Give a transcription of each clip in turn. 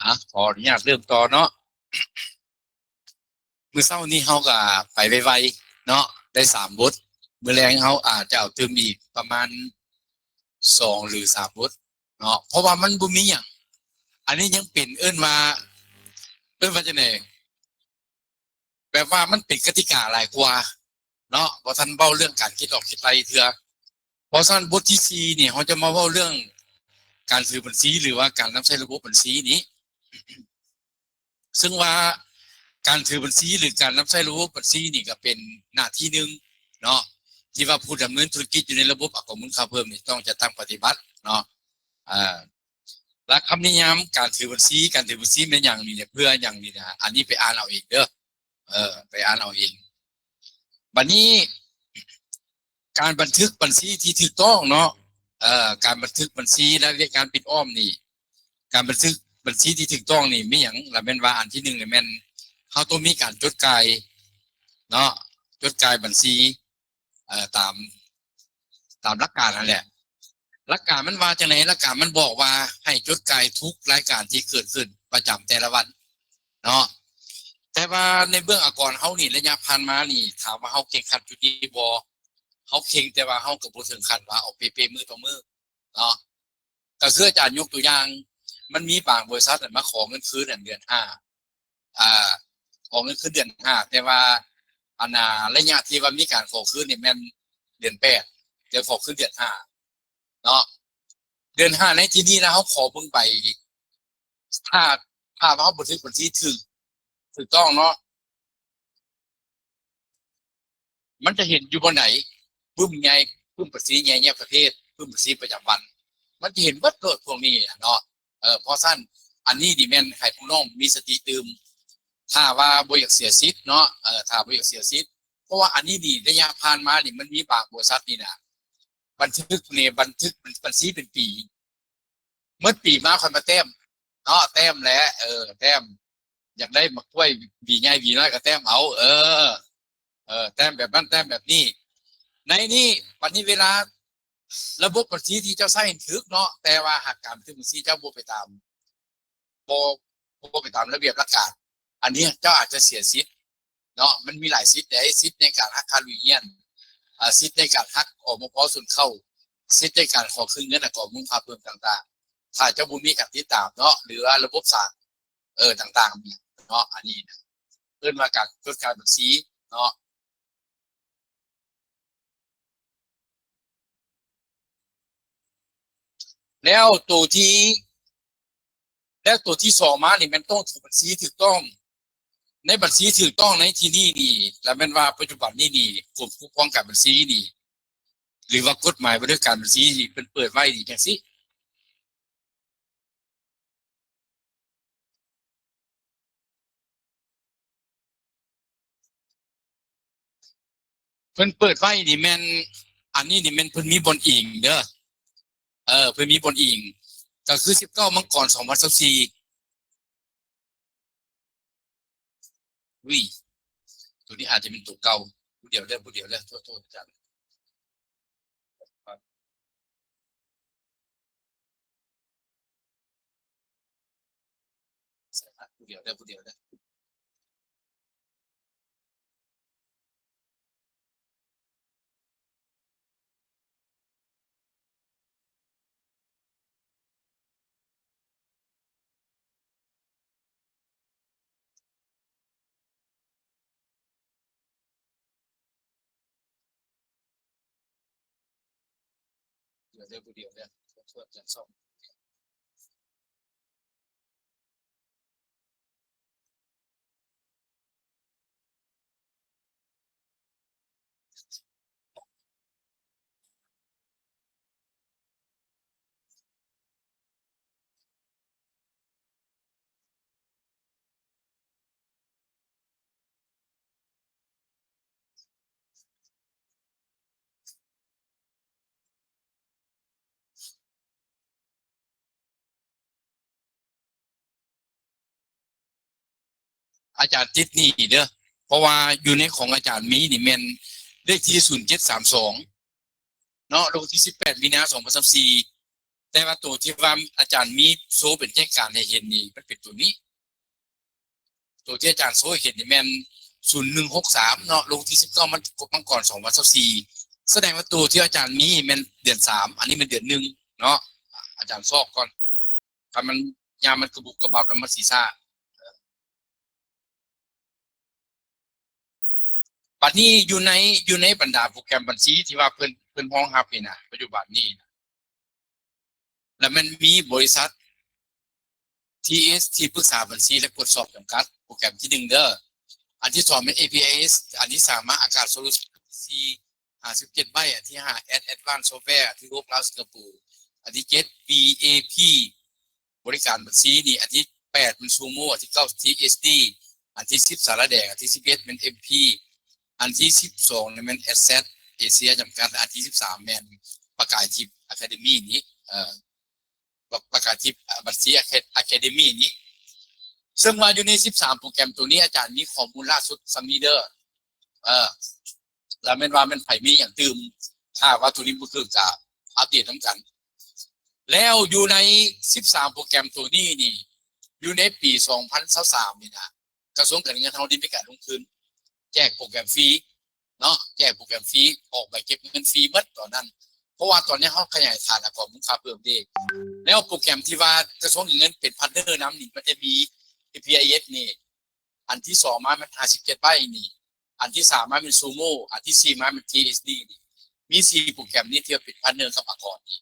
ອ່ະ ຂໍອະນຸຍາດເລີ່ມຕໍ່ເນາະ. ມື້ເຊົ້ານີ້ເຮົາກໍໄປໄວໆເນາະ ໄດ້ສາມບົດ. ມື້ແລງເຮົາອາດຈະເອົາຕື່ມອີກປະມານສອງຫຼືສາມບົດເນາະ ເພາະວ່າມັນບໍ່ມີຫຍັງ. ອັນນີ້ຍັງເປັນ ເອີ້ນວ່າ ເອີ້ນວ່າຈັ່ງໃດ? ແບບວ່າມັນເປັນກະຕິກາຫຼາຍກວ່າເນາະ ບໍ່ທັນເວົ້າເລື່ອງການຄິດອອກຄິດໄລ່ເທື່ອ. ເພາະສະນັ້ນ ບົດທີສີ່ນີ້ ເຮົາຈະມາເວົ້າເລື່ອງການຖືບັນຊີ ຫຼືວ່າການນຳໃຊ້ລະບົບບັນຊີນີ້ ເຊິ່ງວ່າການຖືບັນຊີ ຫຼືການນຳໃຊ້ລະບົບບັນຊີນີ້ ກໍເປັນໜ້າທີ່ໜຶ່ງເນາະ ທີ່ວ່າຜູ້ດຳເນີນທຸລະກິດຢູ່ໃນລະບົບອາກອງມູນຄ່າເພີ່ມນີ້ ຕ້ອງຈັດຕັ້ງປະຕິບັດເນາະ. ອ່າ ຫຼັກຄຳນິຍາມການຖືບັນຊີ ການຖືບັນຊີແມ່ນຫຍັງນີ້ ເພື່ອຫຍັງນີ້ນະ ອັນນີ້ໄປອ່ານເອົາເອງເດີ ເອີ ໄປອ່ານເອົາເອງ. ບັດນີ້ ການບັນທຶກບັນຊີທີ່ຖືກຕ້ອງເນາະ ເອີ ການບັນທຶກບັນຊີ ລາຍລະອຽດການປິດອ້ອມນີ້ ການບັນທຶກບັນຊີທີ່ຖືກຕ້ອງນີ້ມີຫຍັງ? ລະແມ່ນວ່າອັນທີໜຶ່ງນີ້ແມ່ນເຮົາຕ້ອງມີການຈົດຈ່າຍເນາະ ຈົດຈ່າຍບັນຊີ ເອີ ຕາມ ຕາມຫຼັກການຫັ້ນແຫຼະ. ຫຼັກການມັນວ່າຈັ່ງໃດ? ຫຼັກການມັນບອກວ່າໃຫ້ຈົດຈ່າຍທຸກລາຍການທີ່ເກີດຂຶ້ນປະຈຳແຕ່ລະວັນເນາະ. ແຕ່ວ່າໃນເບື້ອງອາກອນເຮົານີ້ ໄລຍະຜ່ານມານີ້ ຖາມວ່າເຮົາເຄັ່ງຄັດຈຸດນີ້ບໍ່? ເຮົາເຄັ່ງ ແຕ່ວ່າເຮົາກໍບໍ່ເຖິງຂັ້ນວ່າເອົາເປະໆມື້ຕໍ່ມື້ເນາະ. ກໍຄືອາຈານຍົກຕົວຢ່າງ ມັນມີບາງບໍລິສັດມາຂໍເງິນຄືນເດືອນຫ້າ ອ່າ ຂໍເງິນຄືນເດືອນຫ້າ ແຕ່ວ່າ ອັນນ່າ ໄລຍະທີ່ວ່າມີການຂໍຄືນນີ້ແມ່ນເດືອນແປດ ແຕ່ຂໍຄືນເດືອນຫ້າເນາະ. ເດືອນຫ້າໃນທີ່ນີ້ນະ ເຮົາຂໍເບິ່ງໃບ ຖ້າ ຖ້າວ່າເຮົາບັນທຶກບັນຊີຖືກ ຖືກຕ້ອງເນາະ ມັນຈະເຫັນຢູ່ບ່ອນໃດ? ປຶ້ມໃຫຍ່ ປຶ້ມພາສີໃຫຍ່ແຍກປະເພດ ປຶ້ມພາສີປະຈຳວັນ ມັນຈະເຫັນເບິດໂລດພວກນີ້ເນາະ. ເອີ ເພາະຊັ້ນ ອັນນີ້ນີ້ແມ່ນໃຫ້ຜູ້ນ້ອງມີສະຕິຕື່ມ ຖ້າວ່າບໍ່ຢາກເສຍສິດເນາະ ເອີ ຖ້າບໍ່ຢາກເສຍສິດ. ເພາະວ່າອັນນີ້ນີ້ ໄລຍະຜ່ານມານີ້ ມັນມີບາງບໍລິສັດນີ້ນະ ບັນທຶກນີ້ ບັນທຶກບັນຊີເປັນປີ ໝົດປີມາຄ່ອຍມາແຕ້ມເນາະ ແຕ້ມແຫຼະ ເອີ ແຕ້ມ ຢາກໄດ້ໝາກກ້ວຍຫວີໃຫຍ່ຫວີນ້ອຍກໍແຕ້ມເອົາ ເອີ ເອີ ແຕ້ມແບບນັ້ນແຕ້ມແບບນີ້. ໃນນີ້ ບັດນີ້ເວລາລະບົບບັນຊີທີ່ເຈົ້າໃຊ້ຖືກເນາະ ແຕ່ວ່າຫາກການບັນທຶກບັນຊີເຈົ້າບໍ່ໄປຕາມ ບໍ່ ບໍ່ໄປຕາມລະບຽບຫຼັກການ ອັນນີ້ເຈົ້າອາດຈະເສຍສິດເນາະ. ມັນມີຫຼາຍສິດເດ້ ສິດໃນການຫັກຄ່າເບັ້ຍຮຽນ ອາ ສິດໃນການຫັກ ອມພ ສ່ວນເຂົ້າ ສິດໃນການຂໍຄືນເງິນ ແລະ ກອງມູນຄ່າເພີ່ມຕ່າງໆ ຖ້າເຈົ້າບໍ່ມີການຕິດຕາມເນາະ ຫຼືວ່າລະບົບສານ ເອີ ຕ່າງໆເນາະ. ອັນນີ້ນະ ເອີ້ນວ່າການກວດກາບັນຊີເນາະ. ແລ້ວໂຕທີ່ ແລ້ວໂຕທີ່ສອງມານີ້ແມ່ນຕ້ອງຖືບັນຊີຖືກຕ້ອງ. ໃນບັນຊີຖືກຕ້ອງໃນທີ່ນີ້ນີ້ ລະແມ່ນວ່າປັດຈຸບັນນີ້ນີ້ ກົມຄຸ້ມຄອງການບັນຊີນີ້ ຫຼືວ່າກົດໝາຍວ່າດ້ວຍການບັນຊີນີ້ ເພິ່ນເປີດໄວ້ນີ້ຈັ່ງຊີ້ ເພິ່ນເປີດໄວ້ນີ້ແມ່ນ ອັນນີ້ນີ້ແມ່ນເພິ່ນມີບ່ອນອີງເດີ ເອີ ເພິ່ນມີບ່ອນອີງ ກໍຄືສິບເກົ້າມັງກອນສອງພັນຊາວສີ່. ອຸ້ຍ ໂຕນີ້ອາດຈະເປັນໂຕເກົ່າ. ຜູ້ດຽວເດີ ຜູ້ດຽວເດີ ໂທດ ໂທດອາຈານ. ຜູ້ດຽວເດີ ຜູ້ດຽວເດີ. ດຽວເດີ ຜູ້ດຽວເດີ ໂທດ ໂທດ ອາຈານສອງ. ອາຈານຕິດໜີ້ເດີ ເພາະວ່າຢູ່ໃນຂອງອາຈານມີນີ້ແມ່ນເລກທີສູນເຈັດສາມສອງເນາະ ລົງທີສິບແປດມີນາສອງພັນຊາວສີ່. ແຕ່ວ່າໂຕທີ່ວ່າອາຈານມີໂຊເປັນແຈ້ງການໃຫ້ເຫັນນີ້ ມັນເປັນໂຕນີ້. ໂຕທີ່ອາຈານໂຊໃຫ້ເຫັນນີ້ແມ່ນ ສູນໜຶ່ງຫົກສາມ ເນາະ, ລົງທີສິບເກົ້າ ມັງ ມັງກອນ ສອງພັນຊາວສີ່. ສະແດງວ່າໂຕທີ່ອາຈານມີແມ່ນເດືອນສາມ, ອັນນີ້ແມ່ນເດືອນໜຶ່ງເນາະ. ອາຈານຊອກກ່ອນ, ຄັນມັນ ຍາມມັນກະບຸບກະບັບແລ້ວມັນຊິຊ້າ. ບັດນີ້ຢູ່ໃນ ຢູ່ໃນບັນດາໂປຣແກຣມບັນຊີທີ່ວ່າເພິ່ນ ເພິ່ນຮອງຮັບນີ້ນະ ປັດຈຸບັນນີ້ນະ ລະແມ່ນມີບໍລິສັດ ທີເອສ ທີ່ປຶກສາບັນຊີ ແລະ ກວດສອບຈຳກັດ, ໂປຣແກຣມທີໜຶ່ງເດີ. ອັນທີສອງແມ່ນ ເອ ພີ ໄອ ເອສ, ອັນທີສາມມາ ອາກາດໂຊລູຊີ ຫ້າສິບເຈັດໃບ, ອັນທີຫ້າ ແອັດ ແອັດວານຊອບແວ, ອັນທີຫົກ ລາວສິງກະໂປ, ອັນທີເຈັດ ບີ ເອ ພີ ບໍລິການບັນຊີນີ້, ອັນທີແປດແມ່ນ ຊູໂມ, ອັນທີເກົ້າ ທີເອສດີ, ອັນທີສິບ ສາລາແດງ, ອັນທີສິບເອັດແມ່ນ ເອັມພີ, ອັນທີສິບສອງນີ້ແມ່ນ ແອັດແຊັດ ເອເຊຍ ຈຳກັດ, ອັນທີສິບສາມແມ່ນປະກາຍທິບ Academy ນີ້ ເອີ ປະ ປະກາດທິບ ອາ ບັນຊີ Academy ນີ້. ເຊິ່ງວ່າຢູ່ໃນສິບສາມໂປຣແກຣມໂຕນີ້ ອາຈານມີຂໍ້ມູນລ່າສຸດສ່ຳນີ້ເດີ. ເອີ ລະແມ່ນວ່າແມ່ນໃຜມີຫຍັງຕື່ມ, ຖ້າວ່າໂຕນີ້ບໍ່ຖືກກະອັບເດດນຳກັນ. ແລ້ວຢູ່ໃນສິບສາມໂປຣແກຣມໂຕນີ້ນີ້ ຢູ່ໃນປີສອງພັນຊາວສາມນີ້ນະ ກະຊວງການເງິນເຮົາໄດ້ມີການລົງທຶນແຈກໂປຣແກຣມຟຣີເນາະ, ແຈກໂປຣແກຣມຟຣີ, ອອກໃບເກັບເງິນຟຣີໝົດຕອນນັ້ນ. ເພາະວ່າຕອນນີ້ເຮົາຂະຫຍາຍຖານອາກອນມູນຄ່າເພີ່ມເດ້. ແລ້ວໂປຣແກຣມທີ່ວ່າກະຊວງການເງິນເປັນພາດເນີນຳນີ້ ມັນຈະມີ ເອ ພີ ໄອ ເອສ ນີ້, ອັນທີສອງມາແມ່ນຫ້າສິບເຈັດໃບນີ້, ອັນທີສາມມາແມ່ນຊູໂມ, ອັນທີສີ່ມາແມ່ນ ທີເອສດີ ນີ້. ມີສີ່ໂປຣແກຣມນີ້ທີ່ວ່າເປັນພາດເນີກັບອາກອນນີ້.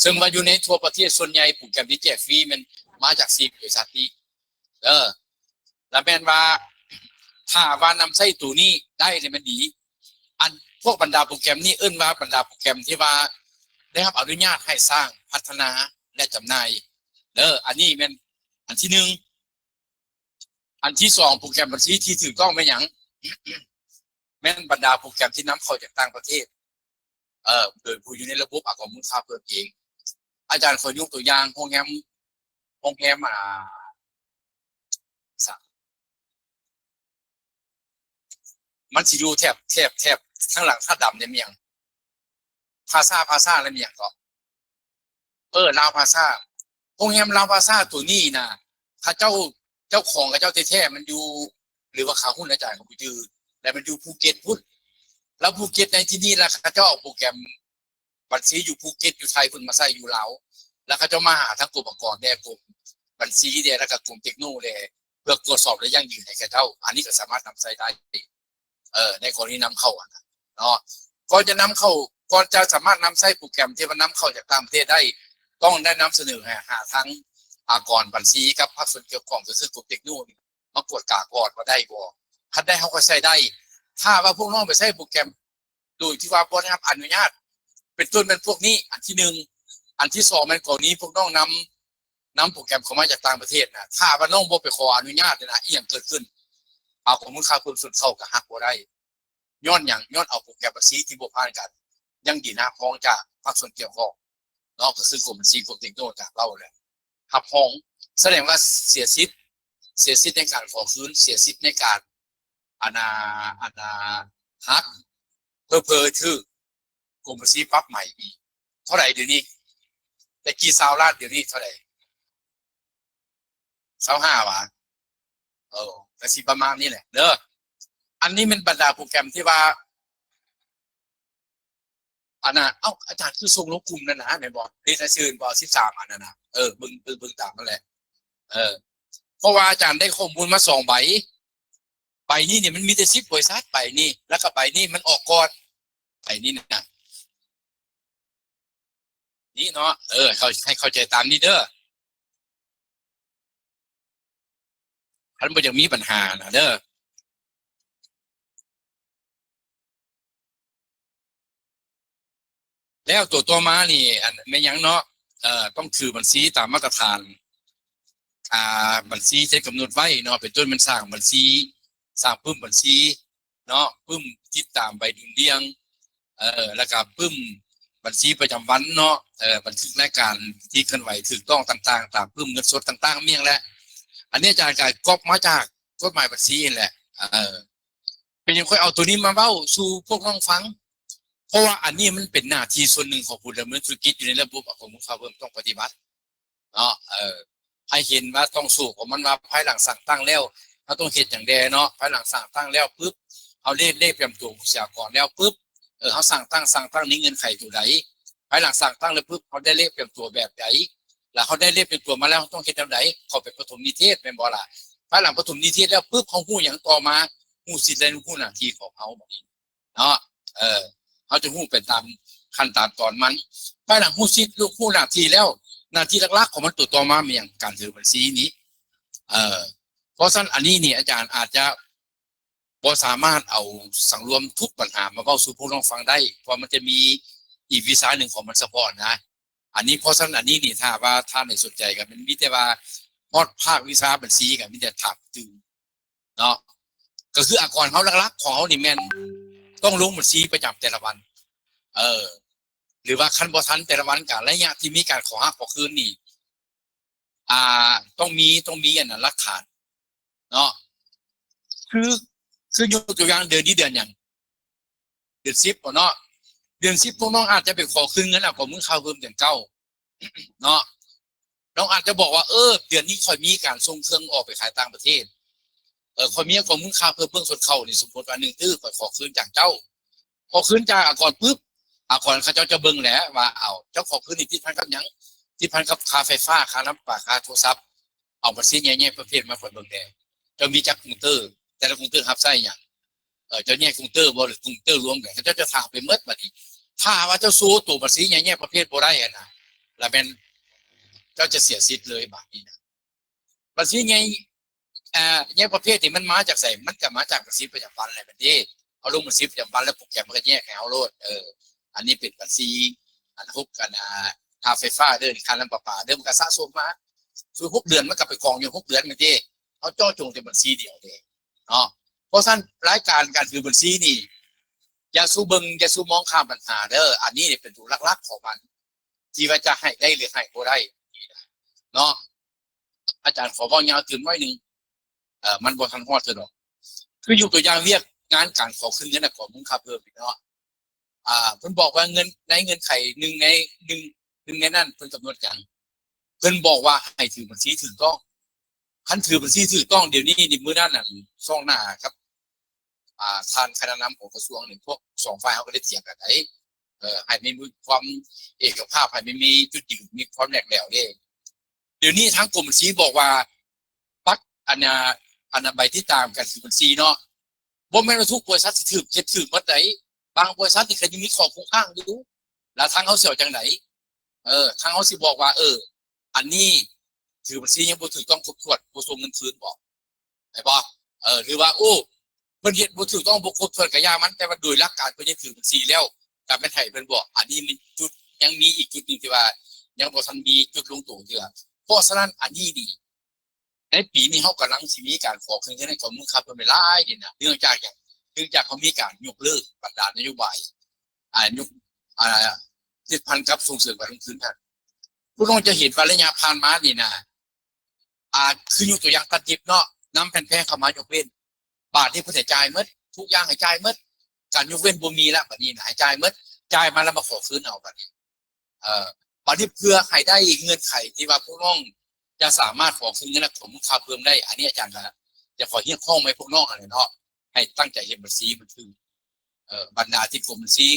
ເຊິ່ງວ່າຢູ່ໃນທົ່ວປະເທດ ສ່ວນໃຫຍ່ໂປຣແກຣມທີ່ແຈກຟຣີແມ່ນມາຈາກສີ່ບໍລິສັດນີ້ເດີ. ລະແມ່ນວ່າ ຖ້າວ່ານຳໃຊ້ໂຕນີ້ໄດ້ນີ້ມັນດີ. ອັນພວກບັນດາໂປຣແກຣມນີ້ເອີ້ນວ່າບັນດາໂປຣແກຣມທີ່ວ່າໄດ້ຮັບອະນຸຍາດໃຫ້ສ້າງ, ພັດທະນາ ແລະ ຈຳໜ່າຍເດີ. ອັນນີ້ແມ່ນອັນທີໜຶ່ງ. ອັນທີສອງ ໂປຣແກຣມບັນຊີທີ່ຖືກຕ້ອງແມ່ນຫຍັງ? ແມ່ນບັນດາໂປຣແກຣມທີ່ນຳເຂົ້າຈາກຕ່າງປະເທດ ເອີ ໂດຍຜູ້ຢູ່ໃນລະບົບອາກອນມູນຄ່າເພີ່ມເອງ. ອາຈານຂໍຍົກຕົວຢ່າງໂຮງແຮມ ໂຮງແຮມ ອ່າ ສະ ມັນຊິຢູ່ແຖບ ແຖບ ແຖບທາງຫຼັງທາດດຳນີ້ແມ່ນຫຍັງ? ພາຊາ ພາຊາ ແລ້ວແມ່ນຫຍັງເກາະ? ເອີ ລາວພາຊາ. ໂຮງແຮມລາວພາຊາໂຕນີ້ນະ ເຂົາເຈົ້າ ເຈົ້າຂອງເຂົາເຈົ້າແທ້ໆ ມັນຢູ່ ຫຼືວ່າຂາຍຫຸ້ນ ອາຈານກໍບໍ່ຈື່ ແລະ ມັນຢູ່ພູເກັດພຸ້ນ. ລະພູເກັດໃນທີ່ນີ້ລະ ເຂົາເຈົ້າເອົາໂປຣແກຣມບັນຊີຢູ່ພູເກັດ ຢູ່ໄທພຸ້ນ ມາໃຊ້ຢູ່ລາວ ລະເຂົາເຈົ້າມາຫາທາງກົມອາກອນແດ່ ກົມບັນຊີແດ່ ລະກະກົມເຕັກໂນແດ່ ເພື່ອກວດສອບ ແລະ ຢັ້ງຢືນໃຫ້ເຂົາເຈົ້າ. ອັນນີ້ກໍສາມາດນຳໃຊ້ໄດ້ ເອີ ໃນກໍລະນີນຳເຂົ້າຫັ້ນນະເນາະ. ກ່ອນຈະນຳເຂົ້າ ກ່ອນຈະສາມາດນຳໃຊ້ໂປຣແກຣມທີ່ວ່ານຳເຂົ້າຈາກຕ່າງປະເທດໄດ້ ຕ້ອງໄດ້ນຳສະເໜີໃຫ້ຫາທາງອາກອນບັນຊີກັບພາກສ່ວນກ່ຽວຂ້ອງ ກໍຄືກົມເຕັກໂນນີ້ ມາກວດກາກ່ອນວ່າໄດ້ບໍ່. ຄັນໄດ້ເຮົາກໍໃຊ້ໄດ້. ຖ້າວ່າພວກນ້ອງໄປໃຊ້ໂປຣແກຣມໂດຍທີ່ວ່າບໍ່ໄດ້ຮັບອະນຸຍາດ ເປັນຕົ້ນແມ່ນພວກນີ້ ອັນທີໜຶ່ງ. ອັນທີສອງແມ່ນກໍລະນີພວກນ້ອງນຳ ນຳໂປຣແກຣມເຂົ້າມາຈາກຕ່າງປະເທດນະ ຖ້າວ່ານ້ອງບໍ່ໄປຂໍອະນຸຍາດນີ້ນະ ອີ່ຫຍັງເກີດຂຶ້ນ? ເອົາຂໍ້ມູນຄ່າເພີ່ມສ່ວນເຂົ້າກໍຮັບບໍ່ໄດ້. ຍ້ອນຫຍັງ? ຍ້ອນເອົາໂປຣແກຣມບັນຊີທີ່ບໍ່ຜ່ານການຢັ້ງຢືນຮັບຮອງຈາກພາກສ່ວນກ່ຽວຂ້ອງເນາະ ກໍຄືກົມບັນຊີ ກົມເຕັກໂນ ອາຈານເວົ້າແຫຼະ ຮັບຮອງ. ສະແດງວ່າເສຍສິດ ເສຍສິດໃນການຂໍຄືນ ເສຍສິດໃນການ ອັນນ່າ ອັນນ່າ ຫັກ ເຜີໆຖືກ ກົມບັນຊີປັບໃໝອີກ. ເທົ່າໃດດຽວນີ້? ແຕ່ກີ້ຊາວລ້ານ ດຽວນີ້ເທົ່າໃດ? ຊາວຫ້າຫວາ? ເອີ ກະຊິປະມານນີ້ແຫຼະເດີ. ອັນນີ້ແມ່ນບັນດາໂປຣແກຣມທີ່ວ່າ ອັນນ່າ ເອົ້າ ອາຈານຄືສົ່ງລົງກຸ່ມນັ້ນນະ ແມ່ນບໍ່? ເລກລາຍຊື່ບໍ່? ສິບສາມອັນນັ້ນນະ. ເອີ ເບິ່ງ ເບິ່ງ ເບິ່ງຕາມນັ້ນແຫຼະ. ເອີ ເພາະວ່າອາຈານໄດ້ຂໍ້ມູນມາສອງໃບ. ໃບນີ້ນີ້ມັນມີແຕ່ສິບບໍລິສັດ ໃບນີ້ ແລ້ວກໍໃບນີ້ມັນອອກກ່ອນ ໃບນີ້ນະ ນີ້ເນາະ. ເອີ ເຂົ້າ ໃຫ້ເຂົ້າໃຈຕາມນີ້ເດີ ຄັນບໍ່ຢາກມີບັນຫານະເດີ. ແລ້ວໂຕຕໍ່ມານີ້ ອັນ ແມ່ນຫຍັງເນາະ? ເອີ ຕ້ອງຖືບັນຊີຕາມມາດຕະຖານ ອ່າ ບັນຊີທີ່ກຳນົດໄວ້ເນາະ ເປັນຕົ້ນແມ່ນສ້າງບັນຊີ ສ້າງປຶ້ມບັນຊີເນາະ ປຶ້ມຕິດຕາມໃບດຸນດ່ຽງ ເອີ ແລ້ວກະປຶ້ມບັນຊີປະຈຳວັນເນາະ ເອີ ບັນທຶກລາຍການທີ່ເຄື່ອນໄຫວຖືກຕ້ອງຕ່າງໆ ຕາມປຶ້ມເງິນສົດຕ່າງໆ ແມ່ນຫຍັງແຫຼະ. ອັນນີ້ອາຈານກະກັອບມາຈາກກົດໝາຍບັນຊີຫັ້ນແຫຼະ ເອີ ເປັນຫຍັງຂ້ອຍເອົາໂຕນີ້ມາເວົ້າສູ່ພວກນ້ອງຟັງ? ເພາະວ່າອັນນີ້ມັນເປັນໜ້າທີ່ສ່ວນໜຶ່ງຂອງຜູ້ດຳເນີນທຸລະກິດຢູ່ໃນລະບົບອາກອນມູນຄ່າເພີ່ມຕ້ອງປະຕິບັດເນາະ ເອີ ໃຫ້ເຫັນວ່າຕ້ອງໂຊຂອງມັນວ່າພາຍຫຼັງສ້າງຕັ້ງແລ້ວ ເຮົາຕ້ອງເຮັດຫຍັງແດ່ເນາະ ພາຍຫຼັງສ້າງຕັ້ງແລ້ວປຶບ ເຮົາເລກ ເລກປະຈຳຕົວຜູ້ເສຍອາກອນແລ້ວປຶບ ເອີ ເຮົາສ້າງຕັ້ງ ສ້າງຕັ້ງໃນເງື່ອນໄຂຕົວໃດ ພາຍຫຼັງສ້າງຕັ້ງແລ້ວປຶບ ເຮົາໄດ້ເລກປະຈຳຕົວແບບໃດ ແລ້ວເຮົາໄດ້ເລກປະຈຳຕົວມາແລ້ວ ເຮົາຕ້ອງເຮັດແນວໃດ ເຂົ້າໄປປະຖົມນິເທດແມ່ນບໍ່ລະ ພາຍຫຼັງປະຖົມນິເທດແລ້ວປຶບ ເຮົາຮູ້ຫຍັງຕໍ່ມາ ຮູ້ສິດ ແລະ ຮູ້ໜ້າທີ່ຂອງເຮົາບັດນີ້ ເນາະ ເອີ ເຮົາຈະຮູ້ໄປຕາມຂັ້ນຕາມຕອນມັນ ພາຍຫຼັງຮູ້ສິດ ຮູ້ໜ້າທີ່ແລ້ວ ໜ້າທີ່ຫຼັກໆຂອງມັນຕົວຕໍ່ມາແມ່ນຫຍັງ ການຖືບັນຊີນີ້ ເອີ ເພາະສະນັ້ນອັນນີ້ນີ້ອາຈານອາດຈະບໍ່ສາມາດເອົາສັງລວມທຸກບັນຫາມາເວົ້າສູ່ພວກນ້ອງຟັງໄດ້ ເພາະມັນຈະມີອີກວິຊາໜຶ່ງຂອງມັນສະເພາະນະ ອັນນີ້ ເພາະສະນັ້ນອັນນີ້ນີ້ ຖ້າວ່າທ່ານໃດສົນໃຈກໍແມ່ນມີແຕ່ວ່າຮອດພາກວິຊາບັນຊີກໍມີແຕ່ຖາມຕື່ມ ເນາະ ກໍຄືອາກອນເຮົາຫຼັກໆຂອງເຮົານີ້ແມ່ນຕ້ອງລົງບັນຊີປະຈຳແຕ່ລະວັນ ເອີ ຫຼືວ່າຄັນບໍ່ທັນແຕ່ລະວັນກະໄລຍະທີ່ມີການຂໍຮັບຂໍຄືນນີ້ ອ່າ ຕ້ອງມີ ຕ້ອງມີອັນນັ້ນຫຼັກຖານເນາະ ຄື ຄືຍົກຕົວຢ່າງເດືອນນີ້ເດືອນຫຍັງ ເດືອນສິບບໍເນາະ ເດືອນສິບພວກນ້ອງອາດຈະໄປຂໍຄືນເງິນອາກອນມູນຄ່າເພີ່ມເດືອນເກົ້າ ເນາະ ນ້ອງອາດຈະບອກວ່າ ເອີ ເດືອນນີ້ຂ້ອຍມີການສົ່ງເຄື່ອງອອກໄປຂາຍຕ່າງປະເທດ ເອີ ຂ້ອຍມີອາກອນມູນຄ່າເພີ່ມເບື້ອງຕົ້ນເຂົ້ານີ້ ສົມມຸດວ່າໜຶ່ງຕື້ ຂ້ອຍຂໍຄືນຈາກເຈົ້າ ພໍຄືນຈາກອາກອນປຶບ ອາກອນເຂົາເຈົ້າຈະເບິ່ງແຫຼະວ່າ ເອົ້າ ເຈົ້າຂໍຄືນນີ້ຕິດພັນກັບຫຍັງ? ຕິດພັນກັບຄ່າໄຟຟ້າ, ຄ່ານ້ຳປະປາ, ຄ່າໂທລະສັບ. ເອົາບັນຊີແຍກປະເພດມາຂ້ອຍເບິ່ງແດ່. ເຈົ້າມີຈັກຄົງເຕີ? ແຕ່ລະຄົງເຕີຮັບໃຊ້ຫຍັງ? ເຈົ້າແຍກຄົງເຕີບໍ່ ຫຼືຄົງເຕີລວມກັນ? ເຂົາເຈົ້າຈະຖາມໄປໝົດ. ບາດນີ້ຖ້າວ່າເຈົ້າໂຊໂຕບັນຊີແຍກປະເພດບໍ່ໄດ້ຫັ້ນນະ ລະແມ່ນເຈົ້າຈະເສຍສິດເລີຍບາດນີ້ນະ. ບັນຊີແຍກ ອ່າ ແຍກປະເພດນີ້ມັນມາຈາກໃສ? ມັນກໍມາຈາກບັນຊີປະຈຳວັນແຫຼະແມ່ນເດ້. ເຮົາລົງບັນຊີປະຈຳວັນແລ້ວໂປຣແກຣມມັນກໍແຍກໃຫ້ເຮົາໂລດ. ເອີ ອັນນີ້ເປັນບັນຊີ ອັນຫົກ ອັນ ອ່າ ຄ່າໄຟຟ້າເດີ ຄ່ານ້ຳປະປາເດີ ມັນກໍສະສົມມາ ສູ່ຫົກເດືອນ ມັນກໍໄປກອງຢູ່ຫົກເດືອນແມ່ນເດ້. ເຮົາເຈາະຈົງແຕ່ບັນຊີດຽວເດ້ເນາະ. ເພາະສະນັ້ນລາຍການການຖືບັນຊີນີ້ ຢ່າສູ່ເບິ່ງ ຢ່າສູ່ມອງຂ້າມບັນຫາເດີ. ອັນນີ້ນີ້ເປັນຕົວຫຼັກໆຂອງມັນ ທີ່ວ່າຈະໃຫ້ໄດ້ ຫຼືໃຫ້ບໍ່ໄດ້ເນາະ. ອາຈານຂໍເວົ້າຍາວຕື່ມໜ້ອຍໜຶ່ງ ເອີ ມັນບໍ່ທັນຮອດເທື່ອດອກ. ຄືຍົກຕົວຢ່າງວຽກງານການຂໍຄືນເງິນອາກອນມູນຄ່າເພີ່ມນີ້ເນາະ ອ່າ ເພິ່ນບອກວ່າເງື່ອນ ໃນເງື່ອນໄຂໜຶ່ງໃນ ໜຶ່ງ ໜຶ່ງໃນນັ້ນເພິ່ນກຳນົດຫຍັງ? ເພິ່ນບອກວ່າໃຫ້ຖືບັນຊີຖືກຕ້ອງ. ຄັນຖືບັນຊີຖືກຕ້ອງ ດຽວນີ້ນີ້ ມື້ນັ້ນນັ້ນ ຊ່ອງໜ້າກັບ ອ່າ ທ່ານຄະນະນຳຂອງກະຊວງນີ້ ພວກສອງຝ່າຍເຮົາກໍໄດ້ຖຽງກັນໄດ໋ ເອີ ໃຫ້ມັນມີຄວາມເອກະພາບ ໃຫ້ມັນມີຈຸດຢືນ ມີຄວາມແຫຼກແຫຼວເດ້. ດຽວນີ້ທາງກົມບັນຊີບອກວ່າ ປັກ ອັນນ່າ ອັນນ່າ ໃບຕິດຕາມການຖືບັນຊີເນາະ ບໍ່ແມ່ນວ່າທຸກບໍລິສັດຊິຖືກ ເຮັດຖືກໝົດໃດ໋. ບາງບໍລິສັດນີ້ກໍຍັງມີຂໍ້ຄົງຄ້າງຢູ່ ແລ້ວທາງເຮົາຊິເອົາຈັ່ງໃດ? ເອີ ທາງເຮົາຊິບອກວ່າ ເອີ ອັນນີ້ຖືບັນຊີຍັງບໍ່ຖືກຕ້ອງຄົບຖ້ວນ ບໍ່ສົ່ງເງິນຄືນບໍ? ແມ່ນບໍ່? ເອີ ຫຼືວ່າ ໂອ້ ເພິ່ນເຮັດບໍ່ຖືກຕ້ອງ ບໍ່ຄົບຖ້ວນກະຢ່າມັນ ແຕ່ວ່າໂດຍຫຼັກການເພິ່ນຍັງຖືບັນຊີແລ້ວ ກະແມ່ນໃຫ້ເພິ່ນບໍ? ອັນນີ້ມັນຈຸດ ຍັງມີອີກຈຸດໜຶ່ງທີ່ວ່າຍັງບໍ່ທັນມີຈຸດລົງໂຕເທື່ອ. ເພາະສະນັ້ນອັນນີ້ນີ້ ໃນປີນີ້ເຮົາກຳລັງຊິມີການຂໍຄືນເງິນອາກອນມູນຄ່າເພີ່ມຫຼາຍໆນີ້ນະ ເນື່ອງຈາກຫຍັງ? ເນື່ອງຈາກເຮົາມີການຍົກເລີກບັນດານະໂຍບາຍ ອ່າ ຍົກ ອ່າ ຕິດພັນກັບສົ່ງເສີມການລົງທຶນຫັ້ນ. ພວກນ້ອງຈະເຫັນວ່າໄລຍະຜ່ານມານີ້ນະ ອ່າ ຄືຍົກຕົວຢ່າງຕັດຫຍິບເນາະ ນຳແຜ່ນແພງເຂົ້າມາຍົກເວັ້ນ. ບາດນີ້ເພິ່ນໃຫ້ຈ່າຍໝົດ ທຸກຢ່າງໃຫ້ຈ່າຍໝົດ ການຍົກເວັ້ນບໍ່ມີລະ. ບາດນີ້ນະໃຫ້ຈ່າຍໝົດ ຈ່າຍມາແລ້ວມາຂໍຄືນເອົາບາດນີ້. ເອີ ບາດນີ້ເພື່ອໃຫ້ໄດ້ເງື່ອນໄຂທີ່ວ່າພວກນ້ອງຈະສາມາດຂໍຄືນເງິນອາກອນມູນຄ່າເພີ່ມໄດ້ ອັນນີ້ອາຈານກໍຈະຂໍຮຽກຮ້ອງໃຫ້ພວກນ້ອງຫັ້ນແຫຼະເນາະ ໃຫ້ຕັ້ງໃຈເຮັດບັນຊີມັນຖືກ. ເອີ ບັນດາທີ່ກົມບັນຊີ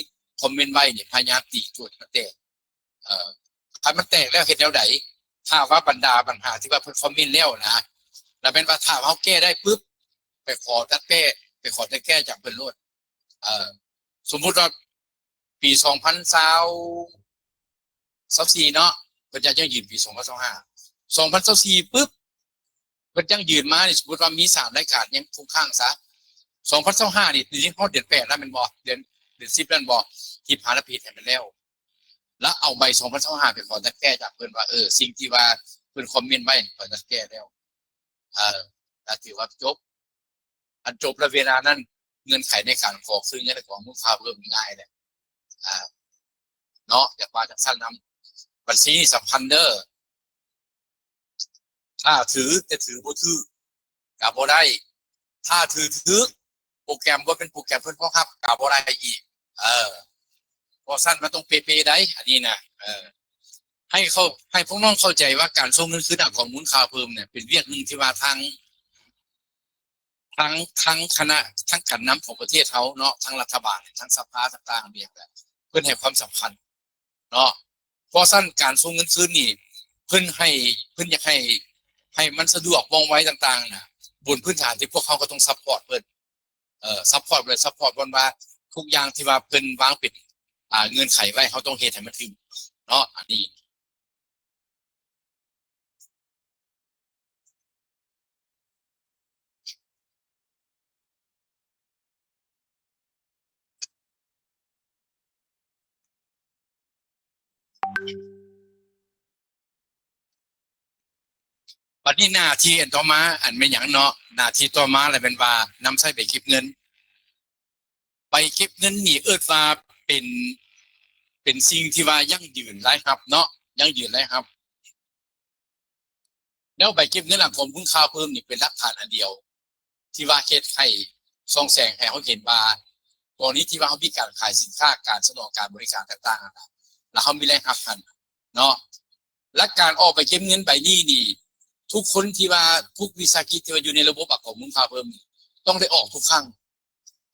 ຄອມເມັນໄວ້ນີ້ ພະຍາຍາມຕີໂຈດໃຫ້ມັນແຕກ. ເອີ ຄັນມັນແຕກແລ້ວເຮັດແນວໃດ? ຖ້າວ່າບັນດາບັນຫາທີ່ວ່າເພິ່ນຄອມເມັນແລ້ວນະ ລະແມ່ນວ່າຖ້າເຮົາແກ້ໄດ້ປຶບ ໄປຂໍຕັດແກ້ ໄປຂໍແຕ່ແກ້ຈາກເພິ່ນໂລດ. ເອີ ສົມມຸດວ່າປີສອງພັນຊາວ ຊາວສີ່ເນາະ ເພິ່ນຈະຢັ້ງຢືນປີສອງພັນຊາວຫ້າ ສອງພັນຊາວສີ່ປຶບ ເພິ່ນຢັ້ງຢືນມານີ້ ສົມມຸດວ່າມີສາມລາຍການຍັງຄົງຄ້າງຊະ ສອງພັນຊາວຫ້ານີ້ ດຽວນີ້ຮອດເດືອນແປດແລ້ວແມ່ນບໍ່? ເດືອນ ເດືອນສິບແລ້ວແມ່ນບໍ່? ທີ່ຜ່ານແລ້ວໄປເຮັດໃຫ້ມັນແລ້ວ ລະເອົາໃບສອງພັນຊາວຫ້າໄປຂໍຕັດແກ້ຈາກເພິ່ນວ່າ ເອີ ສິ່ງທີ່ວ່າເພິ່ນຄອມເມັນໄວ້ ຂໍຕັດແກ້ແລ້ວ. ເອີ ລະຖືວ່າຈົບ ອັນຈົບລະເວລານັ້ນ ເງື່ອນໄຂໃນການຂໍຄືນເງິນອາກອນມູນຄ່າເພີ່ມງ່າຍແຫຼະ ອ່າ ເນາະ ຢາກວ່າຈັ່ງຊັ້ນນຳ. ບັນຊີນີ້ສຳຄັນເດີ ຖ້າຖືແຕ່ຖືບໍ່ຖືກກະບໍ່ໄດ້ ຖ້າຖືຖືກ ໂປຣແກຣມບໍ່ເປັນໂປຣແກຣມເພິ່ນຮອງຮັບກະບໍ່ໄດ້ອີກ. ເອີ ເພາະຊັ້ນມັນຕ້ອງເປໆໄດ໋ ອັນນີ້ນະ ເອີ ໃຫ້ເຂົາ ໃຫ້ພວກນ້ອງເຂົ້າໃຈວ່າການສົ່ງເງິນຄືນອາກອນມູນຄ່າເພີ່ມເນຍ ເປັນວຽກໜຶ່ງທີ່ວ່າທາງ ທັງ ທັງຄະນະ ທັງການນຳຂອງປະເທດເຮົາເນາະ ທັງລັດຖະບານ ທັງສະພາຕ່າງໆ ເພິ່ນໃຫ້ຄວາມສຳຄັນເນາະ. ເພາະຊັ້ນການສົ່ງເງິນຄືນນີ້ ເພິ່ນໃຫ້ ເພິ່ນຢາກໃຫ້ ໃຫ້ມັນສະດວກວ່ອງໄວຕ່າງໆນະ ບົນພື້ນຖານທີ່ພວກເຮົາກໍຕ້ອງຊັບພອດເພິ່ນ ເອີ ຊັບພອດເລີຍ ຊັບພອດບ່ອນວ່າທຸກຢ່າງທີ່ວ່າເພິ່ນວາງເປັນ ອ່າ ເງື່ອນໄຂໄວ້ ເຮົາຕ້ອງເຮັດໃຫ້ມັນຖືກເນາະ ອັນນີ້. ບັດນີ້ໜ້າທີ່ອັນຕໍ່ມາ ອັນແມ່ນຫຍັງເນາະ ໜ້າທີ່ຕໍ່ມາລະແມ່ນວ່ານຳໃຊ້ໃບເກັບເງິນ. ໃບເກັບເງິນນີ້ເອີ້ນວ່າເປັນ ເປັນສິ່ງທີ່ວ່າຢັ້ງຢືນລາຍຮັບເນາະ ຢັ້ງຢືນລາຍຮັບ. ແລ້ວໃບເກັບເງິນອາກອນມູນຄ່າເພີ່ມນີ້ເປັນຫຼັກຖານອັນດຽວ ທີ່ວ່າເຮັດໃຫ້ສ່ອງແສງໃຫ້ເຮົາເຫັນວ່າ ກໍລະນີທີ່ວ່າເຮົາມີການຂາຍສິນຄ້າ ການສະໜອງການບໍລິການຕ່າງໆ ແລ້ວເຮົາມີລາຍຮັບຫັ້ນເນາະ. ແລະ ການອອກໃບເກັບເງິນໃບນີ້ນີ້ ທຸກຄົນທີ່ວ່າ ທຸກວິສາຫະກິດທີ່ວ່າຢູ່ໃນລະບົບອາກອນມູນຄ່າເພີ່ມນີ້ ຕ້ອງໄດ້ອອກທຸກຄັ້ງ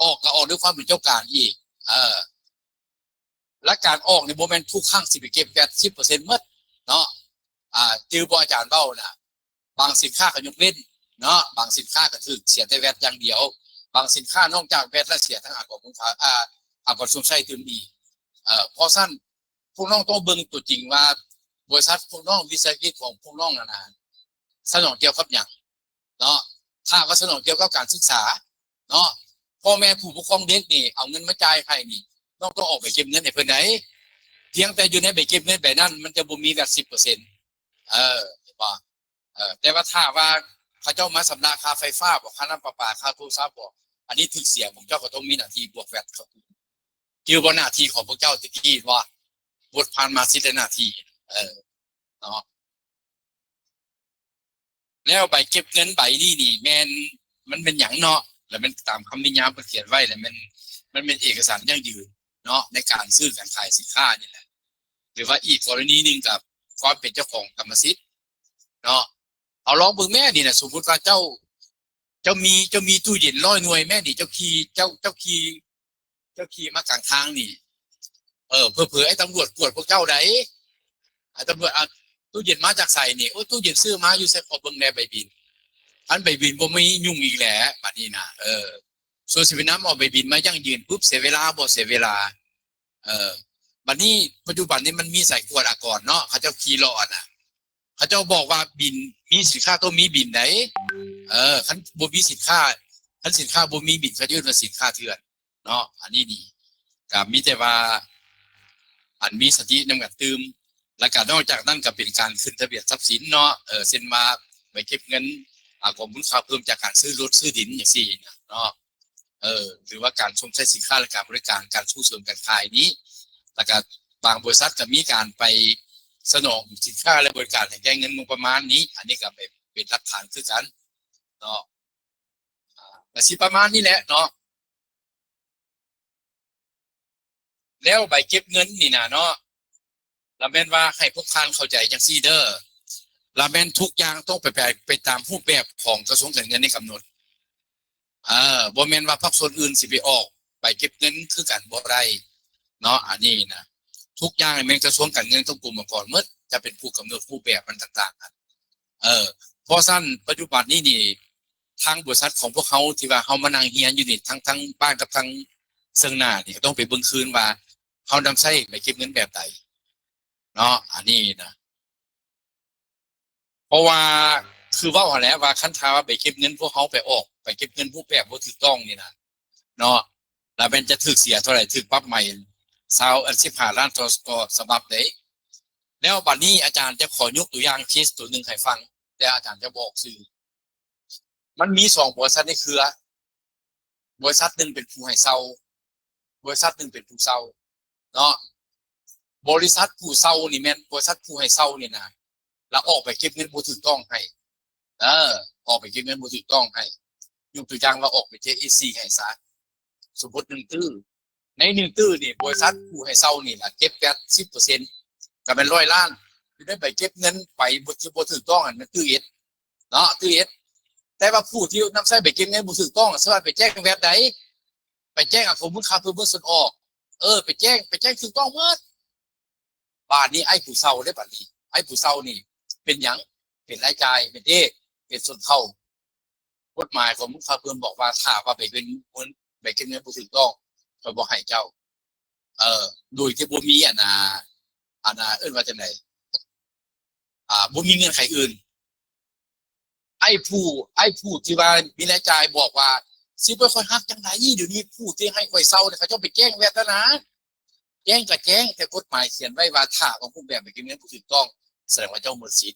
ອອກກໍອອກດ້ວຍຄວາມເປັນເຈົ້າການອີກ ເອີ ແລະ ການອອກນີ້ບໍ່ແມ່ນທຸກຄັ້ງຊິໄປເກັບແວັດສິບເປີເຊັນໝົດເນາະ ອ່າ ຈື່ບໍ່ອາຈານເວົ້ານະ ບາງສິນຄ້າກໍຍົກເວັ້ນເນາະ ບາງສິນຄ້າກໍຖືກເສຍແຕ່ແວັດຢ່າງດຽວ ບາງສິນຄ້ານອກຈາກແວັດແລ້ວເສຍທັງອາກອນມູນຄ່າ ອາ ອາກອນຊົມໃຊ້ຕື່ມອີກ ເອີ ເພາະຊັ້ນພວກນ້ອງຕ້ອງເບິ່ງຕົວຈິງວ່າ ບໍລິສັດພວກນ້ອງ ວິສາຫະກິດຂອງພວກນ້ອງນັ້ນນະ ສະໜອງກ່ຽວກັບຫຍັງ ເນາະ ຖ້າວ່າສະໜອງກ່ຽວກັບການສຶກສາເນາະ ພໍ່ແມ່ຜູ້ປົກຄອງເດັກນີ້ເອົາເງິນມາຈ່າຍໃຫ້ນີ້ ນ້ອງຕ້ອງອອກໃບເກັບເງິນໃຫ້ເພິ່ນໃດ໋ ພຽງແຕ່ຢູ່ໃນໃບເກັບເງິນໃບນັ້ນ ມັນຈະບໍ່ມີແວັດສິບເປີເຊັນ ເອີ ເຫັນບໍ່ ເອີ ແຕ່ວ່າຖ້າວ່າເຂົາເຈົ້າມາຊຳລະຄ່າໄຟຟ້າບໍ ຄ່ານ້ຳປະປາ ຄ່າໂທລະສັບບໍ ອັນນີ້ຖືກເສຍ ພວກເຈົ້າກໍຕ້ອງມີໜ້າທີ່ບວກແວັດເຂົ້າ ຄືບໍ່ ໜ້າທີ່ຂອງພວກເຈົ້າແຕ່ກີ້ບໍ່ ບົດຜ່ານມາສິດ ແລະ ໜ້າທີ່ ເອີ ເນາະ. ແລ້ວໃບເກັບເງິນໃບນີ້ນີ້ແມ່ນ ມັນແມ່ນຫຍັງເນາະ ແລ້ວແມ່ນຕາມຄຳນິຍາມເພິ່ນຂຽນໄວ້ ແລ້ວແມ່ນ ມັນແມ່ນເອກະສານຢັ້ງຢືນເນາະ ໃນການຊື້ການຂາຍສິນຄ້ານີ້ແຫຼະ ຫຼືວ່າອີກກໍລະນີໜຶ່ງກັບຄວາມເປັນເຈົ້າຂອງກຳມະສິດເນາະ. ເອົາລອງເບິ່ງແມ້ນີ້ນະ ສົມມຸດວ່າເຈົ້າ ເຈົ້າມີ ເຈົ້າມີຕູ້ເຢັນຮ້ອຍໜ່ວຍແມ້ນີ້ ເຈົ້າຂີ່ ເຈົ້າ ເຈົ້າຂີ່ ເຈົ້າຂີ່ມາກາງທາງນີ້ ເອີ ເຜີໆໄອ້ຕຳຫຼວດກວດພວກເຈົ້າໃດ໋ ໄອ້ຕຳຫຼວດ ອ່າ ຕູ້ເຢັນມາຈາກໃສນີ້ ໂອ້ ຕູ້ເຢັນຊື້ມາຢູ່ໃສ ຂໍເບິ່ງແດ່ໃບບິນ ຄັນໃບບິນບໍ່ມີຫຍຸ້ງອີກແຫຼະ ບັດນີ້ນະ ເອີ ສ່ວນຊິໄປນຳເອົາໃບບິນມາຢັ້ງຢືນປຶບ ເສຍເວລາບໍ່ ເສຍເວລາ ເອີ ບັດນີ້ປັດຈຸບັນນີ້ມັນມີສາຍກວດອາກອນເນາະ ເຂົາເຈົ້າຂີ່ເລາະຫັ້ນນະ ເຂົາເຈົ້າບອກວ່າບິນ ມີສິນຄ້າຕ້ອງມີບິນໃດ໋ ເອີ ຄັນບໍ່ມີສິນຄ້າ ຄັນສິນຄ້າບໍ່ມີບິນ ເຂົາເອີ້ນວ່າສິນຄ້າເຖື່ອນເນາະ. ອັນນີ້ນີ້ກະມີແຕ່ວ່າ ອັນມີສະຕິນຳກັນຕື່ມ ແລ້ວກະນອກຈາກນັ້ນກະເປັນການຂຶ້ນທະບຽນຊັບສິນເນາະ ເອີ ເຊັ່ນວ່າໃບເກັບເງິນ ອາ ຂອງມູນຄ່າເພີ່ມຈາກການຊື້ລົດຊື້ດິນຈັ່ງຊີ້ນະເນາະ. ເອີ ຫຼືວ່າການຊົມໃຊ້ສິນຄ້າ ແລະ ການບໍລິການ ການສົ່ງເສີມການຂາຍນີ້ ແລ້ວກະບາງບໍລິສັດກະມີການໄປສະໜອງສິນຄ້າ ແລະ ບໍລິການໃຫ້ແກ່ເງິນງົບປະມານນີ້ ອັນນີ້ກະເປັນ ເປັນຫຼັກຖານຄືກັນເນາະ. ກະຊິປະມານນີ້ແຫຼະເນາະ. ແລ້ວໃບເກັບເງິນນີ້ນະເນາະ ລະແມ່ນວ່າໃຫ້ພວກທ່ານເຂົ້າໃຈຈັ່ງຊີ້ເດີ ລະແມ່ນທຸກຢ່າງຕ້ອງໄປ ໄປ ໄປຕາມຮູບແບບຂອງກະຊວງການເງິນນີ້ກຳນົດ ເອີ ບໍ່ແມ່ນວ່າພາກສ່ວນອື່ນຊິໄປອອກໃບເກັບເງິນຄືກັນບໍ່ໄດ້ເນາະ. ອັນນີ້ນະ ທຸກຢ່າງແມ່ນກະຊວງການເງິນ ຕ້ອງກົມອາກອນໝົດ ຈະເປັນຜູ້ກຳນົດຮູບແບບມັນຕ່າງໆ ເອີ ເພາະຊັ້ນປັດຈຸບັນນີ້ນີ້ ທາງບໍລິສັດຂອງພວກເຮົາທີ່ວ່າເຮົາມານັ່ງຮຽນຢູ່ນີ້ ທັງ ທັງບ້ານກັບທັງເຊິ່ງໜ້ານີ້ ກະຕ້ອງໄປເບິ່ງຄືນວ່າເຮົານຳໃຊ້ໃບເກັບເງິນແບບໃດເນາະ ອັນນີ້ນະ. ເພາະວ່າຄືເວົ້າຫັ້ນແຫຼະວ່າ ຄັນຖ້າວ່າໃບເກັບເງິນພວກເຮົາໄປອອກໃບເກັບເງິນຮູບແບບບໍ່ຖືກຕ້ອງນີ້ນະເນາະ ລະແມ່ນຈະຖືກເສຍເທົ່າໃດ ຖືກປັບໃໝຊາວ ສິບຫ້າລ້ານຕໍ່ ຕໍ່ສະບັບເດ້. ແລ້ວບັດນີ້ອາຈານຈະຂໍຍົກຕົວຢ່າງເຄສຕົວໜຶ່ງໃຫ້ຟັງ ແຕ່ອາຈານຈະບໍ່ອອກຊື່. ມັນມີສອງບໍລິສັດໃນເຄືອ ບໍລິສັດໜຶ່ງເປັນຜູ້ໃຫ້ເຊົ່າ ບໍລິສັດໜຶ່ງເປັນຜູ້ເຊົ່າເນາະ. ບໍລິສັດຜູ້ເຊົ່ານີ້ແມ່ນບໍລິສັດຜູ້ໃຫ້ເຊົ່ານີ້ນະ ລະອອກໃບເກັບເງິນບໍ່ຖືກຕ້ອງໃຫ້ ເອີ ອອກໃບເກັບເງິນບໍ່ຖືກຕ້ອງໃຫ້ ຍົກຕົວຢ່າງວ່າອອກເປັນເຈເອຊີໃຫ້ຊະ ສົມມຸດໜຶ່ງຕື້ ໃນໜຶ່ງຕື້ນີ້ ບໍລິສັດຜູ້ໃຫ້ເຊົ່ານີ້ລະເກັບແວັດສິບເປີເຊັນ ກໍແມ່ນຮ້ອຍລ້ານ. ຢູ່ໃນໃບເກັບເງິນໄປບໍ່ ບໍ່ຖືກຕ້ອງ ອັນນັ້ນຕື້ເອັດເນາະ ຕື້ເອັດ. ແຕ່ວ່າຜູ້ທີ່ນຳໃຊ້ໃບເກັບເງິນບໍ່ຖືກຕ້ອງ ສາມາດໄປແຈ້ງແວັດໄດ້ ໄປແຈ້ງອາກອນມູນຄ່າເພີ່ມເມືອງສ່ວນອອກ ເອີ ໄປແຈ້ງ ໄປແຈ້ງຖືກຕ້ອງໝົດ. ບາດນີ້ໄອ້ຜູ້ເຊົ່າເດ້ ບາດນີ້ໄອ້ຜູ້ເຊົ່ານີ້ເປັນຫຍັງ? ເປັນລາຍຈ່າຍ ແມ່ນເດ້ ເປັນຊົນເຜົ່າ. ກົດໝາຍຂອງມູນຄ່າເພີ່ມບອກວ່າ ຖ້າວ່າໄປເປັນ ໃບເກັບເງິນບໍ່ຖືກຕ້ອງ ຂ້ອຍບໍ່ໃຫ້ເຈົ້າ ເອີ ໂດຍທີ່ບໍ່ມີອັນນ່າ ອັນນ່າ ເອີ້ນວ່າຈັ່ງໃດ ອ່າ ບໍ່ມີເງື່ອນໄຂອື່ນ. ໄອ້ຜູ້ ໄອ້ຜູ້ທີ່ວ່າມີລາຍຈ່າຍບອກວ່າ ຊິໄປ ຂ້ອຍຮັບຈັ່ງໃດ? ດຽວນີ້ຜູ້ທີ່ໃຫ້ຂ້ອຍເຊົ່ານີ້ ເຂົາເຈົ້າໄປແຈ້ງແວັດແລ້ວນະ. ແຈ້ງກໍແຈ້ງ ແຕ່ກົດໝາຍຂຽນໄວ້ວ່າ ຖ້າວ່າຮູບແບບໃບເກັບເງິນບໍ່ຖືກຕ້ອງ ສະແດງວ່າເຈົ້າໝົດສິດ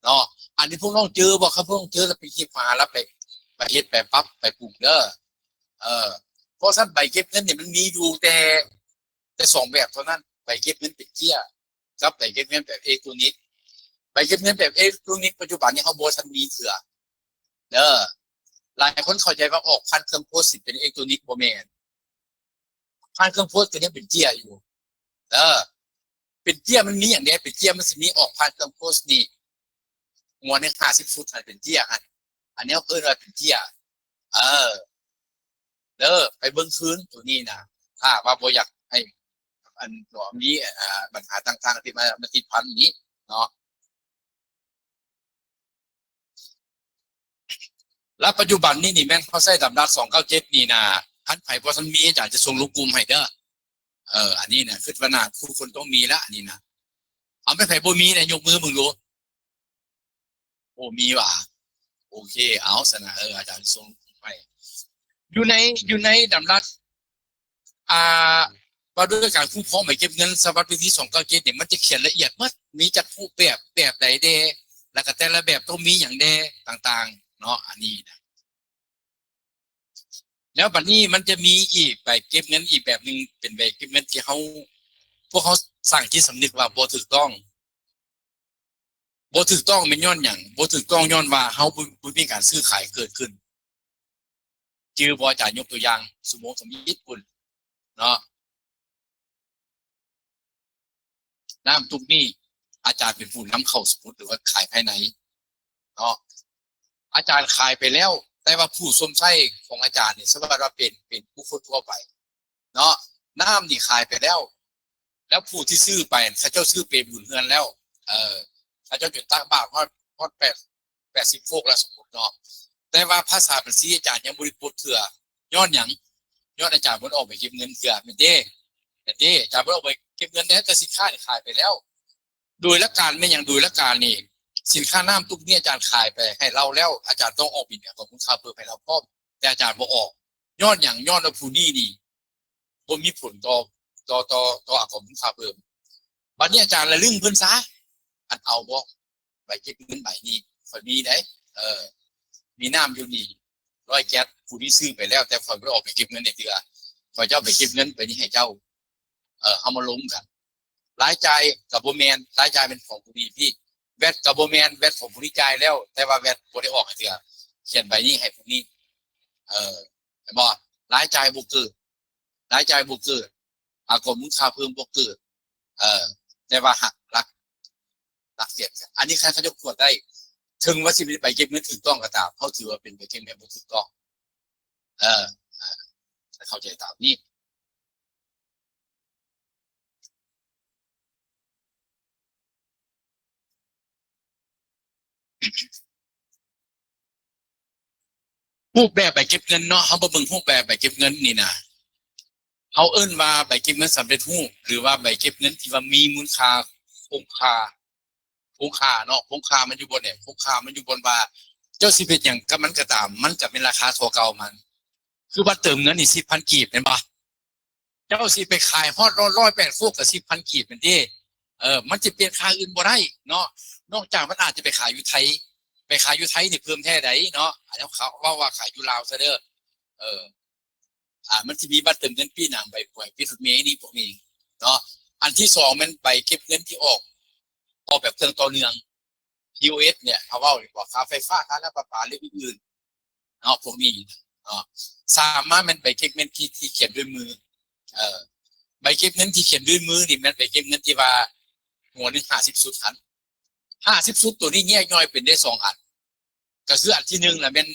ເນາະ. ອັນນີ້ພວກນ້ອງເຈີບໍ່? ຄັນພວກນ້ອງເຈີແລ້ວໄປເຮັດ ໄປເຮັດ ໄປປັບ ໄປປຸງເດີ. ເອີ ເພາະຊັ້ນໃບເກັບເງິນນີ້ມັນມີຢູ່ແຕ່ ແຕ່ສອງແບບເທົ່ານັ້ນ ໃບເກັບເງິນເປັນເຈ້ຍ ກັບໃບເກັບເງິນແບບເອເລັກໂຕນິກ. ໃບເກັບເງິນແບບເອເລັກໂຕນິກປັດຈຸບັນນີ້ເຮົາບໍ່ທັນມີເທື່ອເດີ. ຫຼາຍຄົນເຂົ້າໃຈວ່າອອກຜ່ານເຄື່ອງໂພສນີ້ເປັນເອເລັກໂຕນິກ ບໍ່ແມ່ນ. ຜ່ານເຄື່ອງໂພສກໍຍັງເປັນເຈ້ຍຢູ່ເດີ. ເປັນເຈ້ຍມັນມີຫຍັງແດ່? ເປັນເຈ້ຍມັນຊິມີອອກຜ່ານເຄື່ອງໂພສນີ້ ງວດໜຶ່ງຫ້າສິບຊຸດຫັ້ນເປັນເຈ້ຍຫັ້ນ. ອັນນີ້ເຮົາເອີ້ນວ່າເປັນເຈ້ຍ. ເອີ ເດີ ໄປເບິ່ງຄືນໂຕນີ້ນະ ຖ້າວ່າບໍ່ຢາກໃຫ້ ອັນ ມີ ອ່າ ບັນຫາຕ່າງໆທີ່ມາ ມາຕິດພັນນີ້ເນາະ. ແລ້ວປັດຈຸບັນນີ້ນີ້ແມ່ນເຮົາໃຊ້ດຳລັດສອງເກົ້າເຈັດນີ້ນະ ຄັນໃຜບໍ່ທັນມີ ອາຈານຈະສົ່ງລົງກຸ່ມໃຫ້ເດີ. ເອີ ອັນນີ້ນະ ຄິດວ່າໜ້າທຸກຄົນຕ້ອງມີລະ ອັນນີ້ນະ. ເອົາ ແມ່ນໃຜບໍ່ມີນະ ຍົກມືເບິ່ງດູ. ໂອ້ ມີຫວາ? ໂອເຄ ເອົາຊັ້ນນະ ເອີ ອາຈານສົ່ງໃຫ້. ຢູ່ໃນ ຢູ່ໃນດຳລັດ ອ່າ ວ່າດ້ວຍການຄຸ້ມຄອງໃບເກັບເງິນສະບັບປີສອງເກົ້າເຈັດນີ້ ມັນຈະຂຽນລະອຽດໝົດ ມີຈັກຮູບແບບ ແບບໃດແດ່ ແລ້ວກໍແຕ່ລະແບບຕ້ອງມີຫຍັງແດ່ ຕ່າງໆເນາະ ອັນນີ້ນະ. ແລ້ວບັດນີ້ມັນຈະມີອີກໃບເກັບເງິນອີກແບບໜຶ່ງ ເປັນໃບເກັບເງິນທີ່ເຮົາ ພວກເຮົາສ້າງຈິດສຳນຶກວ່າບໍ່ຖືກຕ້ອງ. ບໍ່ຖືກຕ້ອງແມ່ນຍ້ອນຫຍັງ? ບໍ່ຖືກຕ້ອງຍ້ອນວ່າເຮົາບໍ່ ບໍ່ມີການຊື້ຂາຍເກີດຂຶ້ນ. ຈື່ບໍ່? ອາຈານຍົກຕົວຢ່າງ ຊົ່ວໂມງທຳອິດພຸ້ນເນາະ ນ້ຳຕຸກນີ້ ອາຈານເປັນຜູ້ນຳເຂົ້າ ສົມມຸດ ຫຼືວ່າຂາຍພາຍໃນເນາະ. ອາຈານຂາຍໄປແລ້ວ ແຕ່ວ່າຜູ້ຊົມໃຊ້ຂອງອາຈານນີ້ ສະມາດວ່າເປັນ ເປັນບຸກຄົນທົ່ວໄປ ເນາະ ນ້ຳນີ້ຂາຍໄປແລ້ວ ແລ້ວຜູ້ທີ່ຊື້ໄປ ເຂົາເຈົ້າຊື້ເປັນບຸນເຮືອນແລ້ວ ເອີ ເຂົາເຈົ້າຈົນຕັກບາດຮອດ ຮອດແປດ ແປດສິບໂຄກແລ້ວ ສົມມຸດເນາະ. ແຕ່ວ່າພາສາບັນຊີອາຈານຍັງບໍ່ໄດ້ປົດເທື່ອ ຍ້ອນຫຍັງ? ຍ້ອນອາຈານບໍ່ໄດ້ອອກໄປເກັບເງິນເທື່ອ ແມ່ນເດ້ ແມ່ນເດ້ ອາຈານບໍ່ໄດ້ອອກໄປເກັບເງິນແດ່ ແຕ່ສິນຄ້ານີ້ຂາຍໄປແລ້ວ. ໂດຍຫຼັກການແມ່ນຫຍັງ? ໂດຍຫຼັກການນີ້ ສິນຄ້ານ້ຳຕຸກນີ້ອາຈານຂາຍໄປໃຫ້ລາວແລ້ວ ອາຈານຕ້ອງອອກບິນອາກອນມູນຄ່າເພີ່ມໃຫ້ລາວພ້ອມ ແຕ່ອາຈານບໍ່ອອກ ຍ້ອນຫຍັງ? ຍ້ອນວ່າຜູ້ນີ້ນີ້ບໍ່ມີຜົນຕໍ່ ຕໍ່ ຕໍ່ ຕໍ່ອາກອນມູນຄ່າເພີ່ມ. ບັດນີ້ອາຈານລະລຶ້ງເພິ່ນຊະ ອັນເອົາບໍ່? ໃບເກັບເງິນໃບນີ້ຂ້ອຍມີເດ້ ເອີ ມີນ້ຳຢູ່ນີ້ ຮ້ອຍແກັດ ຜູ້ນີ້ຊື້ໄປແລ້ວ ແຕ່ຂ້ອຍບໍ່ໄດ້ອອກໄປເກັບເງິນໃນເທື່ອ ຂ້ອຍຈະເອົາໄປເກັບເງິນໃບນີ້ໃຫ້ເຈົ້າ ເອີ ເຮົາມາລົມກັນ. ລາຍຈ່າຍກໍບໍ່ແມ່ນ ລາຍຈ່າຍແມ່ນຂອງຜູ້ນີ້ພີ້ ແວັດກໍບໍ່ແມ່ນ ແວັດຂອງຜູ້ນີ້ຈ່າຍແລ້ວ ແຕ່ວ່າແວັດບໍ່ໄດ້ອອກໃຫ້ເທື່ອ ຂຽນໃບນີ້ໃຫ້ຜູ້ນີ້ ເອີ ເຫັນບໍ່? ລາຍຈ່າຍບໍ່ເກີດ ລາຍຈ່າຍບໍ່ເກີດ ອາກອນມູນຄ່າເພີ່ມບໍ່ເກີດ ເອີ ແຕ່ວ່າຫັກຫຼັກ ຫຼັກແສນ. ອັນນີ້ຄັນເຂົາເຈົ້າກວດໄດ້ ເຖິງວ່າຊິເປັນໃບເກັບເງິນຖືກຕ້ອງກໍຕາມ ເຮົາຖືວ່າເປັນໃບເກັບເງິນບໍ່ຖືກຕ້ອງ ເອີ ໃຫ້ເຂົ້າໃຈຕາມນີ້. ຮູບແບບໃບເກັບເງິນເນາະ ເຮົາມາເບິ່ງຮູບແບບໃບເກັບເງິນນີ້ນະ ເຮົາເອີ້ນວ່າໃບເກັບເງິນສຳເລັດຮູບ ຫຼືວ່າໃບເກັບເງິນທີ່ວ່າມີມູນຄ່າ ຄົງຄ່າ ຄົງຄ່າເນາະ ຄົງຄ່າມັນຢູ່ບ່ອນໃດ? ຄົງຄ່າມັນຢູ່ບ່ອນວ່າ ເຈົ້າຊິເຮັດຫຍັງກັບມັນກໍຕາມ ມັນກໍເປັນລາຄາເທົ່າເກົ່າມັນ. ຄືບັດເຕີມເງິນນີ້ ສິບພັນກີບ ແມ່ນບໍ່? ເຈົ້າຊິໄປຂາຍຮອດຮ້ອຍແປດໂຄກກໍສິບພັນກີບແມ່ນເດ້. ເອີ ມັນຈະປ່ຽນຄ່າອື່ນບໍ່ໄດ້ເນາະ ນອກຈາກມັນອາດຈະໄປຂາຍຢູ່ໄທ ໄປຂາຍຢູ່ໄທນີ້ເພີ່ມແທ້ໃດເນາະ ອັນນີ້ເຂົາເວົ້າວ່າຂາຍຢູ່ລາວຊະເດີ. ເອີ ອ່າ ມັນຊິມີບັດເຕີມເງິນປີ້ໜັງ ໃບຫວຍ ບິດລົດເມນີ້ ພວກນີ້ເນາະ. ອັນທີສອງແມ່ນໃບເກັບເງິນທີ່ອອກ ອອກແບບເຄື່ອງຕໍ່ເນື່ອງ ພີໂອເອັສ ເນຍ ເຮົາເວົ້ານີ້ ພວກຄ່າໄຟຟ້າ ຄ່ານ້ຳປະປາ ຫຼື ອື່ນໆເນາະ ພວກນີ້ເນາະ. ສາມມາແມ່ນໃບເກັບເງິນທີ່ ທີ່ຂຽນດ້ວຍມື ເອີ ໃບເກັບເງິນທີ່ຂຽນດ້ວຍມືນີ້ແມ່ນໃບເກັບເງິນທີ່ວ່າຫົວໜຶ່ງຫ້າສິບຊຸດຫັ້ນ ຫ້າສິບຊຸດ ໂຕນີ້ແຍກຍ່ອຍເປັນໄດ້ສອງອັນ ກໍຄືອັນທີໜຶ່ງນະແມ່ນ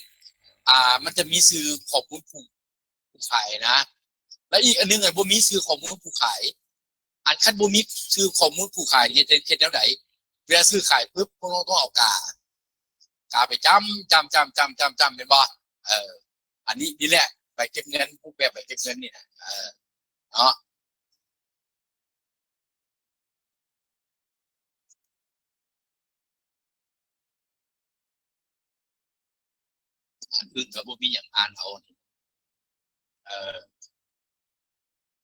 ອ່າ ມັນຈະມີຊື່ຂໍ້ມູນຜູ້ ຜູ້ຂາຍນະ ແລະອີກອັນໜຶ່ງອັນບໍ່ມີຊື່ຂໍ້ມູນຜູ້ຂາຍ ອັນຄັນບໍ່ມີຊື່ຂໍ້ມູນຜູ້ຂາຍເຮັດ ເຮັດແນວໃດ? ເວລາຊື້ຂາຍປຶບ ພວກເຮົາຕ້ອງເອົາກາ ກາໄປຈ້ຳ ຈ້ຳ ຈ້ຳ ຈ້ຳ ຈ້ຳ ຈ້ຳ ແມ່ນບໍ່? ເອີ ອັນນີ້ ນີ້ແຫຼະ ໃບເກັບເງິນ ຮູບແບບໃບເກັບເງິນນີ້ນະ ເອີ ເນາະ. ອັນອື່ນກໍບໍ່ມີຫຍັງ ອ່ານເອົາ ເອີ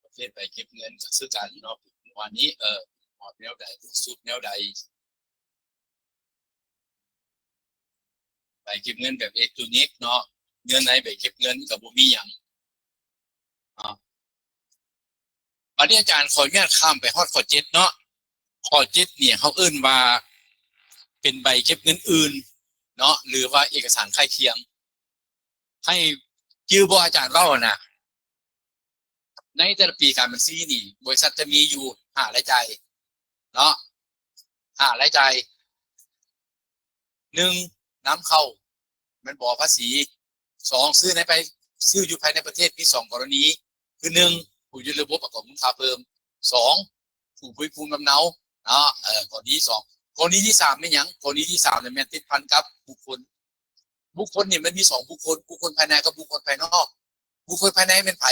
ປະເພດໃບເກັບເງິນກໍຄືກັນເນາະ ວ່ານີ້ ເອີ ຮອດແນວໃດ ສຸດແນວໃດ ໃບເກັບເງິນແບບເອເລັກໂຕຣນິກເນາະ ເນື້ອໃນໃບເກັບເງິນກໍບໍ່ມີຫຍັງເນາະ. ບັດນີ້ອາຈານຂໍອະນຸຍາດຂ້າມໄປຮອດຂໍ້ເຈັດເນາະ ຂໍ້ເຈັດນີ້ເຮົາເອີ້ນວ່າເປັນໃບເກັບເງິນອື່ນເນາະ ຫຼືວ່າເອກະສານຄ້າຍຄຽງ. ໃຫ້ຈື່ບໍ່ອາຈານເວົ້ານະ ໃນແຕ່ລະປີການບັນຊີນີ້ ບໍລິສັດຈະມີຢູ່ຫ້າລາຍຈ່າຍເນາະ ຫ້າລາຍຈ່າຍ. ໜຶ່ງ ນຳເຂົ້າ ແມ່ນບໍ່ ພາສີ. ສອງ ຊື້ໃນໄປ ຊື້ຢູ່ພາຍໃນປະເທດ ມີສອງກໍລະນີ ຄື ໜຶ່ງ ຜູ້ຢູ່ລະບົບປະກອບມູນຄ່າເພີ່ມ. ສອງ ຜູ້ບໍລິໂພກນຳເນົາເນາະ ເອີ ກໍລະນີທີສອງ. ກໍລະນີທີສາມແມ່ນຫຍັງ? ກໍລະນີທີສາມນີ້ແມ່ນຕິດພັນກັບບຸກຄົນ. ບຸກຄົນນີ້ມັນມີສອງບຸກຄົນ ບຸກຄົນພາຍໃນກັບບຸກຄົນພາຍນອກ. ບຸກຄົນພາຍໃນແມ່ນໃຜ?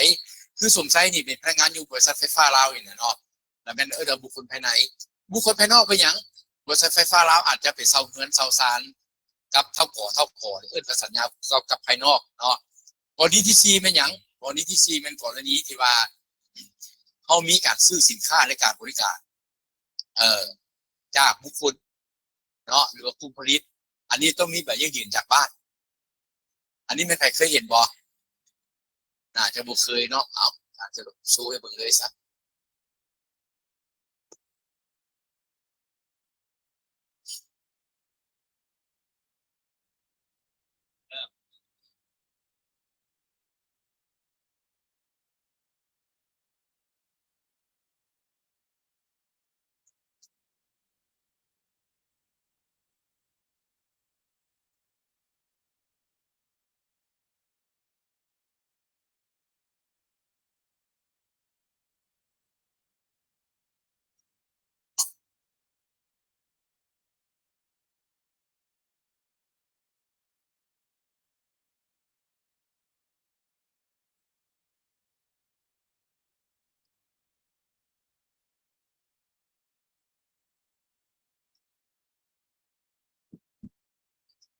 ຄືສົມໄຊນີ້ເປັນພະນັກງານຢູ່ບໍລິສັດໄຟຟ້າລາວນີ້ນະເນາະ ລະແມ່ນເອີ້ນວ່າບຸກຄົນພາຍໃນ. ບຸກຄົນພາຍນອກເປັນຫຍັງ? ບໍລິສັດໄຟຟ້າລາວອາດຈະໄປເຊົ່າເຮືອນເຊົ່າຊານກັບເຖົ້າກໍ ເຖົ້າກໍ ເອີ້ນວ່າສັນຍາກັບ ກັບພາຍນອກເນາະ. ກໍລະນີທີສີ່ແມ່ນຫຍັງ? ກໍລະນີທີສີ່ແມ່ນກໍລະນີທີ່ວ່າ ເຮົາມີການຊື້ສິນຄ້າ ແລະ ການບໍລິການ ເອີ ຈາກບຸກຄົນເນາະ ຫຼືວ່າກຸ່ມຜະລິດ. ອັນນີ້ຕ້ອງມີໃບຢັ້ງຢືນຈາກບ້ານ. ອັນນີ້ແມ່ນໃຜເຄີຍເຫັນບໍ່? ໜ້າຈະບໍ່ເຄີຍເນາະ. ເອົາ ອາດຈະໂຊໃຫ້ເບິ່ງເລີຍຊະ.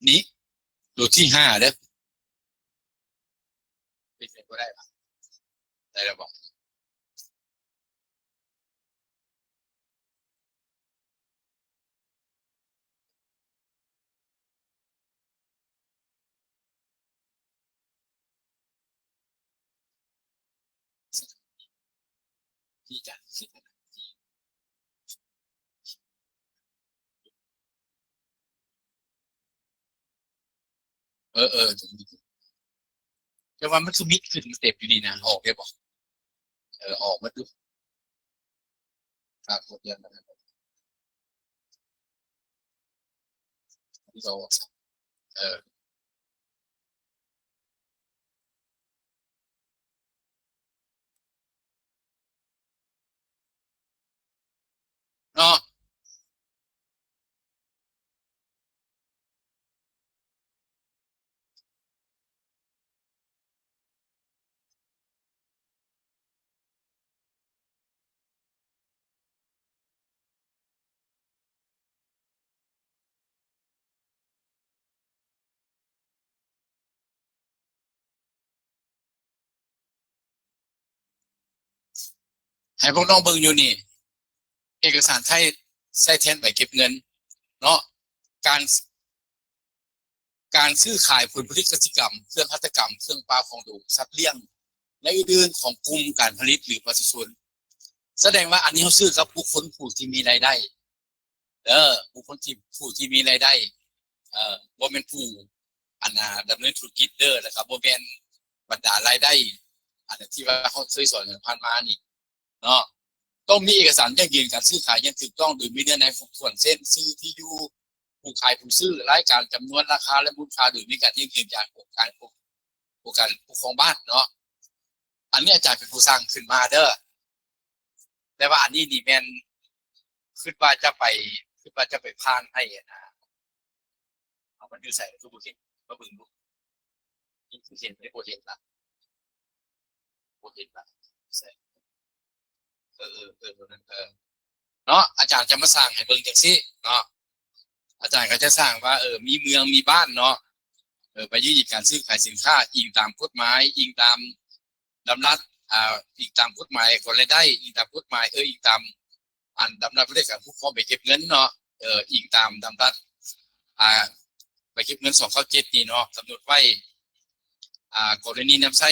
ນີ້ ໂຕທີຫ້າເດີ ເປັນໄປບໍ່ໄດ້ຫວາ? ໄດ້ແລ້ວບໍ່? ເອີ ໆ ແຕ່ວ່າມັນຄືມິດຂຶ້ນເຕັບຢູ່ນີ້ນະ ອອກໄດ້ບໍ່? ເອີ ອອກມາດູ. ເອີ ເນາະ. ໃຫ້ພວກນ້ອງເບິ່ງຢູ່ນີ້ ເອກະສານໄທໃຊ້ແທນໃບເກັບເງິນເນາະ ການ ການຊື້ຂາຍຜົນຜະລິດກະສິກຳ, ເຄື່ອງຫັດຖະກຳ, ເຄື່ອງປ່າຂອງດົງ, ສັດລ້ຽງ ແລະ ອື່ນໆ ຂອງກຸ່ມການຜະລິດ ຫຼື ປະຊາຊົນ. ສະແດງວ່າອັນນີ້ເຮົາຊື້ກັບບຸກຄົນຜູ້ທີ່ມີລາຍໄດ້ເດີ, ບຸກຄົນທີ່ ຜູ້ທີ່ມີລາຍໄດ້, ເອີ ບໍ່ແມ່ນຜູ້ ອັນນ່າ ດຳເນີນທຸລະກິດເດີ, ແລ້ວກໍບໍ່ແມ່ນບັນດາລາຍໄດ້ ອັນທີ່ວ່າເຮົາເຄີຍສອນກັນຜ່ານມານີ້ເນາະ ຕ້ອງມີເອກະສານຢັ້ງຢືນການຊື້ຂາຍຢ່າງຖືກຕ້ອງ ໂດຍມີເນື້ອໃນຄົບຖ້ວນ ເຊັ່ນ ຊື່ ທີ່ຢູ່ ຜູ້ຂາຍ ຜູ້ຊື້ ລາຍການ ຈຳນວນ ລາຄາ ແລະ ມູນຄ່າ ໂດຍມີການຢັ້ງຢືນຈາກອົງການ ອົງການປົກຄອງບ້ານເນາະ. ອັນນີ້ອາຈານເປັນຜູ້ສ້າງຂຶ້ນມາເດີ້ ແຕ່ວ່າອັນນີ້ນີ້ແມ່ນຄິດວ່າຈະໄປ ຄິດວ່າຈະໄປຜ່ານໃຫ້ຫັ້ນນະ. ເອົາ ມັນຢູ່ໃສ? ຄືບໍ່ເຫັນ? ມາເບິ່ງດູ. ຄືເຫັນ ບໍ່ເຫັນລະ ບໍ່ເຫັນລະ ໃສ? ເອີ ເອີ ເອີ ຕົວນັ້ນ ເອີ ເນາະ ອາຈານຈະມາສ້າງໃຫ້ເບິ່ງຈັ່ງຊີ້ເນາະ. ອາຈານກໍຈະສ້າງວ່າ ເອີ ມີເມືອງ ມີບ້ານເນາະ ເອີ ໄປຢືນຢັນການຊື້ຂາຍສິນຄ້າ ອີງຕາມກົດໝາຍ ອີງຕາມດຳລັດ ອ່າ ອີງຕາມກົດໝາຍຂອງລາຍໄດ້ ອີງຕາມກົດໝາຍ ເອີ ອີງຕາມ ອັນດຳລັດວ່າດ້ວຍການຄຸ້ມຄອງໃບເກັບເງິນເນາະ ເອີ ອີງຕາມດຳລັດ ອ່າ ໃບເກັບເງິນສອງເກົ້າເຈັດນີ້ເນາະ ກຳນົດໄວ້ ອ່າ ກໍລະນີນຳໃຊ້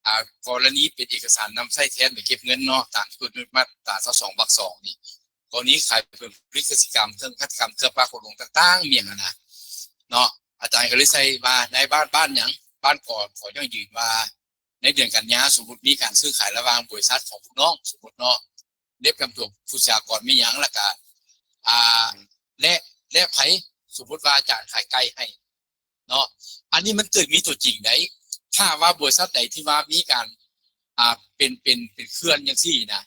ອ່າ ກໍລະນີເປັນເອກະສານນຳໃຊ້ແທນໃບເກັບເງິນເນາະ ຕາມກົດໝາຍມາດຕາຊາວສອງ ວັກສອງນີ້ ກໍລະນີຂາຍເພີ່ມຜະລິດກະສິກຳ ເຄື່ອງຫັດຖະກຳ ເຄື່ອງປາກໂຄດລົງຕ່າງໆ ມີຫຍັງຫັ້ນນະເນາະ. ອາຈານກໍເລີຍໃສ່ວ່າ ນາຍບ້ານ ບ້ານຫຍັງ ບ້ານກໍຂໍຢັ້ງຢືນວ່າ ໃນເດືອນກັນຍາ ສົມມຸດມີການຊື້ຂາຍລະຫວ່າງບໍລິສັດຂອງພວກນ້ອງ ສົມມຸດເນາະ ເລັບກຳຕົວຜູ້ເສຍອາກອນມີຫຍັງ ແລ້ວກະ ອ່າ ແລະ ແລະໃຜ ສົມມຸດວ່າອາຈານຂາຍໄກ່ໃຫ້ເນາະ ອັນນີ້ມັນເກີດມີຕົວຈິງໃດ໋. ຖ້າວ່າບໍລິສັດໃດທີ່ວ່າມີການ ອ່າ ເປັນ ເປັນ ເປັນເຂື່ອນຈັ່ງຊີ້ນະ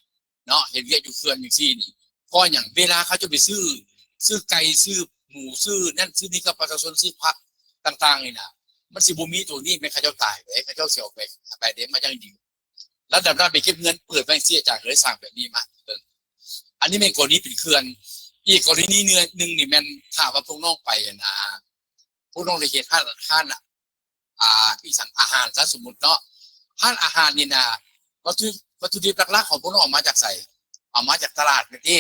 ເນາະ ເຮັດວຽກຢູ່ເຂື່ອນຈັ່ງຊີ້ນີ້ ເພາະຫຍັງ? ເວລາເຂົາເຈົ້າໄປຊື້ ຊື້ໄກ່ ຊື້ໝູ ຊື້ນັ້ນຊື້ນີ້ກັບປະຊາຊົນ ຊື້ຜັກຕ່າງໆນີ້ນະ ມັນຊິບໍ່ມີໂຕນີ້ ແມ່ນເຂົາເຈົ້າຕາຍເດ້ ເຂົາເຈົ້າຊິເອົາໄປ ໄປເດ້ ມາຢັ້ງຢືນລະດັບດ້ານໄປເກັບເງິນ. ເປີດໄວ້ຈັ່ງຊີ້ ອາຈານກໍເລີຍສ້າງແບບນີ້ມາເບິ່ງ. ອັນນີ້ແມ່ນກໍລະນີເປັນເຂື່ອນ. ອີກກໍລະນີໜຶ່ງນີ້ແມ່ນ ຖ້າວ່າພວກນ້ອງໄປ ອັນ ອ່າ ພວກນ້ອງໄດ້ເຮັດຮ້ານ ຮ້ານ ອ່າ ອີ່ຫຍັງ ອາຫານຊະ ສົມມຸດເນາະ ຮ້ານອາຫານນີ້ນະ ວັດຖຸ ວັດຖຸດິບຫຼັກໆຂອງພວກນ້ອງເອົາມາຈາກໃສ? ເອົາມາຈາກຕະຫຼາດແມ່ນຕິ?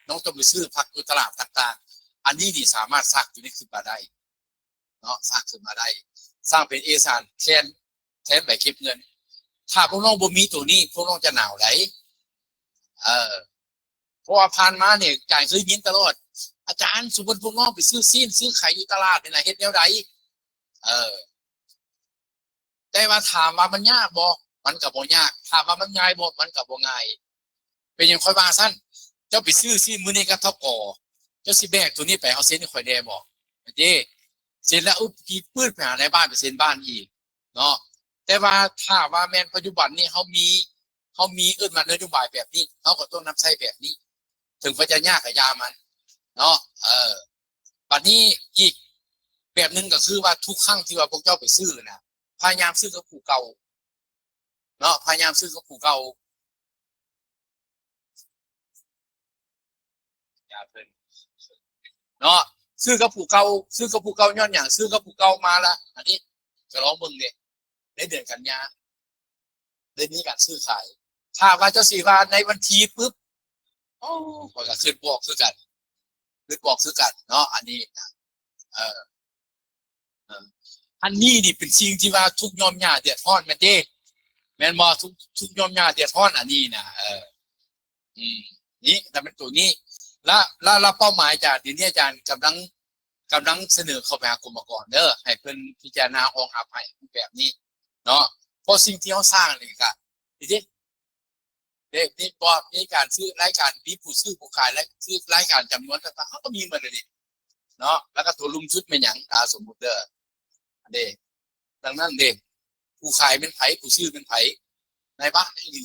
ນ້ອງຕ້ອງໄປຊື້ຜັກຢູ່ຕະຫຼາດຕ່າງໆ ອັນນີ້ນີ້ສາມາດສ້າງຕົວນີ້ຂຶ້ນມາໄດ້ເນາະ ສ້າງຂຶ້ນມາໄດ້ ສ້າງເປັນເອກະສານແທນ ແທນໃບເກັບເງິນ. ຖ້າພວກນ້ອງບໍ່ມີຕົວນີ້ ພວກນ້ອງຈະໜາວໃດ໋ ເອີ ເພາະວ່າຜ່ານມານີ້ ອາຈານເຄີຍຍິນຕະຫຼອດ ອາຈານ ສົມມຸດພວກນ້ອງໄປຊື້ຊີ້ນຊື້ໄຂ່ຢູ່ຕະຫຼາດນີ້ນະ ເຮັດແນວໃດ? ເອີ ແຕ່ວ່າຖາມວ່າມັນຍາກບໍ່? ມັນກໍບໍ່ຍາກ. ຖາມວ່າມັນງ່າຍບໍ່? ມັນກໍບໍ່ງ່າຍ. ເປັນຫຍັງຂ້ອຍວ່າຊັ້ນ? ເຈົ້າໄປຊື້ຊີ້ນມື້ນີ້ກັບທ້າວກໍ ເຈົ້າຊິແບກໂຕນີ້ໄປ ເອົາເຊັນໃຫ້ຂ້ອຍແດ່ບໍ່? ເດ້ ເຊັນແລ້ວ ອຶບ ກີບປຶດ ໄປຫານາຍບ້ານ ໄປເຊັນບ້ານອີກເນາະ. ແຕ່ວ່າຖ້າວ່າແມ່ນປັດຈຸບັນນີ້ເຮົາມີ ເຮົາມີ ເອີ້ນວ່ານະໂຍບາຍແບບນີ້ ເຮົາກໍຕ້ອງນຳໃຊ້ແບບນີ້ ເຖິງວ່າຈະຍາກກໍຢ່າມັນເນາະ. ເອີ ບັດນີ້ອີກແບບໜຶ່ງກໍຄືວ່າ ທຸກຄັ້ງທີ່ວ່າພວກເຈົ້າໄປຊື້ນະ ພະຍາຍາມຊື້ກັບຜູ້ເກົ່າເນາະ ພະຍາຍາມຊື້ກັບຜູ້ເກົ່າເນາະ ຊື້ກັບຜູ້ເກົ່າ ຊື້ກັບຜູ້ເກົ່າ. ຍ້ອນຫຍັງ? ຊື້ກັບຜູ້ເກົ່າມາລະ ອັນນີ້ກໍລອງເບິ່ງເດ້ ໃນເດືອນກັນຍາ ໄດ້ມີການຊື້ຂາຍ. ຖ້າວ່າເຈົ້າຊິວ່າໃນວັນທີປຶບ ໂອ້ ຂ້ອຍກໍຄິດບໍ່ອອກຄືກັນ ຄິດບໍ່ອອກຄືກັນເນາະ ອັນນີ້ນະ. ເອີ ເອີ ອັນນີ້ນີ້ເປັນສິ່ງທີ່ວ່າທຸກຍອມຍາເດືອດຮ້ອນແມ່ນເດ້ ແມ່ນບໍ່? ທຸກ ທຸກຍອມຍາເດືອດຮ້ອນອັນນີ້ນະ. ເອີ ອືມ ນີ້ ແຕ່ເປັນໂຕນີ້ ລະ ລະ ລະເປົ້າໝາຍຈາກ ດຽວນີ້ອາຈານກຳລັງ ກຳລັງສະເໜີເຂົ້າໄປຫາກົມມະກອນເດີ ໃຫ້ເພິ່ນພິຈາລະນາຮອງຮັບໃຫ້ຮູບແບບນີ້ເນາະ. ເພາະສິ່ງທີ່ເຮົາສ້າງນີ້ກະ ເດ້ ເດ້ ມີການຊື້ລາຍການ ມີຜູ້ຊື້ຜູ້ຂາຍ ລາຍ ຊື້ລາຍການຈຳນວນຕ່າງໆ ເຮົາກໍມີໝົດແລ້ວເດເນາະ. ແລ້ວກໍຕົວລຸ່ມສຸດແມ່ນຫຍັງ? ອ່າ ສົມມຸດເດີ ອັນເດ ດັ່ງນັ້ນເດ ຜູ້ຂາຍແມ່ນໃຜ? ຜູ້ຊື້ແມ່ນໃຜ? ນາຍບ້ານອີ່ຫຼີ.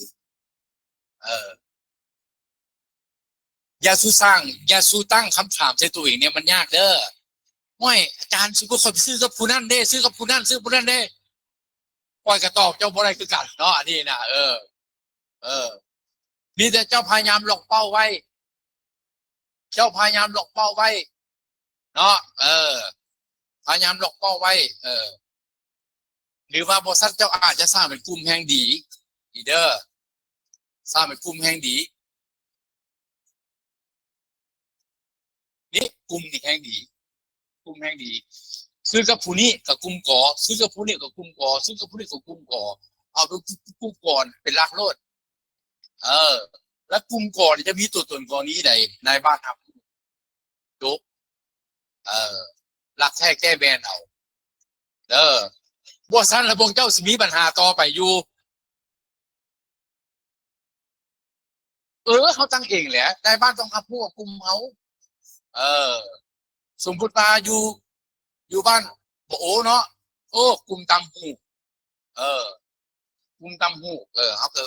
ເອີ ຢ່າສູ່ສ້າງ ຢ່າສູ່ຕັ້ງຄຳຖາມໃສ່ຕົວເອງເນຍ ມັນຍາກເດີ. ໂອ້ຍ ອາຈານ ສົມມຸດຂ້ອຍໄປຊື້ກັບຜູ້ນັ້ນເດ້ ຊື້ກັບຜູ້ນັ້ນ ຊື້ຜູ້ນັ້ນເດ້ ຂ້ອຍກໍຕອບເຈົ້າບໍ່ໄດ້ຄືກັນເນາະ ອັນນີ້ນະ. ເອີ ເອີ ມີແຕ່ເຈົ້າພະຍາຍາມລັອກເປົ້າໄວ້ ເຈົ້າພະຍາຍາມລັອກເປົ້າໄວ້ເນາະ ເອີ ພະຍາຍາມລັອກເປົ້າໄວ້ ເອີ ຫຼືວ່າບໍ່ຊັ້ນເຈົ້າອາດຈະສ້າງເປັນກຸ່ມແຮ່ງດີ ອີເດີ ສ້າງເປັນກຸ່ມແຮ່ງດີ ນີ້ກຸ່ມນີ້ແຮ່ງດີ ກຸ່ມແຮ່ງດີ ຊື້ກັບຜູ້ນີ້ກໍກຸ່ມກໍ ຊື້ກັບຜູ້ນີ້ກໍກຸ່ມກໍ ຊື້ກັບຜູ້ນີ້ກໍກຸ່ມກໍ ເອົາເປັນກຸ່ມກໍເປັນຫຼັກໂລດ ເອີ ແລ້ວກຸ່ມກໍນີ້ຈະມີຕົວຕົນກໍນີ້ໃດ ນາຍບ້ານຮັບຮູ້ ຈົບ ເອີ ລັກແທ້ແກ້ແບນເອົາເດີ. ບໍ່ຊັ້ນລະພວກເຈົ້າຊິມີບັນຫາຕໍ່ໄປຢູ່. ເອີ ເຮົາຕັ້ງເອງແຫຼະ, ນາຍບ້ານຕ້ອງຮັບຮູ້ກັບກຸ່ມເຮົາ. ເອີ ສົມມຸດວ່າຢູ່ ຢູ່ບ້ານບໍ່ໂອເນາະ, ໂອ້ ກຸ່ມຕ່ຳຫູກ ເອີ ກຸ່ມຕ່ຳຫູກ ເອີ ເຮົາກໍ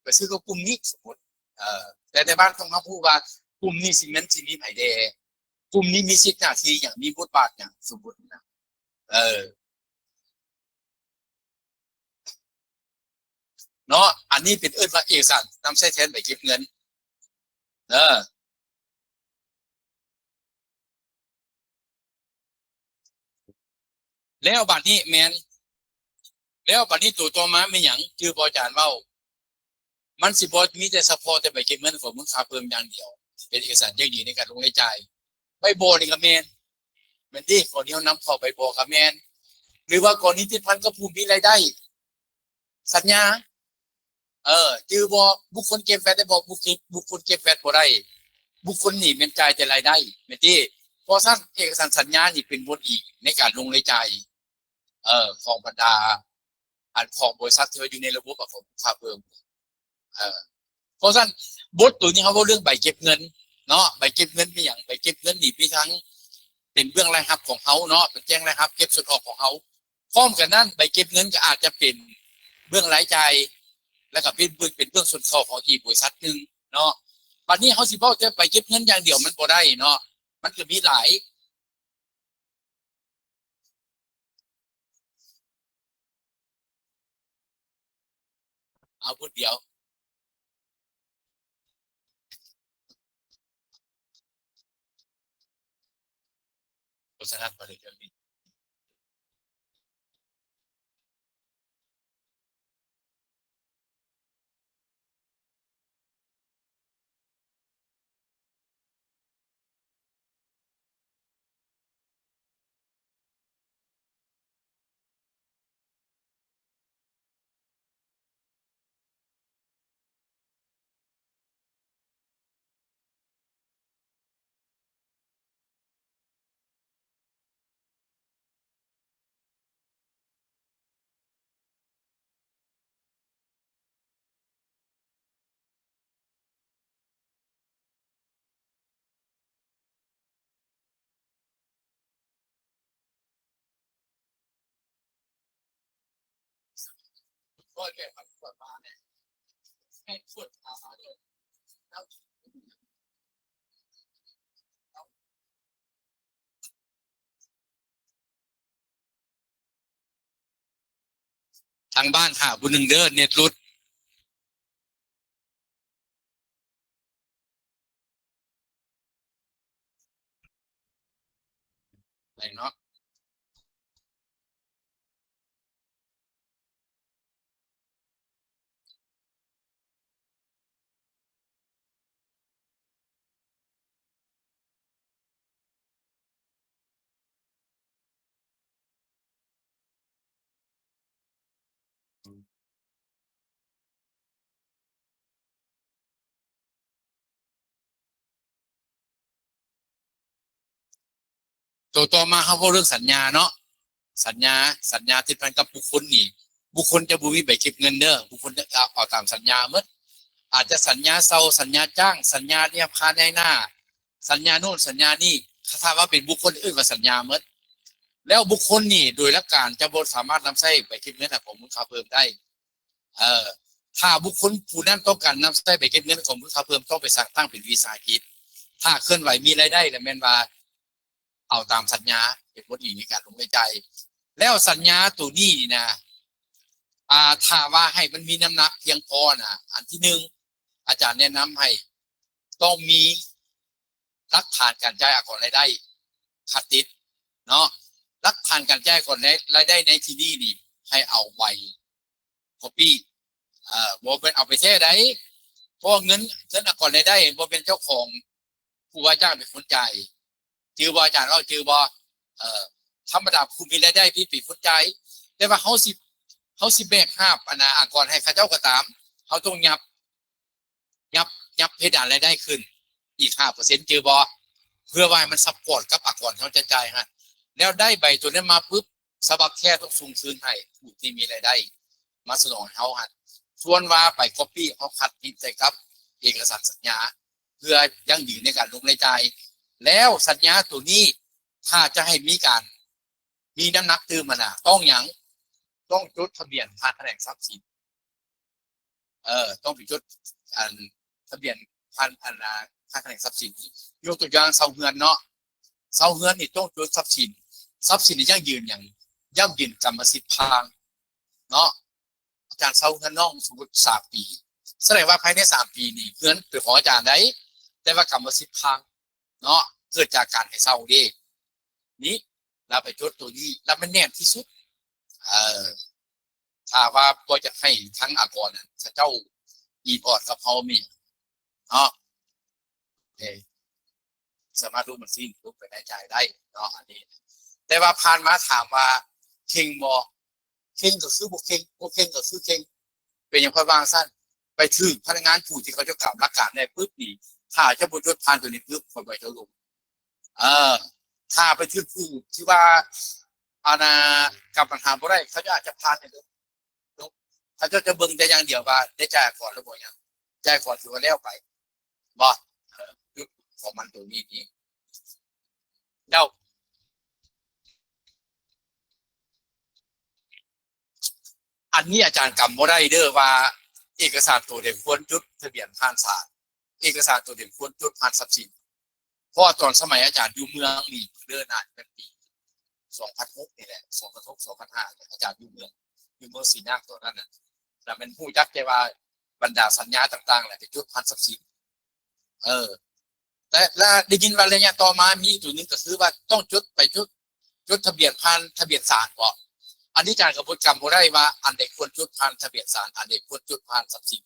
ໄປຊື້ກັບກຸ່ມນີ້ ສົມມຸດ. ເອີ ແຕ່ນາຍບ້ານຕ້ອງຮັບຮູ້ວ່າກຸ່ມນີ້ຊິແມ່ນຊິມີໃຜແດ່, ກຸ່ມນີ້ມີສິດໜ້າທີ່ຫຍັງ, ມີບົດບາດຫຍັງ ສົມມຸດນະ. ເອີ ເນາະ, ອັນນີ້ເປັນເອີ້ນວ່າເອກະສານນຳໃຊ້ແທນໃບເກັບເງິນເດີ. ແລ້ວບາດນີ້ແມ່ນ ແລ້ວບາດນີ້ໂຕຕໍ່ມາແມ່ນຫຍັງ? ຈື່ບໍ່ອາຈານເວົ້າ? ມັນຊິບໍ່ມີແຕ່ສະເພາະແຕ່ໃບເກັບເງິນ ຂໍ້ມູນຄ່າເພີ່ມຢ່າງດຽວ ເປັນເອກະສານແຈ້ງດີໃນການລົງລາຍຈ່າຍ. ໃບບໍ່ນີ້ກໍແມ່ນ ແມ່ນຕິ? ກໍແນວນຳເຂົ້າໃບບໍ່ກໍແມ່ນ ຫຼືວ່າກໍລະນີຕິດພັນກັບຜູ້ມີລາຍໄດ້ ສັນຍາ ເອີ ຈື່ບໍ່? ບຸກຄົນເກັບແວັດໄດ້ບໍ່? ບຸກຄົນເກັບແວັດບໍ່ໄດ້, ບຸກຄົນນີ້ແມ່ນຈ່າຍແຕ່ລາຍໄດ້ ແມ່ນຕິ? ເພາະສະນັ້ນເອກະສານສັນຍານີ້ເປັນບົດອີງໃນການລົງລາຍຈ່າຍ ເອີ ຂອງບັນດາ ອັນຂອງບໍລິສັດທີ່ວ່າຢູ່ໃນລະບົບ ອາ ຂອງຄ່າເພີ່ມ ເອີ ເພາະສະນັ້ນບົດໂຕນີ້ເຮົາເວົ້າເລື່ອງໃບເກັບເງິນເນາະ. ໃບເກັບເງິນມີຫຍັງ? ໃບເກັບເງິນນີ້ມີທັງເປັນເບື້ອງລາຍຮັບຂອງເຮົາເນາະ, ເປັນແຈ້ງລາຍຮັບເກັບສ່ວນອອກຂອງເຮົາ. ພ້ອມກັນນັ້ນໃບເກັບເງິນກໍອາດຈະເປັນເບື້ອງລາຍຈ່າຍ ແລ້ວກໍເປັນເບື້ອງ ເປັນເບື້ອງສ່ວນເຂົ້າຂອງອີກບໍລິສັດໜຶ່ງເນາະ. ບັດນີ້ເຮົາຊິເວົ້າແຕ່ໃບເກັບເງິນຢ່າງດຽວມັນບໍ່ໄດ້ເນາະ, ມັນກໍມີຫຼາຍ ເອົາຜູ້ດຽວ ໂຄສະນາໄປເລີຍ. ທາງບ້ານຖ້າຜູ້ໜຶ່ງເດີ ເນັດຫຼຸດ. ໄດ້ເນາະ. ໂຕຕໍ່ມາເຮົາເວົ້າເລື່ອງສັນຍາເນາະ, ສັນຍາ, ສັນຍາຕິດພັນກັບບຸກຄົນນີ້ ບຸກຄົນຈະບໍ່ມີໃບເກັບເງິນເດີ, ບຸກຄົນຈະເອົາຕາມສັນຍາໝົດ, ອາດຈະສັນຍາເຊົ່າ, ສັນຍາຈ້າງ, ສັນຍາເຮັດໃຫ້ນາຍໜ້າ, ສັນຍາໂນ່ນສັນຍານີ້, ຖ້າວ່າເປັນບຸກຄົນເອີ້ນວ່າສັນຍາໝົດ. ແລ້ວບຸກຄົນນີ້ໂດຍຫຼັກການຈະບໍ່ສາມາດນຳໃຊ້ໃບເກັບເງິນ ແລະ ຂໍ້ມູນຄ່າເພີ່ມໄດ້. ເອີ ຖ້າບຸກຄົນຜູ້ນັ້ນຕ້ອງການນຳໃຊ້ໃບເກັບເງິນ ຂໍ້ມູນຄ່າເພີ່ມ ຕ້ອງໄປສ້າງຕັ້ງເປັນວິສາຫະກິດ. ຖ້າເຄື່ອນໄຫວມີລາຍໄດ້ ລະແມ່ນວ່າເອົາຕາມສັນຍາເປັນບົດອີງໃນການລົງລາຍຈ່າຍ. ແລ້ວສັນຍາໂຕນີ້ນີ້ນະ ອ່າ ຖ້າວ່າໃຫ້ມັນມີນ້ຳໜັກພຽງພໍນະ, ອັນທີໜຶ່ງ ອາຈານແນະນຳໃຫ້ຕ້ອງມີຫຼັກຖານການຈ່າຍອາກອນລາຍໄດ້ຄັດຕິດເນາະ. ຫຼັກຖານການຈ່າຍອາກອນລາຍໄດ້ໃນທີ່ນີ້ນີ້ ໃຫ້ເອົາໃບ copy ເອີ ບໍ່ແມ່ນເອົາໄປແທ້ໃດ ເພາະວ່າເງິນ ເງິນອາກອນລາຍໄດ້ບໍ່ແມ່ນເຈົ້າຂອງ ຜູ້ວ່າຈ້າງເປັນຄົນຈ່າຍ. ຈື່ບໍ່ອາຈານເວົ້າ? ຈື່ບໍ່? ເອີ ທຳມະດາຜູ້ມີລາຍໄດ້ເປັນຄົນຈ່າຍ, ແຕ່ວ່າເຮົາຊິ ເຮົາຊິແບກຫາບອັນນາ ອາກອນໃຫ້ເຂົາເຈົ້າກໍຕາມ, ເຮົາຕ້ອງຫຍັບ ຫຍັບ ຫຍັບເພດານລາຍໄດ້ຂຶ້ນອີກຫ້າເປີເຊັນ ຈື່ບໍ່? ເພື່ອວ່າໃຫ້ມັນຊັບພອດກັບອາກອນທີ່ເຮົາຈະຈ່າຍຫັ້ນ. ແລ້ວໄດ້ໃບໂຕນັ້ນມາປຶບ ສະບັບແທ້ຕ້ອງສົ່ງຄືນໃຫ້ຜູ້ທີ່ມີລາຍໄດ້ມາສະໜອງໃຫ້ເຮົາຫັ້ນ. ສ່ວນວ່າໃບກັອບປີ້ ເຮົາຄັດຕິດໃສ່ກັບເອກະສານສັນຍາ ເພື່ອຢັ້ງຢືນໃນການລົງລາຍຈ່າຍ. ແລ້ວສັນຍາໂຕນີ້ ຖ້າຈະໃຫ້ມີການ ມີນ້ຳໜັກຕື່ມຫັ້ນນະ ຕ້ອງຫຍັງ? ຕ້ອງຈົດທະບຽນຜ່ານຂະແໜງຊັບສິນ. ເອີ ຕ້ອງໄປຈົດ ອັນ ທະບຽນຜ່ານ ອັນ ອ່າ ຜ່ານຂະແໜງຊັບສິນ. ຍົກຕົວຢ່າງເຊົ່າເຮືອນເນາະ, ເຊົ່າເຮືອນນີ້ຕ້ອງຈົດຊັບສິນ. ຊັບສິນນີ້ຢັ້ງຢືນຫຍັງ? ຢັ້ງຢືນກຳມະສິດພາງເນາະ. ອາຈານເຊົ່າເຮືອນນ້ອງ ສົມມຸດສາມປີ, ສະແດງວ່າພາຍໃນສາມປີນີ້ ເຮືອນເປັນຂອງອາຈານໃດ໋ ແຕ່ວ່າກຳມະສິດພາງເນາະ ເກີດຈາກການໃຫ້ເຊົ່າເດ້. ນີ້ ລາວໄປຈົດໂຕນີ້ ລາວມັນແນບທີ່ສຸດ. ເອີ ຖ້າວ່າບໍ່ຢາກໃຫ້ທາງອາກອນນັ້ນ ເຂົາເຈົ້າອີ່ບອອດກັບເຮົາມີເນາະ ເອີ ສາມາດລົງບັນຊີລົງໄປລາຍຈ່າຍໄດ້ເນາະ ອັນນີ້. ແຕ່ວ່າຜ່ານມາຖາມວ່າເຄັ່ງບໍ່? ເຄັ່ງກໍຄືບໍ່ເຄັ່ງ, ບໍ່ເຄັ່ງກໍຄືເຄັ່ງ. ເປັນຫຍັງຂ້ອຍວ່າຊັ້ນ? ໄປຖືກພະນັກງານຜູ້ທີ່ເຂົາເຈົ້າກຳຫຼັກການໄດ້ປຶບນີ້ ຖ້າເຈົ້າບໍ່ຈົດຜ່ານໂຕນີ້ປຶບ ຂ້ອຍບໍ່ໃຫ້ເຈົ້າລົງ. ເອີ ຖ້າໄປຖືກຜູ້ທີ່ວ່າ ອັນນ່າ ກຳບັນຫາບໍ່ໄດ້ ເຂົາເຈົ້າອາດຈະຜ່ານໃຫ້ເລີຍ. ເຂົາເຈົ້າຈະເບິ່ງແຕ່ຢ່າງດຽວວ່າໄດ້ຈ່າຍອາກອນຫຼືບໍ່ຫຍັງ, ຈ່າຍອາກອນຖືວ່າແລ້ວໄປ. ບໍ່ ເອີ ຈຸດຂອງມັນໂຕນີ້ນີ້ ແລ້ວ ອັນນີ້ອາຈານກຳບໍ່ໄດ້ເດີ້ວ່າເອກະສານໂຕໃດຄວນຈົດທະບຽນຜ່ານສານ, ເອກະສານໂຕໃດຄວນຈົດຜ່ານຊັບສິນ. ເພາະວ່າຕອນສະໄໝອາຈານຢູ່ເມືອງນີ້ເດີ້ ໜ້າຈະເປັນປີສອງພັນຫົກນີ້ແຫຼະ ສອງພັນຫົກ ສອງພັນຫ້າ ອາຈານຢູ່ເມືອງ ຢູ່ເມືອງສີນາງຕອນນັ້ນນະ ລະແມ່ນຮູ້ຈັກແຕ່ວ່າບັນດາສັນຍາຕ່າງໆ ແຫຼະ ໄປຈົດຜ່ານຊັບສິນ. ເອີ ແລະ ລະໄດ້ຍິນວ່າໄລຍະຕໍ່ມາມີອີກໂຕໜຶ່ງ ກໍຄືວ່າຕ້ອງຈົດ ໄປຈົດ ຈົດທະບຽນຜ່ານທະບຽນສານບໍ? ອັນນີ້ອາຈານກໍບໍ່ ຈຳບໍ່ໄດ້ວ່າອັນໃດຄວນຈົດຜ່ານທະບຽນສານ ອັນໃດຄວນຈົດຜ່ານຊັບສິນ.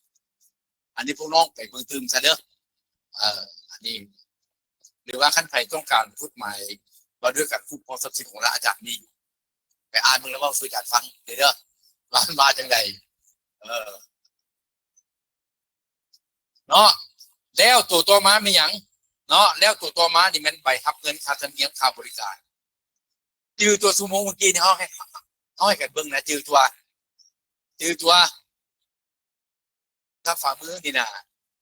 ອັນນີ້ພວກນ້ອງໄປເບິ່ງຕື່ມຊະເດີ້. ເອີ ອັນນີ້ ຫຼືວ່າຄັນໃຜຕ້ອງການກົດໝາຍວ່າດ້ວຍການຄຸ້ມຄອງຊັບສິນຂອງລັດ ອາຈານມີຢູ່ ໄປອ່ານເບິ່ງແລ້ວເວົ້າສູ່ອາຈານຟັງເດີ້ ວ່າມັນວ່າຈັ່ງໃດ. ເອີ ເນາະ ແລ້ວໂຕຕໍ່ມາແມ່ນຫຍັງເນາະ? ແລ້ວໂຕຕໍ່ມານີ້ແມ່ນໃບຮັບເງິນຄ່າທຳນຽມຄ່າບໍລິການ. ຈື່ຕົວ ຊົ່ວໂມງເມື່ອກີ້ນີ້ເຮົາໃຫ້ ເຮົາໃຫ້ກັນເບິ່ງນະ ຈື່ຕົວ ຈື່ຕົວ ທາງຂວາມືນີ້ນະ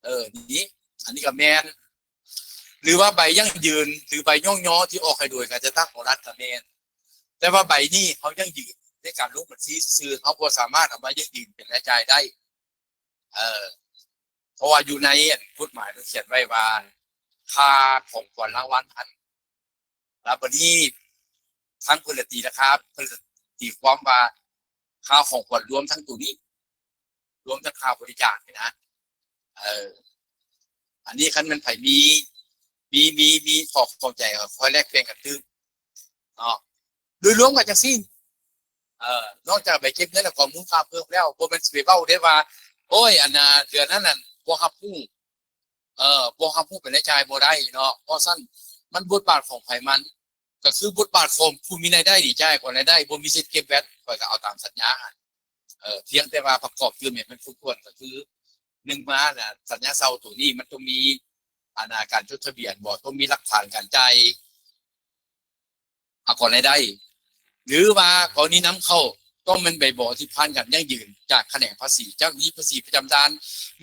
ເອີ ນີ້ ອັນນີ້ກໍແມ່ນ. ຫຼືວ່າໃບຢັ້ງຢືນ ຫຼືໃບຍ້ອງຍໍທີ່ອອກໃຫ້ໂດຍການຈັດຕັ້ງຂອງລັດກໍແມ່ນ. ແຕ່ວ່າໃບນີ້ເຮົາຢັ້ງຢືນໃນການລົງບັນຊີຊື່ໆ, ເຮົາບໍ່ສາມາດເອົາມາຢັ້ງຢືນເປັນລາຍຈ່າຍໄດ້. ເອີ ເພາະວ່າຢູ່ໃນ ອັນ ກົດໝາຍມັນຂຽນໄວ້ວ່າ ຄ່າຂອງຂວັນລາງວັນຫັ້ນ ແລ້ວບັດນີ້ທາງເພິ່ນລະຕີລາຄາ ເພິ່ນລະຕີຄວາມວ່າຄ່າຂອງຂວັນລວມທັງໂຕນີ້ ລວມທັງຄ່າບໍລິຈາກນີ້ນະ. ເອີ ອັນນີ້ຄັນແມ່ນໃຜມີ ມີ ມີ ມີຂໍ້ ເຂົ້າໃຈ ກໍຄ່ອຍແລກປ່ຽນກັນຕື່ມເນາະ. ໂດຍລວມກໍຈັ່ງຊີ້ ເອີ ນອກຈາກໃບເກັບເງິນ ແລະ ກອງມູນຄ່າເພີ່ມແລ້ວ ບໍ່ແມ່ນຊິໄປເວົ້າໄດ້ວ່າ ໂອ້ຍ ອັນນ່າ ເດືອນນັ້ນນັ້ນບໍ່ຮັບຮູ້ ເອີ ບໍ່ຮັບຮູ້ເປັນລາຍຈ່າຍບໍ່ໄດ້ເນາະ. ເພາະຊັ້ນມັນບົດບາດຂອງໃຜມັນ ກໍຄືບົດບາດຂອງຜູ້ມີລາຍໄດ້ນີ້ ຈ່າຍກ່ອນລາຍໄດ້ ບໍ່ມີສິດເກັບແວັດ ຂ້ອຍກໍເອົາຕາມສັນຍາ. ເອີ ພຽງແຕ່ວ່າປະກອບຕື່ມໃຫ້ມັນຄົບຖ້ວນ ກໍຄື ໜຶ່ງມານະ ສັນຍາເຊົ່າໂຕນີ້ມັນຕ້ອງມີ ອັນນ່າ ການຈົດທະບຽນບໍ່ ຕ້ອງມີຫຼັກຖານການຈ່າຍ ອາກອນລາຍໄດ້ ຫຼືວ່າກໍລະນີນຳເຂົ້າ ຕ້ອງແມ່ນໃບບໍທີ່ຜ່ານການຢັ້ງຢືນຈາກຂະແໜງພາສີ, ເຈົ້າໜ້າທີ່ພາສີປະຈຳດ່ານ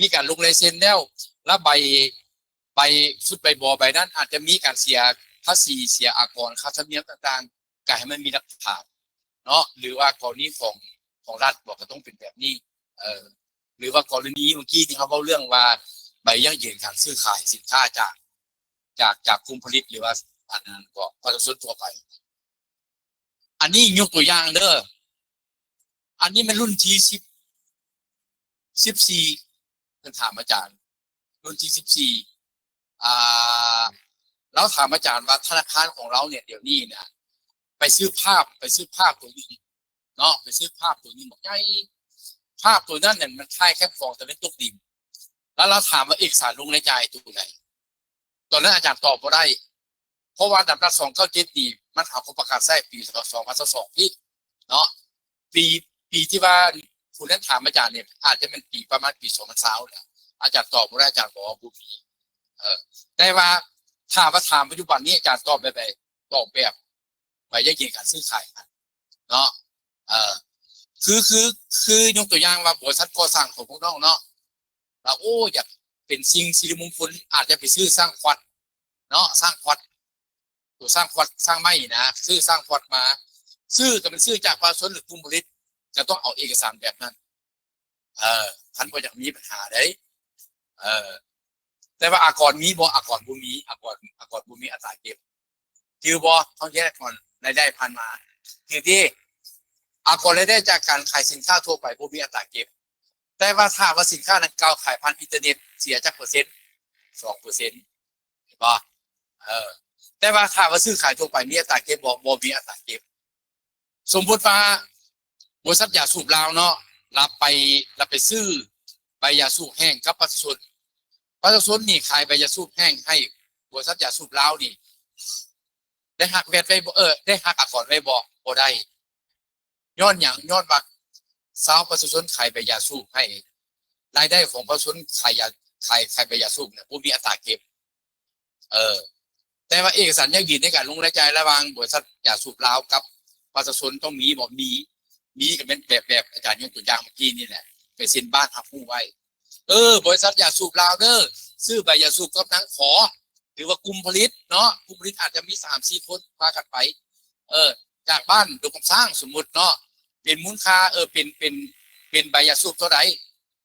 ມີການລົງລາຍເຊັນແລ້ວ ລະໃບ ໃບ ຊຸດໃບບໍໃບນັ້ນອາດຈະມີການເສຍພາສີ, ເສຍອາກອນ, ຄ່າທຳນຽມຕ່າງໆ ກໍໃຫ້ມັນມີຫຼັກຖານເນາະ. ຫຼືວ່າກໍລະນີຂອງ ຂອງລັດບໍ ກໍຕ້ອງເປັນແບບນີ້. ເອີ ຫຼືວ່າກໍລະນີເມື່ອກີ້ທີ່ເຮົາເວົ້າເລື່ອງວ່າ ໃບຢັ້ງຢືນການຊື້ຂາຍສິນຄ້າຈາກ ຈາກ ຈາກກຸ່ມຜະລິດ ຫຼືວ່າອັນນັ້ນກໍປະຊາຊົນທົ່ວໄປ. ອັນນີ້ຍົກຕົວຢ່າງເດີ້ ອັນນີ້ແມ່ນລຸ້ນທີສິບ ສິບສີ່ ເພິ່ນຖາມອາຈານ ລຸ້ນທີສິບສີ່ ອ່າ ລາວຖາມອາຈານວ່າ ທະນາຄານຂອງລາວເນຍ ດຽວນີ້ນະ ໄປຊື້ພາບ ໄປຊື້ພາບໂຕໜຶ່ງເນາະ ໄປຊື້ພາບໂຕໜຶ່ງບັກໃຫຍ່ ພາບໂຕນັ້ນນະ ມັນຄ້າຍແຄມຂອງຕາເວັນຕົກດິນ. ແລ້ວລາວຖາມວ່າ ເອກະສານລົງລາຍຈ່າຍໂຕໃດ? ຕອນນັ້ນອາຈານຕອບບໍ່ໄດ້ ເພາະວ່າດຳລັດສອງເກົ້າເຈັດນີ້ ມັນຫາກໍປະກາດໃຊ້ປີສອງພັນຊາວສອງນີ້ເນາະ. ປີ ປີທີ່ວ່າຜູ້ນັ້ນຖາມອາຈານນີ້ ອາດຈະແມ່ນປີ ປະມານປີສອງພັນຊາວແຫຼະ. ອາຈານຕອບບໍ່ໄດ້ ອາຈານບອກວ່າບໍ່ມີ. ເອີ ແຕ່ວ່າຖ້າວ່າຖາມປັດຈຸບັນນີ້ ອາຈານຕອບແບບໃດ? ຕອບແບບໃບຢັ້ງຢືນການຊື້ຂາຍ. ເນາະ. ເອີ ຄື ຄື ຄືຍົກຕົວຢ່າງວ່າ ບໍລິສັດກໍ່ສ້າງຂອງພວກນ້ອງເນາະ ລາວ ໂອ້ ຢາກເປັນສິ່ງສິລິມົງຄົນ ອາດຈະໄປຊື້ຊ່າງຄວັດເນາະ ຊ່າງຄວັດ ໂຕຊ່າງຄວັດ ຊ່າງໄມ້ນະ ຊື້ຊ່າງຄວັດມາ ຊື້ກໍແມ່ນຊື້ຈາກປະຊາຊົນ ຫຼື ກຸ່ມຜະລິດ ກໍຕ້ອງເອົາເອກະສານແບບນັ້ນ. ເອີ ຄັນບໍ່ຢາກມີບັນຫາເດ້. ເອີ ແຕ່ວ່າອາກອນມີບໍ່? ອາກອນບໍ່ມີ ອາກອນ ອາກອນບໍ່ມີອັດຕາເກັບ. ຈື່ບໍ່? ເຮົາແຍກກ່ອນ ລາຍໄດ້ຜ່ານມາ ຄືທີ່ ອາກອນລາຍໄດ້ຈາກການຂາຍສິນຄ້າທົ່ວໄປບໍ່ມີອັດຕາເກັບ. ແຕ່ວ່າຖ້າວ່າສິນຄ້ານັ້ນກ່າວຂາຍຜ່ານອິນເຕີເນັດ ເສຍຈັກເປີເຊັນ? ສອງເປີເຊັນ ເຫັນບໍ່? ເອີ ແຕ່ວ່າຖ້າວ່າຊື້ຂາຍທົ່ວໄປມີອັດຕາເກັບບໍ່? ບໍ່ມີອັດຕາເກັບ. ສົມມຸດວ່າບໍລິສັດຢາສູບລາວເນາະ ລາວໄປ ລາວໄປຊື້ໃບຢາສູບແຫ້ງກັບປະຊາຊົນ, ປະຊາຊົນນີ້ຂາຍໃບຢາສູບແຫ້ງໃຫ້ບໍລິສັດຢາສູບລາວນີ້ ໄດ້ຫັກແວັດໄວ້ບໍ່? ເອີ ໄດ້ຫັກອາກອນໄວ້ບໍ່? ບໍ່ໄດ້. ຍ້ອນຫຍັງ? ຍ້ອນວ່າຊາວປະຊາຊົນຂາຍໃບຢາສູບໃຫ້ ລາຍໄດ້ຂອງປະຊາຊົນຂາຍຢາ ຂາຍ ຂາຍໃບຢາສູບນະ ບໍ່ມີອັດຕາເກັບ. ເອີ ແຕ່ວ່າເອກະສານຢັ້ງຢືນໃນການລົງລາຍຈ່າຍລະຫວ່າງບໍລິສັດຢາສູບລາວກັບປະຊາຊົນຕ້ອງມີບໍ່? ມີ ມີກໍແມ່ນແບບ ແບບອາຈານຍົກຕົວຢ່າງເມື່ອກີ້ນີ້ແຫຼະ ໄປເຊັນບ້ານຮັບຮູ້ໄວ້ ເອີ ບໍລິສັດຢາສູບລາວເດີ ຊື້ໃບຢາສູບກັບນາງຂໍ ຫຼືວ່າກຸ່ມຜະລິດເນາະ ກຸ່ມຜະລິດອາດຈະມີສາມສີ່ຄົນພາກັນໄປ ເອີ ຈາກບ້ານດົງກຳຊ້າງ ສົມມຸດເນາະ ເປັນມູນຄ່າ ເອີ ເປັນ ເປັນ ເປັນໃບຢາສູບເທົ່າໃດ?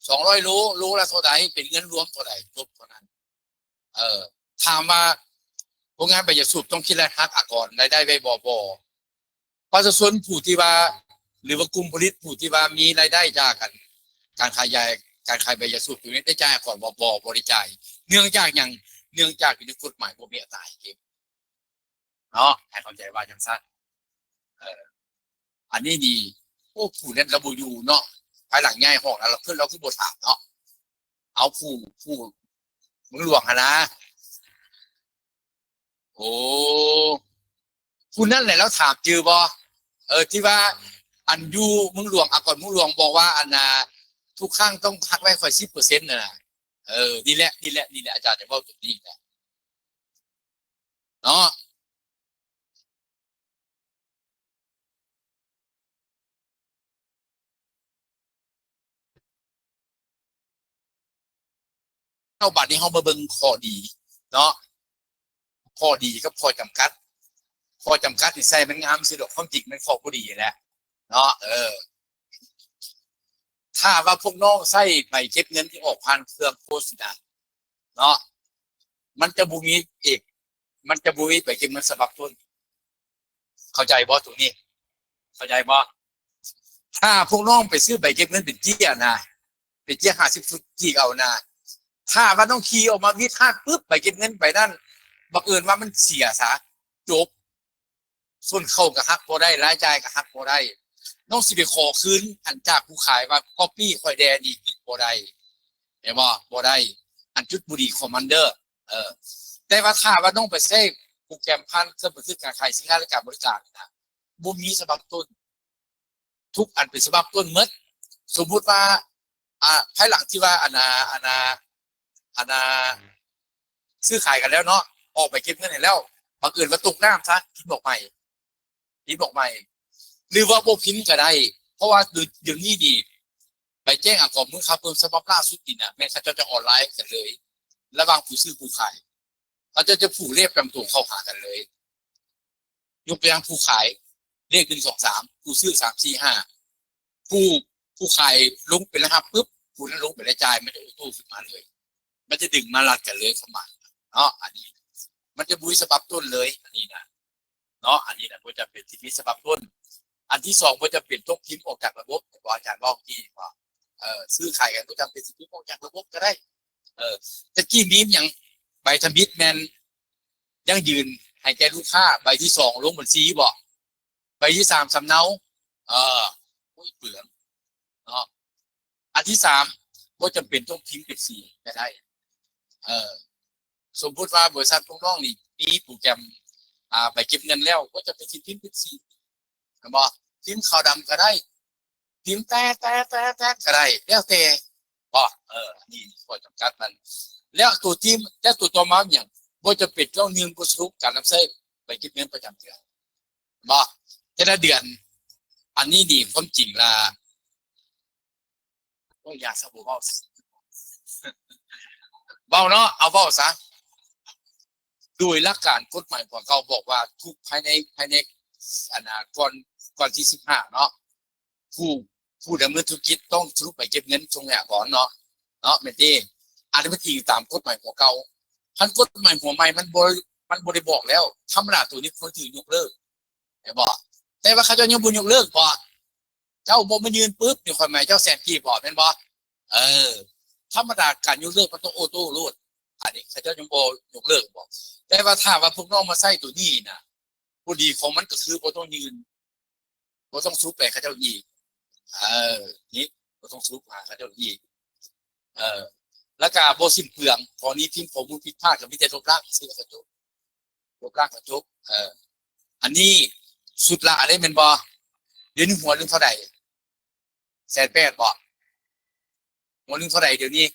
ສອງຮ້ອຍໂລ ໂລລະເທົ່າໃດ? ເປັນເງິນລວມເທົ່າໃດ? ຈົບເທົ່ານັ້ນ. ເອີ ຖາມວ່າໂຮງງານໃບຢາສູບຕ້ອງຄິດລາຍຮັກອາກອນລາຍໄດ້ໄວ້ບໍ່? ບໍ່. ປະຊາຊົນຜູ້ທີ່ວ່າ ຫຼືວ່າກຸ່ມຜະລິດຜູ້ທີ່ວ່າມີລາຍໄດ້ຈາກການ ການຂາຍຢາ ການຂາຍໃບຢາສູບຕົວນີ້ໄດ້ຈ່າຍອາກອນບໍ່? ບໍ່ ບໍ່ໄດ້ຈ່າຍ. ເນື່ອງຈາກຫຍັງ? ເນື່ອງຈາກຢູ່ໃນກົດໝາຍບໍ່ມີອັດຕາໃຫ້ເກັບ. ເນາະ ໃຫ້ເຂົ້າໃຈວ່າຈັ່ງຊັ້ນ. ເອີ ອັນນີ້ນີ້ ໂອ້ ຜູ້ນັ້ນລາວບໍ່ຢູ່ເນາະ ພາຍຫຼັງຍ້າຍຫ້ອງແລ້ວລາວຂຶ້ນ ລາວຄືບໍ່ຖາມເນາະ. ເອົາ ຜູ້ ຜູ້ເມືອງຫຼວງຫັ້ນນະ ໂອ້ ຜູ້ນັ້ນແຫຼະລາວຖາມ ຈື່ບໍ່? ເອີ ທີ່ວ່າ ອັນຢູ່ເມືອງຫຼວງ ອາກອນເມືອງຫຼວງບອກວ່າ ອັນນ່າ ທຸກຄັ້ງຕ້ອງຫັກໄວ້ຂ້ອຍສິບເປີເຊັນນະ. ເອີ ນີ້ແຫຼະ ນີ້ແຫຼະ ນີ້ແຫຼະ ອາຈານຈະເວົ້າຕົວນີ້ແຫຼະ. ເນາະ ເອົາ ບາດນີ້ເຮົາມາເບິ່ງຂໍ້ດີເນາະ ຂໍ້ດີກັບຂໍ້ຈຳກັດ. ຂໍ້ຈຳກັດນີ້ໃສ່ມັນງາມຊື່ດອກ ຄວາມຈິງແມ່ນຂໍ້ບໍ່ດີແຫຼະເນາະ. ເອີ ຖ້າວ່າພວກນ້ອງໃຊ້ໃບເກັບເງິນທີ່ອອກຜ່ານເຄື່ອງໂຄສະນາ ເນາະ ມັນຈະບໍ່ມີເອກ ມັນຈະບໍ່ມີໃບເກັບເງິນສະບັບຕົ້ນ. ເຂົ້າໃຈບໍ່ຕົງນີ້? ເຂົ້າໃຈບໍ່? ຖ້າພວກນ້ອງໄປຊື້ໃບເກັບເງິນເປັນເຈ້ຍນະ ເປັນເຈ້ຍຫ້າສິບຊຸດກີກເອົານະ ຖ້າວ່ານ້ອງຂີ່ອອກມາວິດຮາດປຶບ ໃບເກັບເງິນໃບນັ້ນ ບັງເອີນວ່າມັນເສຍຊະ ຈົບ. ສົ້ນເຂົ້າກໍຫັກບໍ່ໄດ້ ລາຍຈ່າຍກໍຫັກບໍ່ໄດ້. ນ້ອງຊິໄປຂໍຄືນອັນຈາກຜູ້ຂາຍວ່າ copy ຂ້ອຍແດ່ນີ້ ບໍ່ໄດ້ເຫັນບໍ່? ບໍ່ໄດ້. ອັນຈຸດບໍ່ດີຂອງມັນເດີ. ເອີ ແຕ່ວ່າຖ້າວ່ານ້ອງໄປໃຊ້ໂປຣແກຣມຜ່ານເຄື່ອງບັນທຶກການຂາຍສິນຄ້າ ແລະ ການບໍລິການນະ ບໍ່ມີສະບັບຕົ້ນ. ທຸກອັນເປັນສະບັບຕົ້ນໝົດ. ສົມມຸດວ່າ ອ່າ ພາຍຫຼັງທີ່ວ່າ ອັນນ່າ ອັນນ່າ ອັນນ່າ ຊື້ຂາຍກັນແລ້ວເນາະ ອອກໃບເກັບເງິນໃຫ້ແລ້ວ ບັງເອີນວ່າຕົກນ້ຳຊະ ພິມອອກໃໝ່ ພິມອອກໃໝ່ ຫຼືວ່າບໍ່ພິມກໍໄດ້. ເພາະວ່າດຽວນີ້ນີ້ ໃບແຈ້ງອາກອນມູນຄ່າເພີ່ມສະບັບລ່າສຸດນີ້ນະ ແມ່ນເຂົາເຈົ້າຈະອອນລາຍກັນເລີຍ ລະຫວ່າງຜູ້ຊື້ຜູ້ຂາຍ. ເຂົາເຈົ້າຈະຜູກເລກປະຈຳຕົວເຂົ້າຫາກັນເລີຍ. ຍົກຕົວຢ່າງຜູ້ຂາຍເລກໜຶ່ງ ສອງ ສາມ ຜູ້ຊື້ສາມ ສີ່ ຫ້າ ຜູ້ ຜູ້ຂາຍລົງເປັນລາຍຮັບປຶບ ຜູ້ນັ້ນລົງເປັນລາຍຈ່າຍ ມັນຈະໂອໂຕ້ຂຶ້ນມາເລີຍ. ມັນຈະດຶງມາລັດກັນເລີຍເຂົ້າມາເນາະ. ອັນນີ້ມັນຈະບໍ່ມີສະບັບຕົ້ນເລີຍ ອັນນີ້ນະ ເນາະ. ອັນນີ້ນະບໍ່ຈຳເປັນຊິມີສະບັບຕົ້ນ. ອັນທີສອງ ບໍ່ຈຳເປັນຕ້ອງພິມອອກຈາກລະບົບ ເຫັນບໍ່? ອາຈານເວົ້າເມື່ອກີ້ວ່າ ເອີ ຊື້ຂາຍກັນບໍ່ຈຳເປັນຊິພິມອອກຈາກລະບົບກໍໄດ້. ເອີ ແຕ່ກີ້ມີຫຍັງ? ໃບທຳອິດແມ່ນຢັ້ງຢືນໃຫ້ແກ່ລູກຄ້າ, ໃບທີສອງລົງບັນຊີບໍ? ໃບທີສາມສຳເນົາ? ເອີ ໂອ້ຍ ເປືອງເນາະ. ອັນທີສາມ ບໍ່ຈຳເປັນຕ້ອງພິມເປັນສີກໍໄດ້. ເອີ ສົມມຸດວ່າບໍລິສັດພວກນ້ອງນີ້ມີໂປຣແກຣມ ອ່າ ໃບເກັບເງິນແລ້ວ ບໍ່ຈຳເປັນຊິພິມເປັນສີ ແມ່ນບໍ່? ພິມຂາວດຳກໍໄດ້ ພິມແຕະແຕະແຕະແຕະກໍໄດ້ ແລ້ວແຕ່ບໍ່? ເອີ ອັນນີ້ຂໍ້ຈຳກັດມັນ. ແລ້ວຕົວທີ ແລ້ວຕົວຕໍ່ມາຫຍັງ? ບໍ່ຈຳເປັນຕ້ອງຍື່ນບົດສະຫຼຸບການນຳໃຊ້ໃບເກັບເງິນປະຈຳເດືອນ ບໍ່? ແຕ່ລະເດືອນ ອັນນີ້ນີ້ຄວາມຈິງລະ ໂອ້ຍ ຢ່າຊະ ບໍ່ເວົ້າ ເວົ້າເນາະ ເອົາເວົ້າຊະ. ໂດຍຫຼັກການກົດໝາຍຂອງເຂົາບອກວ່າ ທຸກພາຍໃນ ພາຍໃນ ອັນນາ ກ່ອນ ກ່ອນທີສິບຫ້າເນາະ ຜູ້ ຜູ້ດຳເນີນທຸລະກິດຕ້ອງສະຫຼຸບໃບເກັບເງິນສົ່ງໃຫ້ອາກອນເນາະ ເນາະ ແມ່ນຕິ? ອັນນີ້ມັນອີງຕາມກົດໝາຍຫົວເກົ່າ. ຄັນກົດໝາຍຫົວໃໝ່ມັນບໍ່ ມັນບໍ່ໄດ້ບອກແລ້ວ. ທຳມະດາໂຕນີ້ຄວນຖືກຍົກເລີກ ແມ່ນບໍ່? ແຕ່ວ່າເຂົາເຈົ້າຍັງບໍ່ຍົກເລີກ ເພາະ ເຈົ້າບໍ່ມາຍື່ນປຶບ ນີ້ຂ້ອຍໃຫ້ເຈົ້າແສນກີບບໍ ແມ່ນບໍ່? ເອີ ທຳມະດາການຍົກເລີກມັນຕ້ອງໂອໂຕ້ໂລດ. ອັນນີ້ເຂົາເຈົ້າຍັງບໍ່ຍົກເລີກບໍ? ແຕ່ວ່າຖ້າວ່າພວກນ້ອງມາໃຊ້ໂຕນີ້ນະ ຂໍ້ດີຂອງມັນກໍຄືບໍ່ຕ້ອງຍື່ນ ບໍ່ຕ້ອງສະຫຼຸບໃຫ້ເຂົາເຈົ້າອີກ. ເອີ ນີ້ ບໍ່ຕ້ອງສະຫຼຸບຫາເຂົາເຈົ້າອີກ. ເອີ ແລ້ວກໍບໍ່ສິ້ນເປືອງ. ກໍລະນີພິມຂໍ້ມູນຜິດພາດກໍມີແຕ່ລົບລ້າງຊື່ກໍຈົບ. ລົບລ້າງກໍຈົບ. ເອີ ອັນນີ້ຊຸດລະເດ້ແມ່ນບໍ່? ດຽວນີ້ຫົວໜຶ່ງເທົ່າໃດ? ແສນແປດບໍ? ຫົວໜຶ່ງເທົ່າໃດດຽວນີ້?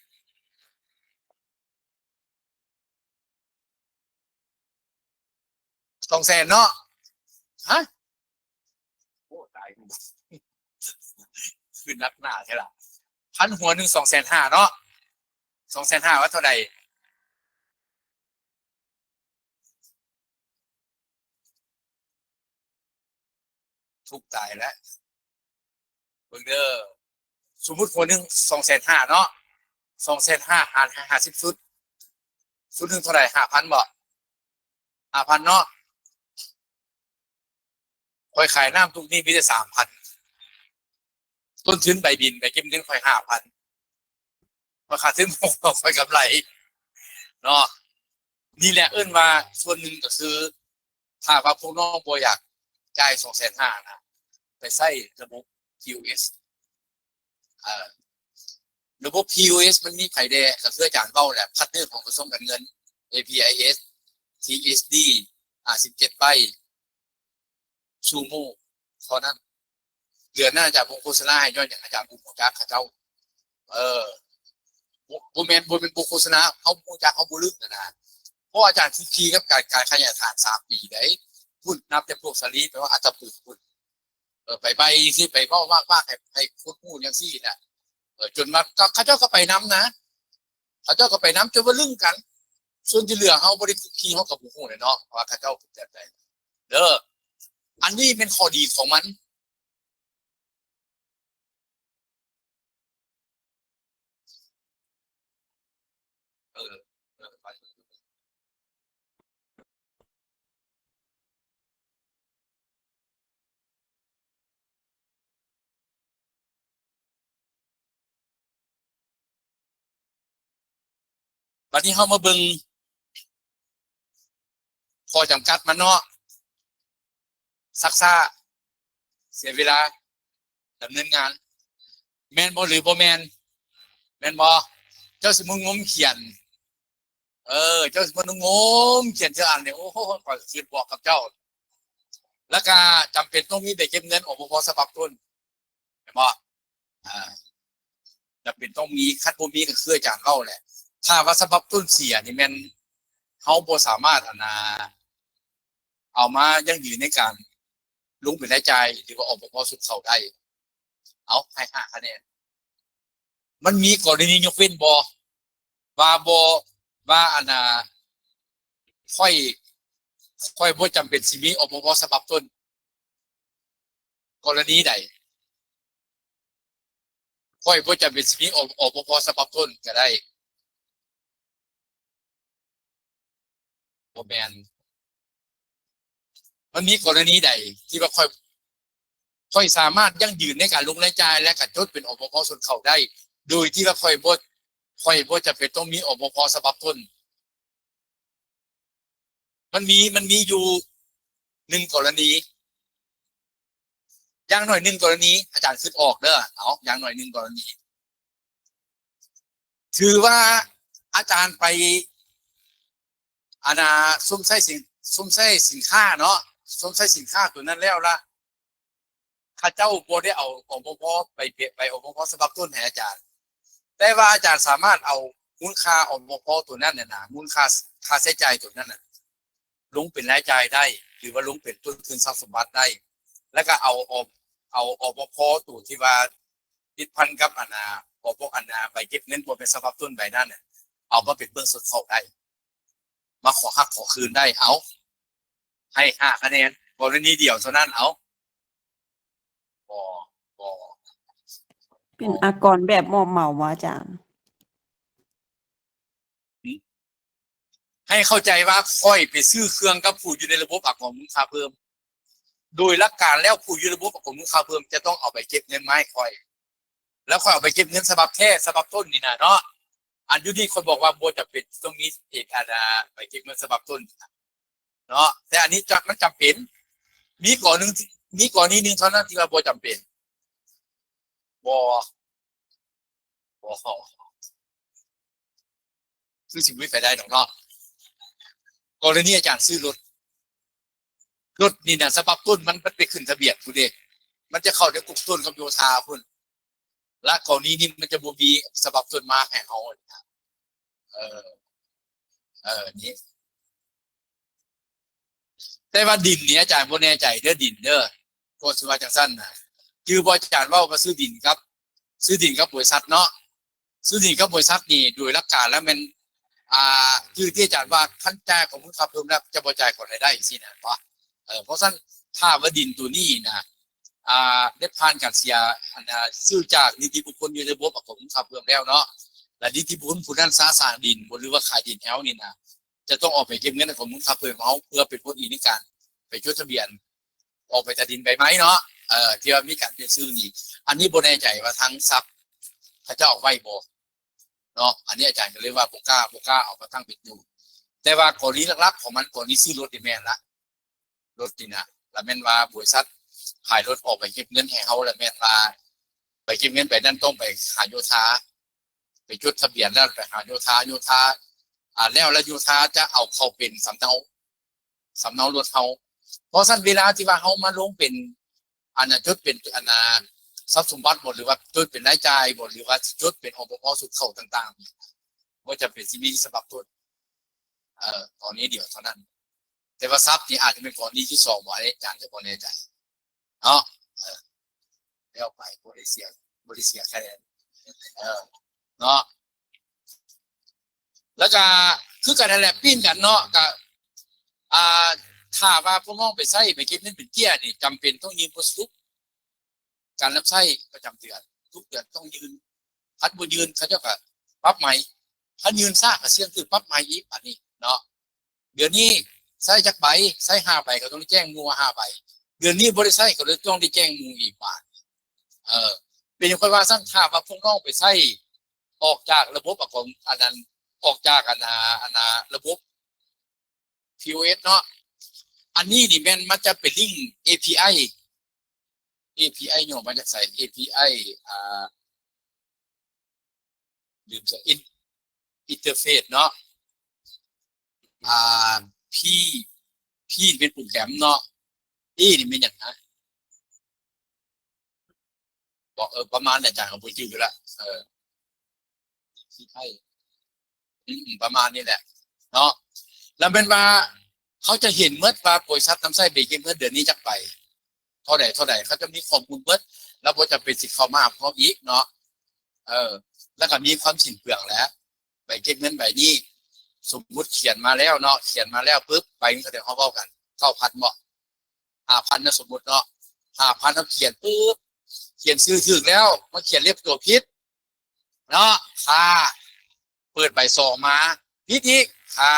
ສອງແສນເນາະ? ຮະ? ໂອ້ ຕາຍ ຄືໜັກໜາແທ້ລະ. ພັນຫົວໜຶ່ງ ສອງແສນຫ້າເນາະ? ສອງແສນຫ້າວ່າເທົ່າໃດ? ທຸກຕາຍແລ້ວ. ເບິ່ງເດີ ສົມມຸດຫົວໜຶ່ງ ສອງແສນຫ້າເນາະ, ສອງແສນຫ້າຫານໃຫ້ຫ້າສິບຊຸດ, ຊຸດໜຶ່ງເທົ່າໃດ? ຫ້າພັນບໍ? ຫ້າພັນເນາະ. ຂ້ອຍຂາຍນ້ຳຕຸກນີ້ມີແຕ່ສາມພັນ, ຕົ້ນທຶນໃບບິນ ໃບເກັບເງິນຂ້ອຍຫ້າພັນ. ຂ້ອຍຂາດທຶນ ຂ້ອຍກຳໄລເນາະ. ນີ້ແຫຼະເອີ້ນວ່າສ່ວນໜຶ່ງກໍຄື ຖ້າວ່າພວກນ້ອງບໍ່ຢາກຈ່າຍສອງແສນຫ້ານະ ໄປໃຊ້ລະບົບ ພີໂອເອສ. ເອີ ລະບົບ ພີໂອເອສ ມັນມີໃຜແດ່? ກໍຄືອາຈານເວົ້າແຫຼະ ພາດເນີຂອງກະຊວງການເງິນ ເອ ພີ ໄອ ເອສ ທີ ເອສ ດີ ຫ້າສິບເຈັດໃບ ຊູໂມເທົ່ານັ້ນ. ເດືອນໜ້າອາຈານບໍ່ໂຄສະນາໃຫ້ ຍ້ອນຫຍັງ? ອາຈານບໍ່ຮູ້ຈັກເຂົາເຈົ້າ. ເອີ ບໍ່ ບໍ່ແມ່ນ ບໍ່ແມ່ນບໍ່ໂຄສະນາ, ເຮົາບໍ່ຮູ້ຈັກ ເຮົາບໍ່ລຶກຫັ້ນນະ. ເພາະອາຈານຄຸກຄີກັບການ ການຂະຫຍາຍຖານສາມປີໃດ໋ ພຸ້ນ ນັບແຕ່ພວກສາລີ ແປວ່າອັດຕະປືພຸ້ນ. ເອີ ໄປໃບ້ຊື່ ໄປເວົ້າວາກໆ ໃຫ້ ໃຫ້ຄົນຮູ້ຈັ່ງຊີ້ນະ. ເອີ ຈົນວ່າ ເຂົາເຈົ້າກໍໄປນຳນະ, ເຂົາເຈົ້າກໍໄປນຳ ຈົນວ່າລຶ້ງກັນ. ສ່ວນທີ່ເຫຼືອເຮົາບໍ່ໄດ້ຄຸກຄີ ເຮົາກໍບໍ່ຮູ້ແຫຼະເນາະ ວ່າເຂົາເຈົ້າເປັນແບບໃດເດີ. ອັນນີ້ແມ່ນຂໍ້ດີຂອງມັນ. ເອີ ເອີ ໄປ. ບັດນີ້ເຮົາມາເບິ່ງຂໍ້ຈຳກັດມັນເນາະ. ຊັກຊ້າ ເສຍເວລາ ດຳເນີນງານ ແມ່ນບໍ່ ຫຼື ບໍ່ແມ່ນ? ແມ່ນບໍ່? ເຈົ້າຊິມາງົມຂຽນ ເອີ ເຈົ້າຊິມາງົມຂຽນເທື່ອອັນນີ້ ໂອ້ໂຫ ຂ້ອຍຊິບອກກັບເຈົ້າ. ແລ້ວກະຈຳເປັນຕ້ອງມີໃບເກັບເງິນ ອບພ ສະບັບຕົ້ນ ແມ່ນບໍ່? ອ່າ ຈຳເປັນຕ້ອງມີ, ຄັນບໍ່ມີກໍຄືອາຈານເວົ້າແຫຼະ ຖ້າວ່າສະບັບຕົ້ນເສຍນີ້ແມ່ນເຮົາບໍ່ສາມາດ ອັນນ່າ ເອົາມາຢັ້ງຢືນໃນການລົງເປັນລາຍຈ່າຍ ຫຼືວ່າ ອບພ ຊຸດເຂົ້າໄດ້. ເອົາ ໃຫ້ຫ້າຄະແນນ. ມັນມີກໍລະນີຍົກເວັ້ນບໍ່? ວ່າບໍ່ ວ່າ ອັນນ່າ ຂ້ອຍ ຂ້ອຍບໍ່ຈຳເປັນຊິມີ ອບພ ສະບັບຕົ້ນ. ກໍລະນີໃດ? ຂ້ອຍບໍ່ຈຳເປັນຊິມີ ອ ອບພ ສະບັບຕົ້ນກໍໄດ້. ບໍ່ແມ່ນ. ມັນມີກໍລະນີໃດທີ່ວ່າຂ້ອຍ ຂ້ອຍສາມາດຢັ້ງຢືນໃນການລົງລາຍຈ່າຍ ແລະ ກະຈົດເປັນ ອບພ ຊົນເຜົ່າໄດ້ ໂດຍທີ່ວ່າຂ້ອຍບໍ່ ຂ້ອຍບໍ່ຈຳເປັນຕ້ອງມີ ອບພ ສະບັບຕົ້ນ? ມັນມີ ມັນມີຢູ່ໜຶ່ງກໍລະນີ, ຢ່າງໜ້ອຍໜຶ່ງກໍລະນີ ອາຈານຄິດອອກເດີ. ເອົາ ຢ່າງໜ້ອຍໜຶ່ງກໍລະນີ ຖືວ່າອາຈານໄປ ອັນນ່າ ຊົມໃຊ້ສິນ ຊົມໃຊ້ສິນຄ້າເນາະ, ຊົມໃຊ້ສິນຄ້າຕົວນັ້ນແລ້ວລະ ເຂົາເຈົ້າບໍ່ໄດ້ເອົາ ອບພ ໄປ ໄປ ອບພ ສະບັບຕົ້ນໃຫ້ອາຈານ, ແຕ່ວ່າອາຈານສາມາດເອົາມູນຄ່າ ອບພ ຕົວນັ້ນນະ ມູນຄ່າ ຄ່າໃຊ້ຈ່າຍຕົວນັ້ນນະ ລົງເປັນລາຍຈ່າຍໄດ້ ຫຼືວ່າລົງເປັນຕົ້ນທຶນຊັບສົມບັດໄດ້ ແລ້ວກໍເອົາ ເອົາ ເອົາ ອບພ ໂຕທີ່ວ່າຕິດພັນກັບອັນນ່າ ອບພ ອັນນ່າ ໃບເກັບເງິນບໍ່ແມ່ນສະບັບຕົ້ນໃບນັ້ນ ເອົາມາເປັນເບື້ອງຊົນເຜົ່າໄດ້ ມາຂໍຮັບຂໍຄືນໄດ້ ເອົາ ໃຫ້ຫ້າຄະແນນ ກໍລະນີດຽວເທົ່ານັ້ນ ເອົາ ບໍ່ ບໍ່ ເປັນອາກອນແບບມອບເໝົາບໍ່ອາຈານ? ໃຫ້ເຂົ້າໃຈວ່າຂ້ອຍໄປຊື້ເຄື່ອງກັບຜູ້ຢູ່ໃນລະບົບອາກອນມູນຄ່າເພີ່ມ ໂດຍຫຼັກການແລ້ວຜູ້ຢູ່ລະບົບອາກອນມູນຄ່າເພີ່ມຈະຕ້ອງເອົາໃບເກັບເງິນມາໃຫ້ຂ້ອຍ ແລ້ວຂ້ອຍເອົາໃບເກັບເງິນສະບັບແທ້ ສະບັບຕົ້ນນີ້ນະເນາະ ອັນຢູ່ນີ້ຂ້ອຍບອກວ່າບໍ່ຈຳເປັນຕ້ອງມີເອກ ອັນ ໃບເກັບເງິນສະບັບຕົ້ນເນາະ ແຕ່ອັນນີ້ຈະ ມັນຈຳເປັນ ມີກໍໜຶ່ງ ມີກໍລະນີໜຶ່ງເທົ່ານັ້ນທີ່ວ່າບໍ່ຈຳເປັນ ບໍ່ ບໍ່ ຄືຊິບໍ່ມີໃຜໄດ້ດອກເນາະ ກໍລະນີອາຈານຊື້ລົດ ລົດນີ້ນະ ສະບັບຕົ້ນມັນ ມັນໄປຂຶ້ນທະບຽນພຸ້ນເດ້ ມັນຈະເຂົ້າໃນກົມຕົ້ນກັບໂຍທາພຸ້ນ ລະກໍລະນີນີ້ມັນຈະບໍ່ມີສະບັບຕົ້ນມາໃຫ້ເຮົາ ເອີ ເອີ ນີ້ ແຕ່ວ່າດິນນີ້ອາຈານບໍ່ແນ່ໃຈເດີ ດິນເດີ ກໍຊິວ່າຈັ່ງຊັ້ນນະ ຈື່ບໍ່ ອາຈານເວົ້າວ່າຊື້ດິນກັບ ຊື້ດິນກັບບໍລິສັດເນາະ ຊື້ດິນກັບບໍລິສັດນີ້ ໂດຍຫຼັກການແລ້ວແມ່ນ ອ່າ ຄືທີ່ອາຈານວ່າ ຄັນຈ່າຍອາກອນມູນຄ່າເພີ່ມແລ້ວຈະບໍ່ຈ່າຍຂອງລາຍໄດ້ຈັ່ງຊີ້ນະ ເອີ ເພາະສະນັ້ນຖ້າວ່າດິນໂຕນີ້ນະ ອ່າ ໄດ້ຜ່ານການເສຍ ອັນ ຊື້ຈາກນິຕິບຸກຄົນຢູ່ໃນລະບົບອາກອນມູນຄ່າເພີ່ມແລ້ວເນາະ ແລະ ນິຕິບຸກຄົນຜູ້ນັ້ນສາສາງດິນບໍ່ ຫຼືວ່າຂາຍດິນໃຫ້ເຮົານີ້ນະ ຈະຕ້ອງອອກໃບເກັບເງິນອາກອນມູນຄ່າເພີ່ມເຮົາ ເພື່ອເປັນຜົນອີງໃນການໄປຈົດທະບຽນ ອອກໃບຕາດິນໃບໃໝ່ເນາະ ເອີ ທີ່ວ່າມີການປ່ຽນຊື່ນີ້ ອັນນີ້ບໍ່ແນ່ໃຈວ່າທາງຊັບເຂົາເຈົ້າເອົາໄວ້ບໍ່ເນາະ ອັນນີ້ອາຈານກໍເລີຍວ່າບໍ່ກ້າ ບໍ່ກ້າເອົາມາຕັ້ງເປັນໂຈດ ແຕ່ວ່າກໍລະນີຫຼັກໆຂອງມັນ ກໍລະນີຊື້ລົດນີ້ແມ່ນລະ ລົດນີ້ນະ ລະແມ່ນວ່າບໍລິສັດຂາຍລົດອອກໃບເກັບເງິນໃຫ້ເຮົາ ລະແມ່ນວ່າໃບເກັບເງິນໃບນັ້ນຕ້ອງໄປຫາໂຍທາ ໄປຈົດທະບຽນແລ້ວໄປຫາໂຍທາ ໂຍທາ ອ່າ ແລ້ວ ແລ້ວໂຍທາຈະເອົາເຂົ້າເປັນສຳເນົາ ສຳເນົາລົດເຮົາ ເພາະສະນັ້ນເວລາທີ່ວ່າເຮົາມາລົງເປັນ ອັນນ່າ ຈົດເປັນ ອັນນ່າ ຊັບສົມບັດບໍ ຫຼືວ່າຈົດເປັນລາຍຈ່າຍບໍ ຫຼືວ່າຊິຈົດເປັນ ອບພ ຊຸດເຂົ້າຕ່າງໆ ບໍ່ຈຳເປັນຊິມີສະບັບຕົ້ນ ເອີ ກໍລະນີດຽວເທົ່ານັ້ນ ແຕ່ວ່າຊັບນີ້ອາດຈະເປັນກໍລະນີທີສອງບໍ ອາຈານກໍບໍ່ແນ່ໃຈເນາະ ເອີ ແລ້ວໄປ ບໍ່ໄດ້ເສຍ ບໍ່ໄດ້ເສຍຄະແນນ ເອີ ເນາະ ແລ້ວກະຄືກັນນັ້ນແຫຼະ ປີ້ນກັນເນາະ ກະ ອ່າ ຖ້າວ່າພວກນ້ອງໄປໃຊ້ ໄປເກັບເງິນເປັນເຈ້ຍນີ້ ຈຳເປັນຕ້ອງຍື່ນບົດສະຫຼຸບການຮັບໃຊ້ປະຈຳເດືອນ ທຸກເດືອນຕ້ອງຍື່ນ ຄັນບໍ່ຍື່ນ ເຂົາເຈົ້າກະປັບໃໝ ຄັນຍື່ນຊ້າກະສ່ຽງຖືກປັບໃໝອີກ ບາດນີ້ເນາະ ເດືອນນີ້ໃຊ້ຈັກໃບ ໃຊ້ຫ້າໃບ ກໍຕ້ອງໄດ້ແຈ້ງໝູ່ວ່າຫ້າໃບ ເດືອນນີ້ບໍ່ໄດ້ໃຊ້ ກໍເລີຍຕ້ອງໄດ້ແຈ້ງໝູ່ອີກ ບາດ ເອີ ເປັນຫຍັງຂ້ອຍວ່າຊັ້ນ ຖ້າວ່າພວກນ້ອງໄປໃຊ້ ອອກຈາກລະບົບອາກອນ ອັນນັ້ນ ອອກຈາກ ອັນນ່າ ອັນນ່າ ລະບົບ ພີໂອເອັສ ເນາະ ອັນນີ້ນີ້ແມ່ນມັນຈະເປັນລິ້ງ ເອພີໄອ ເອພີໄອ ຫຍໍ້ມາຈາກໃສ ເອພີໄອ ອ່າ ລືມຊະ ອິນ ອິນເຕີເຟສເນາະ ອ່າ ພີ ພີນີ້ເປັນໂປຣແກຣມເນາະ ເອນີ້ແມ່ນຫຍັງນະ ບອກ ເອີ ປະມານນີ້ ອາຈານກໍບໍ່ຈື່ລະ ເອີ ເອພີໄອ ອືມ ປະມານນີ້ແຫຼະເນາະ ແລ້ວແມ່ນວ່າເຂົາຈະເຫັນໝົດວ່າບໍລິສັດນຳໃຊ້ໃບເກັບເງິນເດືອນນີ້ຈັກໃບ ເທົ່າໃດ ເທົ່າໃດ ເຂົາຈະມີຂໍ້ມູນໝົດ ແລ້ວບໍ່ຈຳເປັນຊິເຂົ້າມາຫາພວກເຮົາອີກເນາະ ເອີ ແລ້ວກໍມີຄວາມສິ້ນເປືອງແຫຼະ ໃບເກັບເງິນໃບນີ້ ສົມມຸດຂຽນມາແລ້ວເນາະ ຂຽນມາແລ້ວປຶບ ໃບໜຶ່ງເທົ່າໃດ ເຮົາເວົ້າກັນ ເກົ້າພັນເນາະ ຫ້າພັນນະ ສົມມຸດເນາະ ຫ້າພັນ ເຮົາຂຽນປຶບ ຂຽນຊື່ຖືກແລ້ວ ມາຂຽນເລັບຕົວຜິດເນາະ ຄ່າ ເປີດໃບສອງມາ ຜິດອີກ ຄ່າ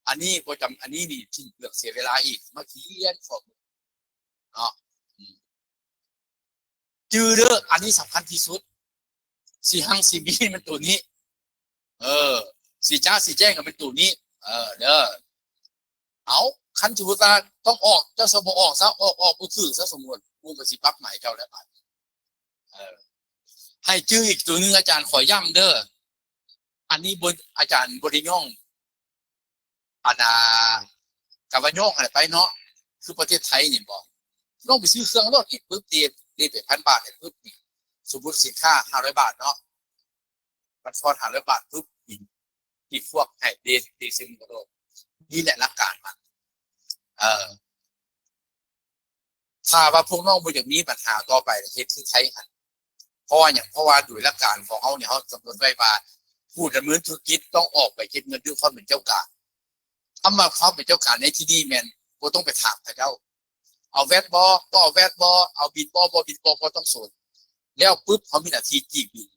ອັນນີ້ບໍ່ຈຳ ອັນນີ້ນີ້ສິ້ນເປືອງເສຍເວລາອີກ ມາຂຽນຂໍ້ມູນເນາະ ອືມ ຈື່ເດີ ອັນນີ້ສຳຄັນທີ່ສຸດ ຊິຮັ່ງຊິມີແມ່ນໂຕນີ້ ເອີ ຊິຈ້າຊິແຈ້ງກໍແມ່ນໂຕນີ້ ເອີ ເດີ ເອົາ ຄັນສົມມຸດວ່າຕ້ອງອອກ ເຈົ້າຊະບໍ່ອອກຊະ ອອກ ອອກບໍ່ຖືກຊະ ສົມມຸດ ກູກໍຊິປັບໃໝເຈົ້າແລ້ວບາດ ເອີ ໃຫ້ຈື່ອີກໂຕໜຶ່ງ ອາຈານຂໍຢ້ຳເດີ ອັນນີ້ບໍ່ ອາຈານບໍ່ໄດ້ຍ້ອງ ອັນນ່າ ກະວ່າຍ້ອງຫັ້ນແຫຼະໄປເນາະ ຄືປະເທດໄທນີ້ບໍ ລອງໄປຊື້ເຄື່ອງໂລດນີ້ປຶບ ເດ ເດໄປພັນບາດນີ້ປຶບນີ້ ສົມມຸດສິນຄ້າຫ້າຮ້ອຍບາດເນາະ ມັນຟອນຫ້າຮ້ອຍບາດປຶບ ອີກ ອີກພວກໃຫ້ເດ ເດເຊັນໂລດ ນີ້ແຫຼະຫຼັກການມັນ ເອີ ຖ້າວ່າພວກນ້ອງບໍ່ຢາກມີບັນຫາຕໍ່ໄປ ເຮັດຄືໄທຫັ້ນ. ເພາະວ່າຫຍັງ? ເພາະວ່າໂດຍຫຼັກການຂອງເຮົານີ້ ເຮົາກຳນົດໄວ້ວ່າ ຜູ້ດຳເນີນທຸລະກິດຕ້ອງອອກໃບເກັບເງິນດ້ວຍຄວາມເປັນເຈົ້າກາງ. ຄຳວ່າຄວາມເປັນເຈົ້າກາງໃນທີ່ນີ້ແມ່ນບໍ່ຕ້ອງໄປຖາມເຂົາເຈົ້າ ເອົາແວັດບໍ່ ບໍ່ເອົາແວັດບໍ່ ເອົາບິນບໍ່ ບໍ່ບິນບໍ່ ບໍ່ຕ້ອງສົນ. ແລ້ວປຶບ ເຮົາມີໜ້າທີ່ຈີກບິນ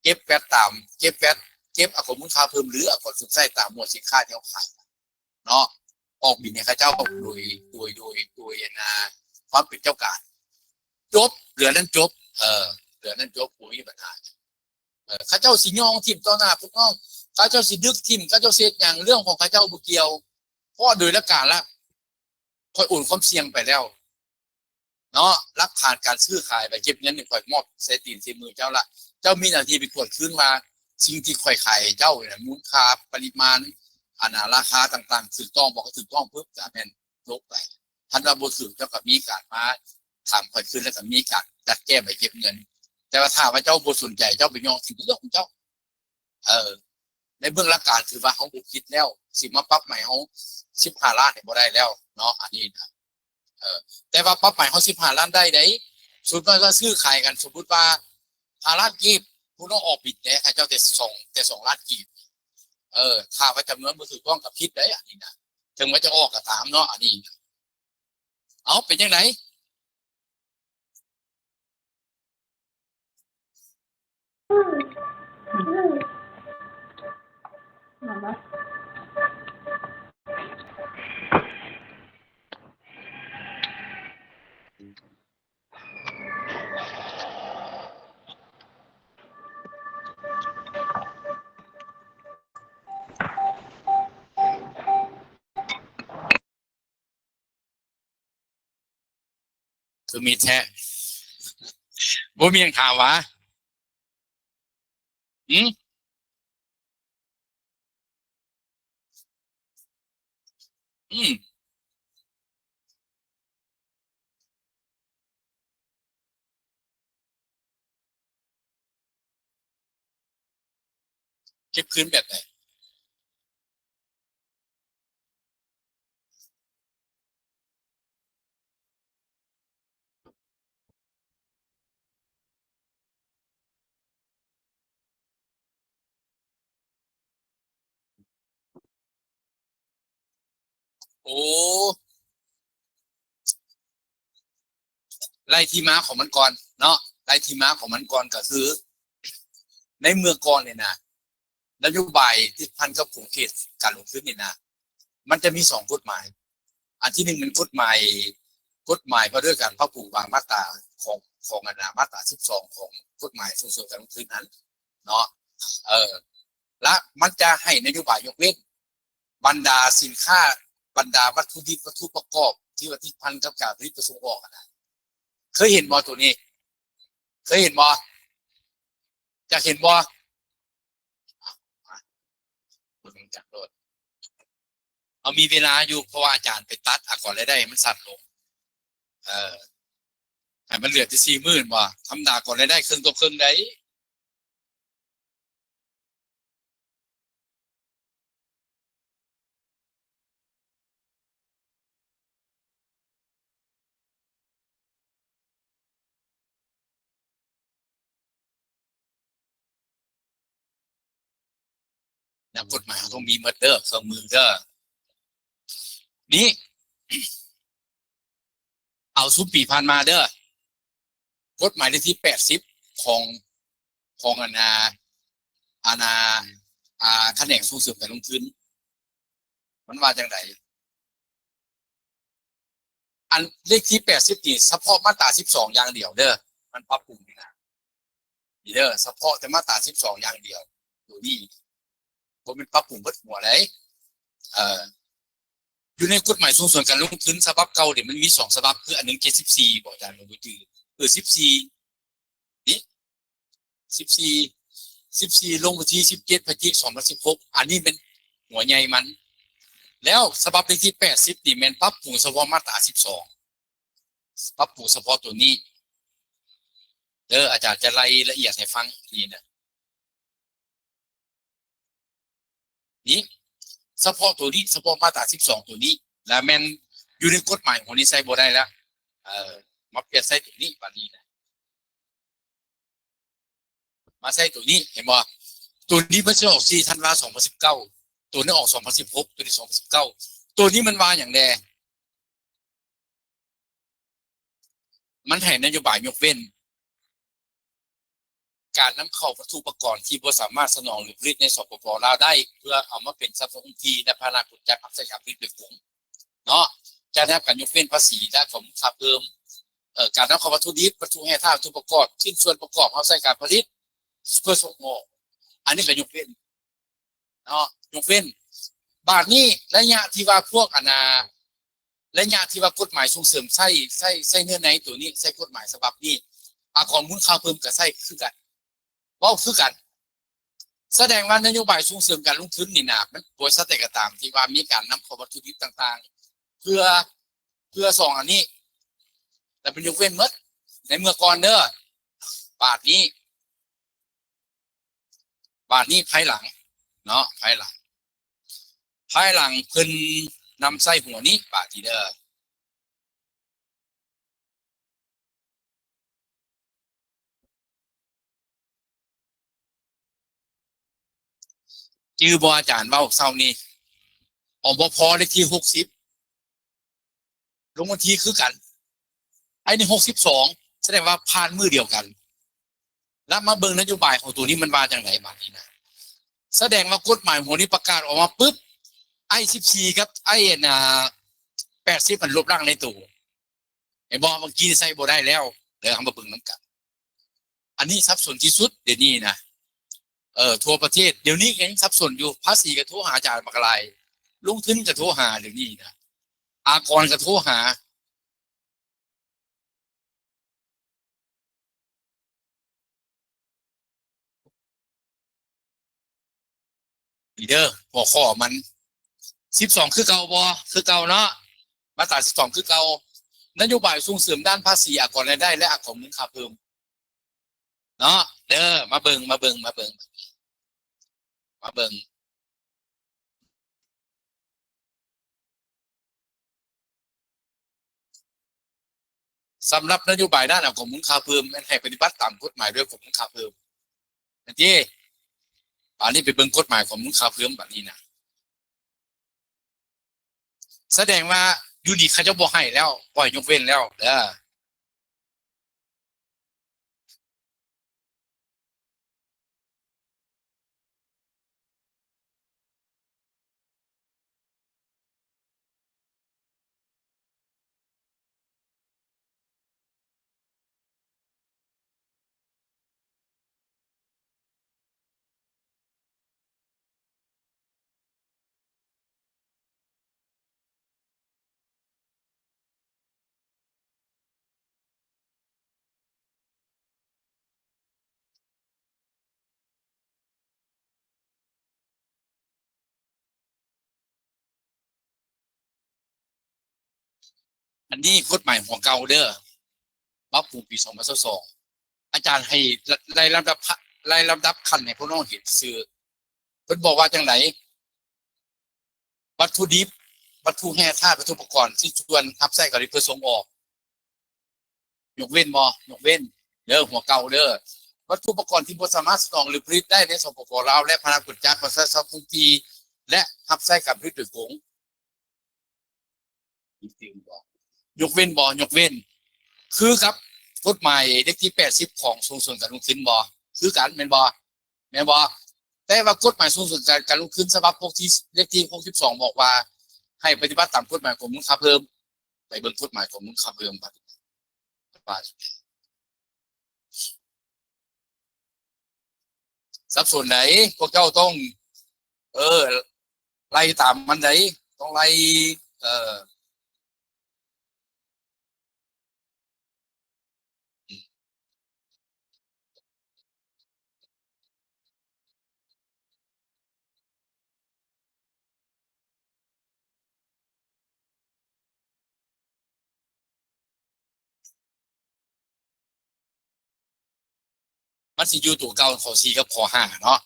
ເກັບແວັດຕາມ ເກັບແວັດ ເກັບອາກອນມູນຄ່າເພີ່ມ ຫຼື ອາກອນຊົດໃຊ້ຕາມໝວດສິນຄ້າທີ່ເຮົາຂາຍເນາະ ອອກບິນໃຫ້ເຂົາເຈົ້າໂດຍ ໂດຍ ໂດຍ ໂດຍ ອັນນ່າ ຄວາມເປັນເຈົ້າກາງ. ຈົບ ເລື່ອງນັ້ນຈົບ ເອີ ເລື່ອງນັ້ນຈົບ ບໍ່ມີບັນຫາ. ເອີ ເຂົາເຈົ້າຊິຍ້ອງຖິ້ມຕໍ່ໜ້າພວກນ້ອງ ເຂົາເຈົ້າຊິດຶກຖິ້ມ ເຂົາເຈົ້າຊິເຮັດຫຍັງ ເລື່ອງຂອງເຂົາເຈົ້າ ບໍ່ກ່ຽວ. ເພາະໂດຍຫຼັກການລະ ຂ້ອຍໂອນຄວາມສ່ຽງໄປແລ້ວເນາະ ຫຼັກຖານການຊື້ຂາຍ ໃບເກັບເງິນນີ້ ຂ້ອຍມອບໃສ່ຕີນໃສ່ມືເຈົ້າລະ. ເຈົ້າມີໜ້າທີ່ໄປກວດຄືນວ່າ ສິ່ງທີ່ຂ້ອຍຂາຍໃຫ້ເຈົ້ານີ້ ມູນຄ່າ ປະລິມານ ອັນນ່າ ລາຄາຕ່າງໆ ຖືກຕ້ອງບໍ່? ຖ້າຖືກຕ້ອງປຶບ ກະແມ່ນ ລົບໄປ. ຄັນວ່າບໍ່ຖືກ ເຈົ້າກໍມີການມາຖາມຂ້ອຍຄືນ ແລ້ວກໍມີການຈັດແກ້ໃບເກັບເງິນ. ແຕ່ວ່າຖ້າວ່າເຈົ້າບໍ່ສົນໃຈ ເຈົ້າໄປຍ້ອງທີ່ເລື່ອງຂອງເຈົ້າ. ເອີ ໃນເບື້ອງຫຼັກການຖືວ່າເຮົາບໍ່ຜິດແລ້ວ ຊິມາປັບໃໝເຮົາສິບຫ້າລ້ານນີ້ບໍ່ໄດ້ແລ້ວເນາະ ອັນນີ້ນະ. ເອີ ແຕ່ວ່າປັບໃໝເຮົາສິບຫ້າລ້ານໄດ້ໃດ໋. ສົມມຸດວ່າຊື້ຂາຍກັນ ສົມມຸດວ່າຫ້າລ້ານກີບ ຜູ້ນ້ອງອອກບິນແດ່ ໃຫ້ເຈົ້າແຕ່ສອງ ແຕ່ສອງລ້ານກີບ. ເອີ ຖ້າວ່າຈຳນວນບໍ່ຖືກຕ້ອງກໍຜິດໄດ໋ ອັນນີ້ນະ ເຖິງວ່າຈະອອກກໍຕາມເນາະ ອັນນີ້ນະ. ເອົ້າ ເປັນຈັ່ງໃດ? ຄືມີແທ້ ບໍ່ມີຫຍັງຖາມຫວາ? ຫື? ອືມ ເກັບຄືນແບບໃດ? ໂອ້ ໄລ່ທີ່ມາຂອງມັນກ່ອນເນາະ ໄລ່ທີ່ມາຂອງມັນກ່ອນ ກໍຄືໃນເມື່ອກ່ອນນີ້ນະ ນະໂຍບາຍຕິດພັນກັບຂົງເຂດການລົງທຶນນີ້ນະ ມັນຈະມີສອງກົດໝາຍ. ອັນທີໜຶ່ງແມ່ນກົດໝາຍ ກົດໝາຍວ່າດ້ວຍການປັບປຸງບາງມາດຕາຂອງ ຂອງອັນນາ ມາດຕາສິບສອງຂອງກົດໝາຍສົ່ງເສີມການລົງທຶນນັ້ນເນາະ ເອີ ລະມັນຈະໃຫ້ນະໂຍບາຍຍົກເວັ້ນບັນດາສິນຄ້າ ບັນດາວັດຖຸດິບ ວັດຖຸປະກອບທີ່ວ່າຕິດພັນກັບການຜະລິດ ແລະ ສົ່ງອອກຫັ້ນນະ. ເຄີຍເຫັນບໍ່ໂຕນີ້? ເຄີຍເຫັນບໍ່? ຢາກເຫັນບໍ່? ເອົາ ມີເວລາຢູ່ ເພາະວ່າອາຈານໄປຕັດອາກອນລາຍໄດ້ໃຫ້ມັນສັ້ນລົງ ເອີ ໃຫ້ມັນເຫຼືອແຕ່ສີ່ມື້ ເຫັນບໍ່? ທຳມະດາອາກອນລາຍໄດ້ເຄິ່ງຕໍ່ເຄິ່ງໄດ໋. ນຳກົດໝາຍເຮົາຕ້ອງມີໝົດເດີ ເຄື່ອງມືເດີ. ນີ້ ເອົາຊຸມປີຜ່ານມາເດີ ກົດໝາຍເລກທີແປດສິບຂອງ ຂອງອັນນາ ອັນນາ ອ່າ ຂະແໜງສົ່ງເສີມການລົງທຶນ ມັນວ່າຈັ່ງໃດ? ອັນເລກທີແປດສິບນີ້ສະເພາະມາດຕາສິບສອງຢ່າງດຽວເດີ ມັນປັບປຸງນີ້ນະ ນີ້ເດີ ສະເພາະແຕ່ມາດຕາສິບສອງຢ່າງດຽວ ໂຕນີ້ ບໍ່ແມ່ນປັບປຸງເບິດຫົວໃດ໋. ເອີ ຢູ່ໃນກົດໝາຍສົ່ງເສີມການລົງທຶນສະບັບເກົ່ານີ້ ມັນມີສອງສະບັບ ຄືອັນໜຶ່ງເຈັດສິບສີ່ ບໍ່ ອາຈານບໍ່ຈື່ ເອີ ສິບສີ່ ນີ້ ສິບສີ່ ສິບສີ່ ລົງວັນທີສິບເຈັດ ພະຈິກ ສອງພັນສິບຫົກ ອັນນີ້ແມ່ນຫົວໃຫຍ່ມັນ. ແລ້ວສະບັບເລກທີແປດສິບນີ້ແມ່ນປັບປຸງສະເພາະມາດຕາສິບສອງ ປັບປຸງສະເພາະໂຕນີ້ເດີ ອາຈານຈະໄລ່ລະອຽດໃຫ້ຟັງນີ້ນະ. ນີ້ ສະເພາະໂຕນີ້ ສະເພາະມາດຕາສິບສອງໂຕນີ້ ລະແມ່ນຢູ່ໃນກົດໝາຍຫົວນີ້ໃຊ້ບໍ່ໄດ້ລະ. ເອີ ມາປ່ຽນໃສ່ໂຕນີ້ບາດນີ້ນະ ມາໃສ່ໂຕນີ້ ເຫັນບໍ່? ໂຕນີ້ມັນຊິອອກສີ່ທັນວາສອງພັນສິບເກົ້າ ໂຕນີ້ອອກສອງພັນສິບຫົກ ໂຕນີ້ສອງພັນສິບເກົ້າ ໂຕນີ້ມັນວ່າຫຍັງແດ່? ມັນໃຫ້ນະໂຍບາຍຍົກເວັ້ນການນຳເຂົ້າວັດຖຸອຸປະກອນທີ່ບໍ່ສາມາດສະໜອງ ຫຼື ຜະລິດໃນ ສປປ ລາວ ໄດ້ ເພື່ອເອົາມາເປັນຊັບສິນທີ່ ແລະ ພາຫະນະການຈັດຮັບໃຊ້ກັບຜະລິດໂດຍກົງເນາະ ຈະໄດ້ຮັບການຍົກເວັ້ນພາສີ ແລະ ການຄ່າເພີ່ມ ເອີ ການນຳເຂົ້າວັດຖຸດິບ, ວັດຖຸແຮ່ທາດ, ວັດຖຸປະກອບ, ຊິ້ນສ່ວນປະກອບເອົາໃສ່ການຜະລິດເພື່ອສົ່ງອອກ ອັນນີ້ກໍຍົກເວັ້ນ ເນາະ ຍົກເວັ້ນ. ບາດນີ້ໄລຍະທີ່ວ່າພວກອັນນ່າ ໄລຍະທີ່ວ່າກົດໝາຍສົ່ງເສີມໃຊ້ ໃຊ້ ໃຊ້ເນື້ອໃນໂຕນີ້ ໃຊ້ກົດໝາຍສະບັບນີ້ ອາ ກອງມູນຄ່າເພີ່ມກໍໃຊ້ຄືກັນ ເວົ້າຄືກັນ. ສະແດງວ່ານະໂຍບາຍສົ່ງເສີມການລົງທຶນນີ້ນະ ມັນ ບໍລິສັດໃດກໍຕາມທີ່ວ່າມີການນຳເຂົ້າວັດຖຸດິບຕ່າງໆ ເພື່ອ ເພື່ອສອງອັນນີ້ ແຕ່ເປັນຍົກເວັ້ນໝົດໃນເມື່ອກ່ອນເດີ ບາດນີ້ ບາດນີ້ພາຍຫຼັງເນາະ ພາຍຫຼັງ ພາຍຫຼັງເພິ່ນນຳໃຊ້ຫົວນີ້ ບາດນີ້ເດີ ຈື່ບໍ່ອາຈານເວົ້າເຊົ້ານີ້ ອບພ ເລກທີຫົກສິບ ລົງວັນທີຄືກັນ ໄອ້ນີ້ຫົກສິບສອງ ສະແດງວ່າຜ່ານມື້ດຽວກັນ. ແລ້ວມາເບິ່ງນະໂຍບາຍຂອງໂຕນີ້ມັນວ່າຈັ່ງໃດບາດນີ້ນະ ສະແດງວ່າກົດໝາຍຫົວນີ້ປະກາດອອກມາປຶບ ໄອ້ສິບສີ່ກັບໄອ້ອັນ ອ່າ ແປດສິບມັນລົບລ້າງໃນໂຕ ເຫັນບໍ່? ເມື່ອກີ້ໃຊ້ບໍ່ໄດ້ແລ້ວ ເດີ ເຮົາມາເບິ່ງນຳກັນ. ອັນນີ້ສັບສົນທີ່ສຸດດຽວນີ້ນະ ເອີ ທົ່ວປະເທດດຽວນີ້ກໍຍັງສັບສົນຢູ່ ພາສີກໍໂທຫາອາຈານບັກຫຼາຍ ລົງທຶນກໍໂທຫາດຽວນີ້ນະ ອາກອນກໍໂທຫາ ນີ້ເດີ ຫົວຂໍ້ມັນ ສິບສອງ ຄືເກົ່າບໍ່? ຄືເກົ່າເນາະ ມາດຕາສິບສອງ ຄືເກົ່າ ນະໂຍບາຍສົ່ງເສີມດ້ານພາສີ ອາກອນລາຍໄດ້ ແລະ ອາກອນມູນຄ່າເພີ່ມເນາະ ເດີ ມາເບິ່ງ ມາເບິ່ງ ມາເບິ່ງ ມາເບິ່ງ. ສຳລັບນະໂຍບາຍດ້ານອາກອນມູນຄ່າເພີ່ມ ແມ່ນໃຫ້ປະຕິບັດຕາມກົດໝາຍດ້ວຍອາກອນມູນຄ່າເພີ່ມ ແມ່ນຕິ? ບາດນີ້ໄປເບິ່ງກົດໝາຍອາກອນມູນຄ່າເພີ່ມບາດນີ້ນະ ສະແດງວ່າຢູ່ນີ້ເຂົາເຈົ້າບໍ່ໃຫ້ແລ້ວ ບໍ່ໃຫ້ຍົກເວັ້ນແລ້ວເດີ. ອັນນີ້ກົດໝາຍຫົວເກົ່າເດີ ປັບປຸງປີສອງພັນຊາວສອງ ອາຈານໃຫ້ໄລ່ລຳດັບ ໄລ່ລຳດັບຂັ້ນໃຫ້ພວກນ້ອງເຫັນຊື່ ເພິ່ນບອກວ່າຈັ່ງໃດ? ວັດຖຸດິບ, ວັດຖຸແຮ່ທາດ, ວັດຖຸປະກອບ, ຊິ້ນສ່ວນຮັບໃຊ້ການຜະລິດເພື່ອສົ່ງອອກ ຍົກເວັ້ນບໍ່? ຍົກເວັ້ນເດີ ຫົວເກົ່າເດີ ວັດຖຸປະກອບທີ່ບໍ່ສາມາດສະໜອງ ຫຼື ຜະລິດໄດ້ໃນ ສປປ ລາວ ແລະ ພາຫະນະຂົນຈັກ ປະຊາຊົນທ້ອງຖິ່ນ ແລະ ຮັບໃຊ້ການຜະລິດໂດຍກົງ ຍົກເວັ້ນບໍ່? ຍົກເວັ້ນ ຄືກັບກົດໝາຍເລກທີແປດສິບຂອງສົ່ງເສີມການລົງທຶນບໍ່? ຄືກັນແມ່ນບໍ່? ແມ່ນບໍ່? ແຕ່ວ່າກົດໝາຍສົ່ງເສີມການ ການລົງທຶນສະບັບພວກທີ່ ເລກທີຫົກສິບສອງ ບອກວ່າໃຫ້ປະຕິບັດຕາມກົດໝາຍກອງມູນຄ່າເພີ່ມ. ໄປເບິ່ງກົດໝາຍກອງມູນຄ່າເພີ່ມບັດ ສັບສົນໃດ ພວກເຈົ້າຕ້ອງ ເອີ ໄລ່ຕາມມັນໃດ ຕ້ອງໄລ່ ເອີ ມັນຊິຢູ່ຕົວເກົ່າ ຂໍ້ສີ່ກັບຂໍ້ຫ້າເນາະ.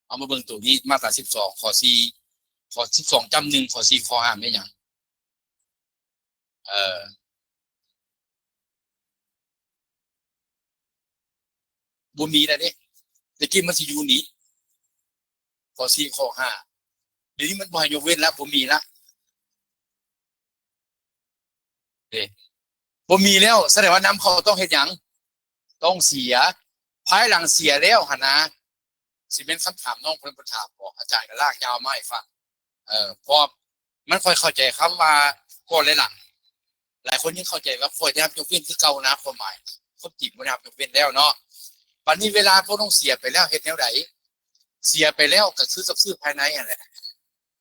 ເຮົາມາເບິ່ງຕົວນີ້ ມາດຕາສິບສອງ ຂໍ້ສີ່ ຂໍ້ສິບສອງຈ້ຳໜຶ່ງ ຂໍ້ສີ່ ຂໍ້ຫ້າ ແມ່ນຫຍັງ? ເອີ ບໍ່ມີແລ້ວເດ້. ແຕ່ກີ້ມັນຊິຢູ່ນີ້ ຂໍ້ສີ່ ຂໍ້ຫ້າ ດຽວນີ້ມັນບໍ່ໃຫ້ຍົກເວັ້ນລະ ບໍ່ມີລະເດ້. ບໍ່ມີແລ້ວ ສະແດງວ່ານຳເຂົ້າຕ້ອງເຮັດຫຍັງ? ຕ້ອງເສຍ. ພາຍຫຼັງເສຍແລ້ວຫັ້ນນະ ຊິແມ່ນຄຳຖາມນ້ອງເພິ່ນ ເພິ່ນຖາມບໍ? ອາຈານກໍລາກຍາວມາໃຫ້ຟັງ. ເອີ ເພາະມັນ ຂ້ອຍເຂົ້າໃຈຄຳວ່າກ່ອນ ແລະ ຫຼັງ. ຫຼາຍຄົນຍັງເຂົ້າໃຈວ່າຂ້ອຍໄດ້ຮັບຍົກເວັ້ນຄືເກົ່ານະ, ຄວາມໝາຍ ຄວາມຈິງບໍ່ໄດ້ຮັບຍົກເວັ້ນແລ້ວເນາະ. ບັດນີ້ເວລາພວກນ້ອງເສຍໄປແລ້ວເຮັດແນວໃດ? ເສຍໄປແລ້ວກໍຄືກັບຊື້ພາຍໃນຫັ້ນແຫຼະ.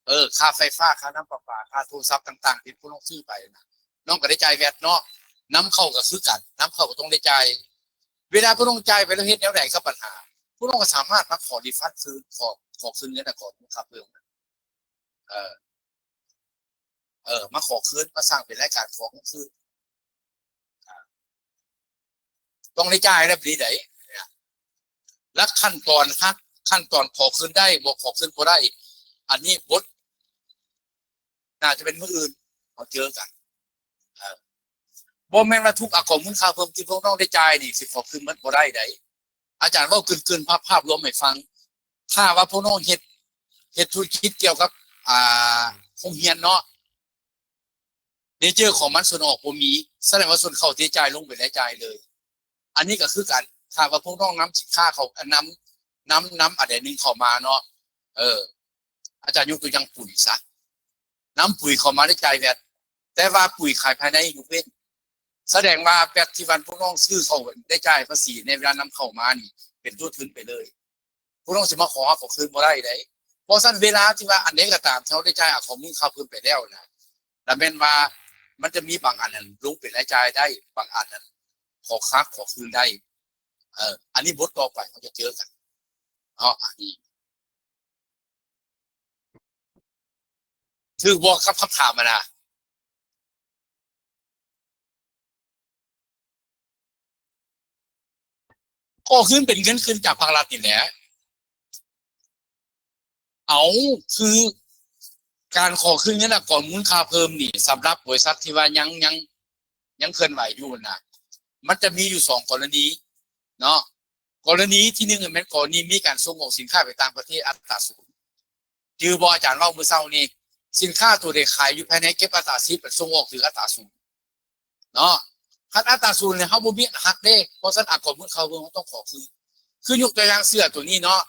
ເອີ ຄ່າໄຟຟ້າ, ຄ່ານ້ຳປະປາ, ຄ່າໂທລະສັບຕ່າງໆ ທີ່ພວກນ້ອງຊື້ໄປນະ, ນ້ອງກໍໄດ້ຈ່າຍແວັດເນາະ. ນຳເຂົ້າກໍຄືກັນ, ນຳເຂົ້າກໍຕ້ອງໄດ້ຈ່າຍ. ເວລາພວກນ້ອງຈ່າຍໄປແລ້ວເຮັດແນວໃດກັບບັນຫາ? ພວກນ້ອງກໍສາມາດມາຂໍ refund ຄືນ, ຂໍ, ຂໍຄືນເງິນ ອາ ຂໍມູນຄ່າເພີ່ມ. ເອີ ເອີ ມາຂໍຄືນ, ມາສ້າງເປັນລາຍການຂໍເງິນຄືນ. ອາ ຕ້ອງໄດ້ຈ່າຍແລ້ວ ແບບນີ້ໃດ. ແລະ ຂັ້ນຕອນຮັກ, ຂັ້ນຕອນຂໍຄືນໄດ້ ບໍ່ ຂໍຄືນບໍ່ໄດ້, ອັນນີ້ບົດ ໜ້າຈະເປັນມື້ອື່ນເຮົາເຈີກັນ. ເອີ ບໍ່ແມ່ນວ່າທຸກອາກອນມູນຄ່າເພີ່ມທີ່ພວກນ້ອງໄດ້ຈ່າຍນີ້ ຊິຂໍຄືນໝົດບໍ່ໄດ້ໃດ. ອາຈານເວົ້າເກີນໆ ພາບ, ພາບລວມໃຫ້ຟັງ. ຖ້າວ່າພວກນ້ອງເຮັດ, ເຮັດທຸລະກິດກ່ຽວກັບ, ອ່າ, ໂຮງຮຽນເນາະ, ເນເຈີຂອງມັນ ສ່ວນອອກບໍ່ມີ, ສະແດງວ່າສ່ວນເຂົ້າທີ່ຈ່າຍລົງໄປແລ້ວ ຈ່າຍເລີຍ. ອັນນີ້ກໍຄືກັນ, ຖ້າວ່າພວກນ້ອງນຳສິນຄ້າເຂົ້າ, ນຳ, ນຳ, ນຳອັນໃດໜຶ່ງເຂົ້າມາເນາະ, ເອີ, ອາຈານຍົກຕົວຢ່າງປຸ໋ຍຊະ, ນຳປຸ໋ຍເຂົ້າມາໄດ້ຈ່າຍແວັດ, ແຕ່ວ່າປຸ໋ຍຂາຍພາຍໃນຍົກເວັ້ນ, ສະແດງວ່າແວັດທີ່ວ່າພວກນ້ອງຊື້ເຂົ້າໄດ້ຈ່າຍພາສີໃນເວລານຳເຂົ້າມານີ້ ເປັນຕົວທຶນໄປເລີຍ. ພວກນ້ອງຊິມາຂໍຮັບເອົາຄືນບໍ່ໄດ້ເດ້. ເພາະສະນັ້ນ ເວລາທີ່ວ່າອັນໃດກໍຕາມທີ່ເຮົາໄດ້ຈ່າຍອາກອນມູນຄ່າເພີ່ມໄປແລ້ວນະ, ລະແມ່ນວ່າມັນຈະມີບາງອັນນັ້ນລົງເປັນລາຍຈ່າຍໄດ້, ບາງອັນນັ້ນຂໍຫັກ ຂໍຄືນໄດ້. ເອີ, ອັນນີ້ບົດຕໍ່ໄປເຮົາຈະເຈີກັນເນາະ. ອັນນີ້ຖືກບໍ່ກັບຄຳຖາມຫັ້ນນະ? ກໍຄືເປັນເງິນຄືນຈາກພາກລັດນີ້ແຫຼະ. ເອົາ, ຄືການຂໍຄືນເງິນອາກອນມູນຄ່າເພີ່ມນີ້ ສຳລັບບໍລິສັດທີ່ວ່າຍັງ, ຍັງ, ຍັງເຄື່ອນໄຫວຢູ່ນະ, ມັນຈະມີຢູ່ສອງກໍລະນີເນາະ. ກໍລະນີທີໜຶ່ງແມ່ນກໍລະນີມີການສົ່ງອອກສິນຄ້າໄປຕ່າງປະເທດອັດຕາສູນ. ຈື່ບໍ່ ອາຈານເວົ້າມື້ເຊົ້ານີ້, ສິນຄ້າຕົວໃດຂາຍຢູ່ພາຍໃນເກັບອັດຕາສິບ ແລ້ວສົ່ງອອກຖືກອັດຕາສູນເນາະ. ຄັນອັດຕາສູນນີ້ເຮົາບໍ່ມີອັນຫັກເດ້, ເພາະສະນັ້ນອາກອນມູນຄ່າເພີ່ມເຮົາຕ້ອງຂໍຄືນ. ຄືຍົກຕົວຢ່າງເສື້ອຕົວນີ້ເນາະ,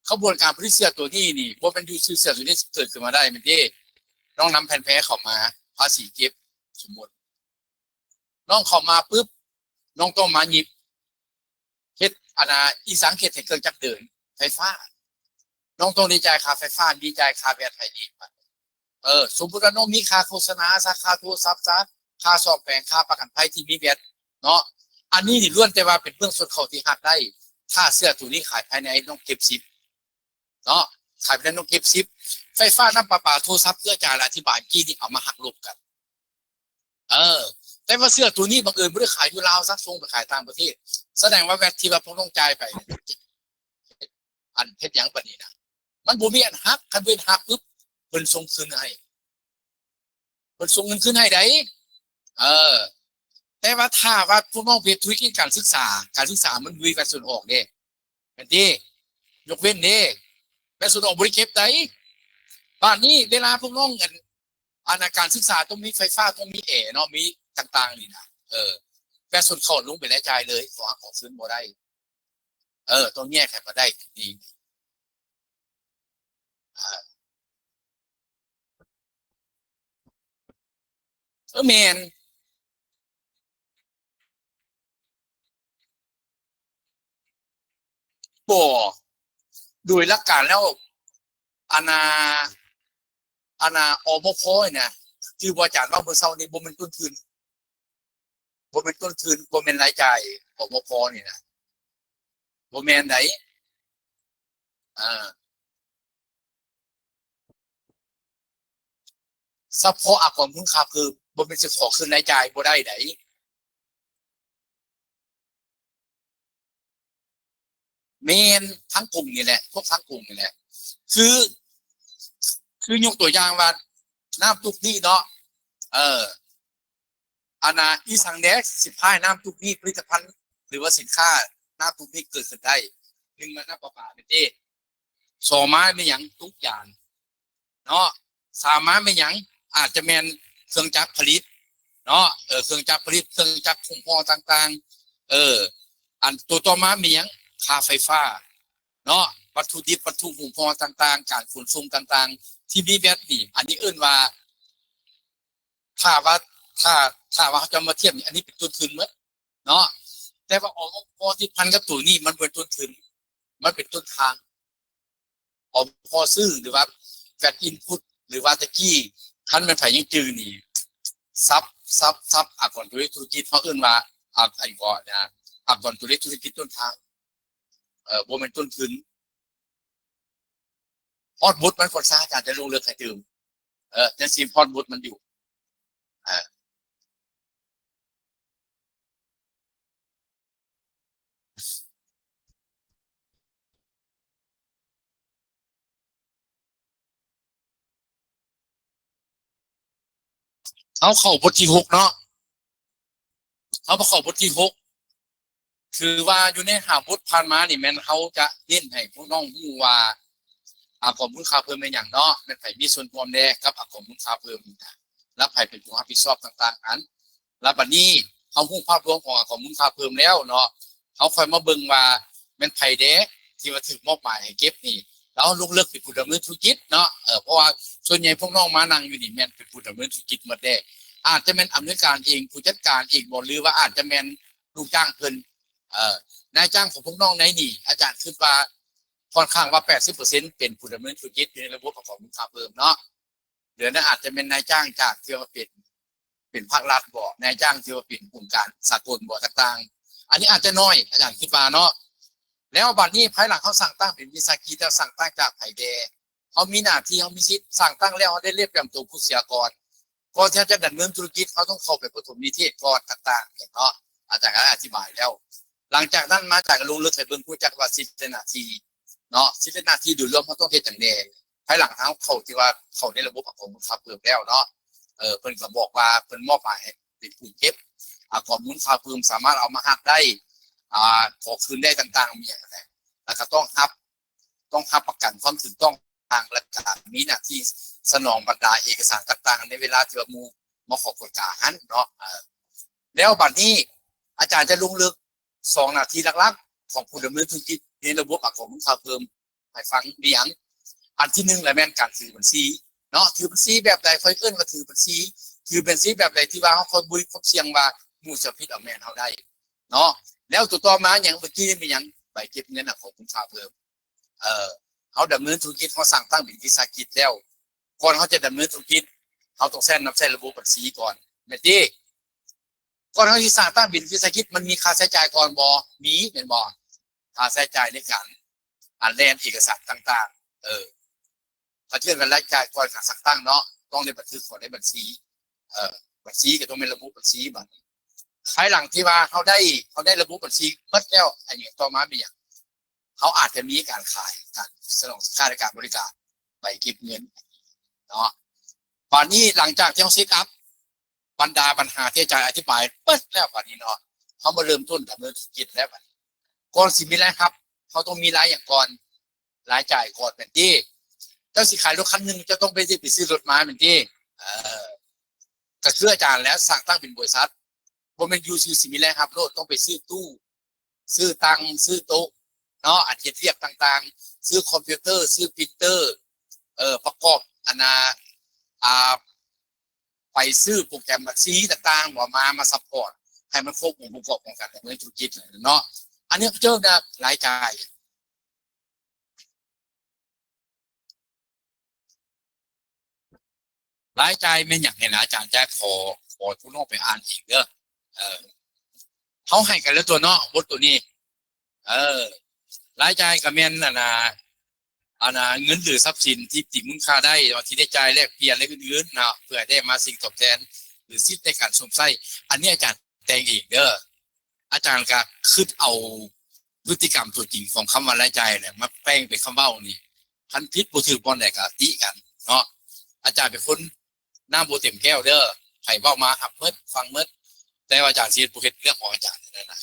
ຂະບວນການຜະລິດເສື້ອຕົວນີ້ນີ້ ບໍ່ແມ່ນຢູ່ຊື່ເສື້ອຕົວນີ້ເກີດຂຶ້ນມາໄດ້ແມ່ນເດ້. ນ້ອງນຳແຜ່ນແພເຂົ້າມາ, ພາສີເກັບ, ສົມມຸດ ນ້ອງເຂົ້າມາປຶບ ນ້ອງຕ້ອງມາຫຍິບ ເຮັດອັນນ່າ ອີສັງ ເຮັດໃຫ້ເຄື່ອງຈັກເດີນ ໄຟຟ້າ, ນ້ອງຕ້ອງໄດ້ຈ່າຍຄ່າໄຟຟ້າ, ມີຈ່າຍຄ່າແວັດໃຫ້ອີກ. ເອີ ສົມມຸດວ່ານ້ອງມີຄ່າໂຄສະນາຊະ, ຄ່າໂທລະສັບຊະ, ຄ່າສ້ອມແປງ, ຄ່າປະກັນໄພທີ່ມີແວັດເນາະ, ອັນນີ້ນີ້ລ້ວນແຕ່ວ່າເປັນເບື້ອງສ່ວນເຂົ້າທີ່ຮັກໄດ້. ຖ້າເສື້ອໂຕນີ້ຂາຍພາຍໃນ ນ້ອງເກັບສິບ ເນາະ, ຂາຍໄປແລ້ວນ້ອງເກັບສິບ, ໄຟຟ້າ, ນ້ຳປະປາ, ໂທລະສັບ ຄືອາຈານອະທິບາຍກີ້ນີ້ ເອົາມາຫັກລົບກັນ. ເອີ ແຕ່ວ່າເສື້ອໂຕນີ້ບັງເອີນບໍ່ໄດ້ຂາຍຢູ່ລາວຊະ, ສົ່ງໄປຂາຍຕ່າງປະເທດ, ສະແດງວ່າແວັດທີ່ວ່າພວກນ້ອງຈ່າຍໄປ ອັນເຮັດຫຍັງປານນີ້ນະ, ມັນບໍ່ມີອັນຫັກ, ຄັນເພິ່ນຫັກປຶບ ເພິ່ນສົ່ງຄືນໃຫ້. ເພິ່ນສົ່ງເງິນຄືນໃຫ້ໃດ. ເອີ ແຕ່ວ່າຖ້າວ່າພວກນ້ອງເຮັດທຸລະກິດການສຶກສາ, ການສຶກສາມັນບໍ່ມີແວັດສ່ວນອອກເດ້ ແມ່ນຕິ? ຍົກເວັ້ນເດ້, ແວັດສ່ວນອອກບໍ່ໄດ້ເກັບໃດ. ບາດນີ້ເວລາພວກນ້ອງ ອັນ ອັນ ການສຶກສາຕ້ອງມີໄຟຟ້າ, ຕ້ອງມີແອເນາະ, ມີຕ່າງໆນີ້ນະ, ເອີ ແວັດສ່ວນເຂົ້າລົງໄປແລ້ວຈ່າຍເລີຍ, ຂໍ ຂໍຄືນບໍ່ໄດ້. ເອີ ຕ້ອງແຍກໃຫ້ມັນໄດ້ດີ. ເອີ ເອີ ແມ່ນ. ບໍ່, ໂດຍຫຼັກການແລ້ວ ອັນນ່າ ອັນນ່າ ອມພ ນີ້ນະ ທີ່ອາຈານເວົ້າມື້ເຊົ້ານີ້ ບໍ່ແມ່ນຕົ້ນທຶນ, ບໍ່ແມ່ນຕົ້ນທຶນ, ບໍ່ແມ່ນລາຍຈ່າຍ ອມພ ນີ້ນະ, ບໍ່ແມ່ນໃດ. ອ່າ ສະເພາະອາກອນມູນຄ່າເພີ່ມ, ບໍ່ແມ່ນຊິຂໍຄືນລາຍຈ່າຍບໍ່ໄດ້ໃດ. ແມ່ນ ທາງກົງນີ້ແຫຼະ, ພວກທາງກົງນີ້ແຫຼະ. ຄື ຄືຍົກຕົວຢ່າງວ່າ ນ້ຳຕຸກນີ້ເນາະ, ເອີ ອັນນ່າ ອີສັງແດ່ ຊິພາຍນ້ຳຕຸກນີ້ ຜະລິດຕະພັນ ຫຼືວ່າສິນຄ້າ ນ້ຳທຸກນີ້ເກີດຂຶ້ນໄດ້. ໜຶ່ງມານ້ຳປະປາແມ່ນເດ້, ສອງມາແມ່ນຫຍັງ? ຕຸກຢາງເນາະ, ສາມມາແມ່ນຫຍັງ? ອາດຈະແມ່ນເຄື່ອງຈັກຜະລິດເນາະ, ເອີ ເຄື່ອງຈັກຜະລິດ, ເຄື່ອງຈັກຫຸມຫໍ່ຕ່າງໆ, ເອີ ອັນໂຕຕໍ່ມາແມ່ນຫຍັງ? ຄ່າໄຟຟ້າເນາະ, ວັດຖຸດິບ, ວັດຖຸຫຸມຫໍ່ຕ່າງໆ, ການຂົນສົ່ງຕ່າງໆ ທີ່ມີແວດນີ້, ອັນນີ້ເອີ້ນວ່າ ຖ້າວ່າ ຖ້າ ຖ້າວ່າເຮົາຈະມາທຽບນີ້ ອັນນີ້ເປັນຕົ້ນທຶນໝົດເນາະ, ແຕ່ວ່າ ອກ ພໍຕິດພັນກັບໂຕນີ້ ມັນບໍ່ແມ່ນຕົ້ນທຶນ, ມັນເປັນຕົ້ນທາງ. ອກ ພໍຊື້ ຫຼືວ່າ ແວດອິນພຸດ ຫຼືວ່າແຕ່ກີ້ ຄັນແມ່ນໃຜຍັງຈື່ນີ້ ຊັບ ຊັບ ຊັບ ອາກອນໂຕເລກທຸລະກິດ ເຮົາເອີ້ນວ່າ ອາ ອັນກໍ ອາກອນໂຕເລກທຸລະກິດຕົ້ນທາງ, ເອີ ບໍ່ແມ່ນຕົ້ນທຶນ. ຮອດບົດມັນກ່ອນຊະ ອາຈານຈະລົງເລິກໃຫ້ຕື່ມ. ເອີ ຍັງຊິຮອດບົດມັນຢູ່. ເອີ ເຮົາເຂົ້າບົດທີຫົກເນາະ, ເຮົາມາເຂົ້າບົດທີຫົກ. ຖືວ່າຢູ່ໃນຫ້າບົດຜ່ານມານີ້ ແມ່ນເຮົາຈະເນັ້ນໃຫ້ພວກນ້ອງຮູ້ວ່າ ອາກອງມູນຄ່າເພີ່ມແມ່ນຫຍັງເນາະ, ແມ່ນໃຜມີສ່ວນຮ່ວມແດ່ກັບອາກອງມູນຄ່າເພີ່ມ, ແລະ ໃຜເປັນຜູ້ຮັບຜິດຊອບຕ່າງໆນັ້ນ. ແລ້ວບັດນີ້ເຮົາຮູ້ພາບລວມຂອງອາກອງມູນຄ່າເພີ່ມແລ້ວເນາະ, ເຮົາຄ່ອຍມາເບິ່ງວ່າແມ່ນໃຜແດ່ທີ່ວ່າຖືກມອບໝາຍໃຫ້ເກັບນີ້. ແລ້ວເຮົາລົງເລິກເປັນຜູ້ດຳເນີນທຸລະກິດເນາະ, ເອີ ເພາະວ່າສ່ວນໃຫຍ່ພວກນ້ອງມານັ່ງຢູ່ນີ້ແມ່ນເປັນຜູ້ດຳເນີນທຸລະກິດໝົດແດ່, ອາດຈະແມ່ນອຳນວຍການເອງ, ຜູ້ຈັດການເອງບໍ ຫຼືວ່າອາດຈະແມ່ນ ລູກຈ້າງເພິ່ນ. ເອີ ນາຍຈ້າງຂອງພວກນ້ອງໃນນີ້ ອາຈານຄິດວ່າຄ່ອນຂ້າງວ່າແປດສິບເປີເຊັນເປັນຜູ້ດຳເນີນທຸລະກິດຢູ່ໃນລະບົບອາກອງມູນຄ່າເພີ່ມເນາະ. ເຫຼືອນັ້ນອາດຈະແມ່ນນາຍຈ້າງຈາກທີ່ວ່າເປັນ ເປັນພາກລັດບໍ, ນາຍຈ້າງທີ່ວ່າເປັນອົງການສາກົນບໍ ຕ່າງໆ. ອັນນີ້ອາດຈະໜ້ອຍ ອາຈານຄິດວ່າເນາະ. ແລ້ວບັດນີ້ພາຍຫຼັງເຮົາສ້າງຕັ້ງເປັນວິສາຫະກິດແລ້ວ ສ້າງຕັ້ງຈາກໃຜແດ່? ເຮົາມີໜ້າທີ່ ເຮົາມີສິດສ້າງຕັ້ງແລ້ວ ເຮົາໄດ້ລຽບຕຽມໂຕຜູ້ເສຍກ່ອນ. ກ່ອນທີ່ເຮົາຈະດຳເນີນທຸລະກິດ ເຮົາຕ້ອງເຂົ້າໄປປະຖົມນິເທດກ່ອນຕ່າງໆເນາະ, ອາຈານກໍໄດ້ອະທິບາຍແລ້ວ. ຫຼັງຈາກນັ້ນມາ ອາຈານກໍລົງເລິກໃຫ້ເບິ່ງ ຮູ້ຈັກວ່າສິດ ແລະ ໜ້າທີ່ເນາະ, ສິດ ແລະ ໜ້າທີ່ໂດຍລວມເຮົາຕ້ອງເຮັດຫຍັງແດ່? ພາຍຫຼັງເຮົາເຂົ້າ ທີ່ວ່າເຂົ້າໃນລະບົບອາກອງມູນຄ່າເພີ່ມແລ້ວເນາະ, ເອີ ເພິ່ນກໍບອກວ່າເພິ່ນມອບໝາຍໃຫ້ເປັນຜູ້ເກັບອາກອງມູນຄ່າເພີ່ມ ສາມາດເອົາມາຫັກໄດ້, ອາ ຂໍຄືນໄດ້ຕ່າງໆ ມີຫຍັງແຫຼະ, ແລ້ວກໍຕ້ອງຮັບ ຕ້ອງຮັບປະກັນຄວາມຖືກຕ້ອງທາງ ແລະ ກະມີໜ້າທີ່ສະໜອງບັນດາເອກະສານຕ່າງໆ ໃນເວລາທີ່ວ່າໝູ່ມາຂໍກວດກາຫັ້ນເນາະ. ເອີ ແລ້ວບັດນີ້ອາຈານຈະລົງເລິກສອງໜ້າທີ່ຫຼັກໆຂອງຜູ້ດຳເນີນທຸລະກິດໃນລະບົບອາກອງມູນຄ່າເພີ່ມໃຫ້ຟັງ ມີຫຍັງ? ອັນທີໜຶ່ງລະແມ່ນການຖືບັນຊີເນາະ, ຖືບັນຊີແບບໃດ? ຂ້ອຍເອີ້ນວ່າຖືບັນຊີ, ຖືບັນຊີແບບໃດທີ່ວ່າເຮົາຄ່ອຍບໍ່ມີຄວາມສ່ຽງວ່າໝູ່ຈະຜິດເອົາແມ່ນເຮົາໄດ້ເນາະ. ແລ້ວໂຕຕໍ່ມາຫຍັງ? ເມື່ອກີ້ມີຫຍັງ? ໃບເກັບເງິນອາກອງມູນຄ່າເພີ່ມ. ເອີ ເຮົາດຳເນີນທຸລະກິດ ເຮົາສ້າງຕັ້ງເປັນວິສາຫະກິດແລ້ວ, ກ່ອນເຮົາຈະດຳເນີນທຸລະກິດ ເຮົາຕ້ອງໃຊ້ ນຳໃຊ້ລະບົບບັນຊີກ່ອນ ແມ່ນຕິ? ກ່ອນເຮົາຊິສ້າງຕັ້ງເປັນວິສາຫະກິດ ມັນມີຄ່າໃຊ້ຈ່າຍກ່ອນບໍ່? ມີ ແມ່ນບໍ່? ຄ່າໃຊ້ຈ່າຍໃນການ ອັນແລ່ນເອກະສານຕ່າງໆ ເອີ ກະເທື່ອນກັນລາຍຈ່າຍກ່ອນການສ້າງຕັ້ງເນາະ, ຕ້ອງໄດ້ບັນທຶກເຂົ້າໃນບັນຊີ, ເອີ ບັນຊີກໍຕ້ອງແມ່ນລະບຸບັນຊີ. ບັດນີ້ພາຍຫຼັງທີ່ວ່າເຮົາໄດ້ ເຮົາໄດ້ລະບຸບັນຊີໝົດແລ້ວ, ອັນນີ້ຕໍ່ມາແມ່ນຫຍັງ? ເຮົາອາດຈະມີການຂາຍ ການສະໜອງສິນຄ້າ ແລະ ການບໍລິການ ໃບເກັບເງິນເນາະ. ບາດນີ້ຫຼັງຈາກທີ່ເຮົາເຊັດອັບບັນດາບັນຫາທີ່ອາຈານອະທິບາຍເບິດແລ້ວ ບາດນີ້ເນາະ, ເຮົາມາເລີ່ມຕົ້ນດຳເນີນທຸລະກິດແລ້ວ. ບາດນີ້ ກ່ອນຊິມີລາຍຮັບ ເຮົາຕ້ອງມີລາຍຫຍັງກ່ອນ? ລາຍຈ່າຍກ່ອນແມ່ນຕິ? ເຈົ້າຊິຂາຍລົດຄັນໜຶ່ງ ເຈົ້າຕ້ອງໄປ ໄປຊື້ລົດມາແມ່ນຕິ? ເອີ ກໍຄືອາຈານແຫຼະ ສ້າງຕັ້ງເປັນບໍລິສັດ, ບໍ່ແມ່ນຢູ່ຊື່ຊິມີລາຍຮັບໂລດ, ຕ້ອງໄປຊື້ຕູ້ ຊື້ຕັ່ງ ຊື້ໂຕະເນາະ, ອັນເຮັດວຽກຕ່າງໆ, ຊື້ຄອມພິວເຕີ ຊື້ປຣິນເຕີ ເອີ ປະກອບອັນນ່າ ອ່າ ໄປຊື້ໂປຣແກຣມບັນຊີຕ່າງໆ ມາ ມາຊັບພອດໃຫ້ມັນຄົບອົງປະກອບຂອງການດຳເນີນທຸລະກິດເນາະ. ອັນນີ້ເອີ້ນວ່າລາຍຈ່າຍ. ລາຍຈ່າຍແມ່ນຫຍັງນີ້ນະ ອາຈານຈະຂໍ ຂໍພວກນ້ອງໄປອ່ານເອງເດີ. ເອີ ເຮົາໃຫ້ກັນແລ້ວຕົວະເນາະ ບົດຕົວນີ້. ເອີ ລາຍຈ່າຍກໍແມ່ນ ອັນນ່າ ອັນນ່າ ເງິນ ຫຼື ຊັບສິນທີ່ຕີມູນຄ່າໄດ້ ທີ່ໄດ້ຈ່າຍແລກປ່ຽນ ແລະ ອື່ນໆເນາະ ເພື່ອໃຫ້ໄດ້ມາສິ່ງຕອບແທນ ຫຼື ສິດໃນການຊົມໃຊ້. ອັນນີ້ອາຈານແຕ່ງເອງເດີ. ອາຈານກໍຄິດເອົາພຶດຕິກຳຕົວຈິງຂອງຄຳວ່າລາຍຈ່າຍແຫຼະ ມາແປງເປັນຄຳເວົ້ານີ້. ຄັນຜິດບໍ່ຖືກບ່ອນໃດກໍຕິກັນເນາະ. ອາຈານເປັນຄົນນ້ຳບໍ່ເຕັມແກ້ວເດີ, ໃຜເວົ້າມາຮັບໝົດ ຟັງໝົດ, ແຕ່ວ່າອາຈານຊິເຮັດບໍ່ເຮັດເລື່ອງຂອງອາຈານນັ້ນນະ.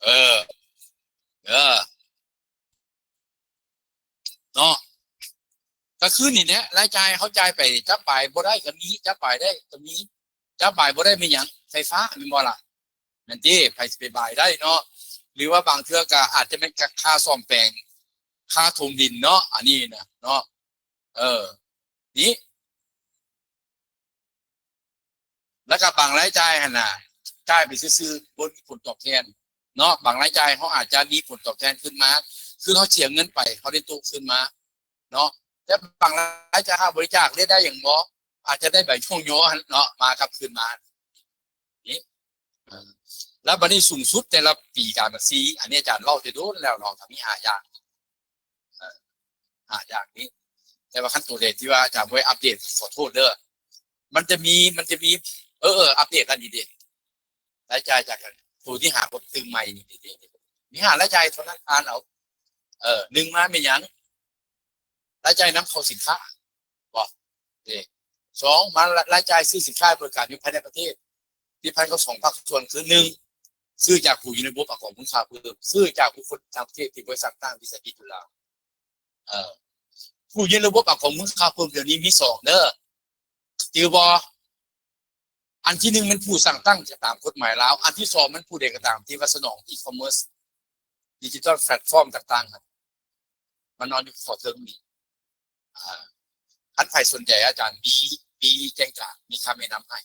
ເອີ ກໍຄືນີ້ແຫຼະ ລາຍຈ່າຍເຮົາຈ່າຍໄປ ຈັບບາຍບໍ່ໄດ້ກໍມີ ຈັບບາຍໄດ້ກໍມີ ຈັບບາຍບໍ່ໄດ້ແມ່ນຫຍັງ? ໄຟຟ້າແມ່ນບໍ່ລະ? ແມ່ນຕິ? ໃຜຊິໄປບາຍໄດ້ເນາະ? ຫຼືວ່າບາງເທື່ອກໍອາດຈະແມ່ນຄ່າ ຄ່າສ້ອມແປງ ຄ່າຖົມດິນເນາະ ອັນນີ້ນະເນາະ ເອີ ນີ້ ແລ້ວກໍບາງລາຍຈ່າຍຫັ້ນນະ ຈ່າຍໄປຊື່ໆ ບໍ່ມີຜົນຕອບແທນເນາະ ບາງລາຍຈ່າຍເຮົາອາດຈະມີຜົນຕອບແທນຄືນມາ ຄືເຮົາເສຍເງິນໄປ ເຮົາໄດ້ໂຕະຄືນມາເນາະ ແຕ່ບາງລາຍຈ່າຍເຮົາບໍລິຈາກ ໄດ້ ໄດ້ຫຍັງບໍ່ ອາດຈະໄດ້ໃບຍ້ອງຍໍຫັ້ນເນາະ ມາກັບຄືນມາ ນີ້ ເອີ ແລ້ວບັດນີ້ສູງສຸດແຕ່ລະປີການບັນຊີ ອັນນີ້ອາຈານເວົ້າແຕ່ດົນແລ້ວເນາະ ກໍມີຫ້າຢ່າງ ເອີ ຫ້າຢ່າງນີ້ ແຕ່ວ່າຄັນໂຕໃດທີ່ວ່າອາຈານບໍ່ໄດ້ອັບເດດ ຂໍໂທດເດີ ມັນຈະມີ ມັນຈະມີ ເອີ ເອີ ອັບເດດອັນນີ້ເດ ລາຍຈ່າຍຈາກໂຕທີ່ຫາບໍ່ຕື່ມໃໝ່ນີ້ເດ ມີຫ້າລາຍຈ່າຍເທົ່ານັ້ນ ອ່ານເອົາ ເອີ ໜຶ່ງມາແມ່ນຫຍັງ? ລາຍຈ່າຍນຳເຂົ້າສິນຄ້າ ບໍ່ ເດ້ ສອງ ມາລາຍຈ່າຍຊື້ສິນຄ້າບໍລິການຢູ່ພາຍໃນປະເທດ ຕິດພັນກັບສອງພາກສ່ວນ ຄື ໜຶ່ງ ຊື້ຈາກຜູ້ຢູ່ໃນລະບົບອາກອງມູນຄ່າເພີ່ມ ຊື້ຈາກບຸກຄົນຕ່າງປະເທດທີ່ບໍລິສັດຕ່າງວິສາຫະກິດຢູ່ລາວ ເອີ ຜູ້ຢູ່ໃນລະບົບອາກອງມູນຄ່າເພີ່ມດຽວນີ້ມີສອງເດີ ຈື່ບໍ່? ອັນທີໜຶ່ງແມ່ນຜູ້ສ້າງຕັ້ງຕາມກົດໝາຍລາວ ອັນທີສອງແມ່ນຜູ້ໃດກໍຕາມທີ່ວ່າສະໜອງອີຄອມເມີສ ດິຈິຕອນແພລດຟອມຕ່າງໆ ມັນນອນຢູ່ຂໍ້ເທິງນີ້ ອ່າ ຄັນໃຜສົນໃຈອາຈານມີ ມີແຈ້ງການ ມີຄຳແນະນຳໃຫ້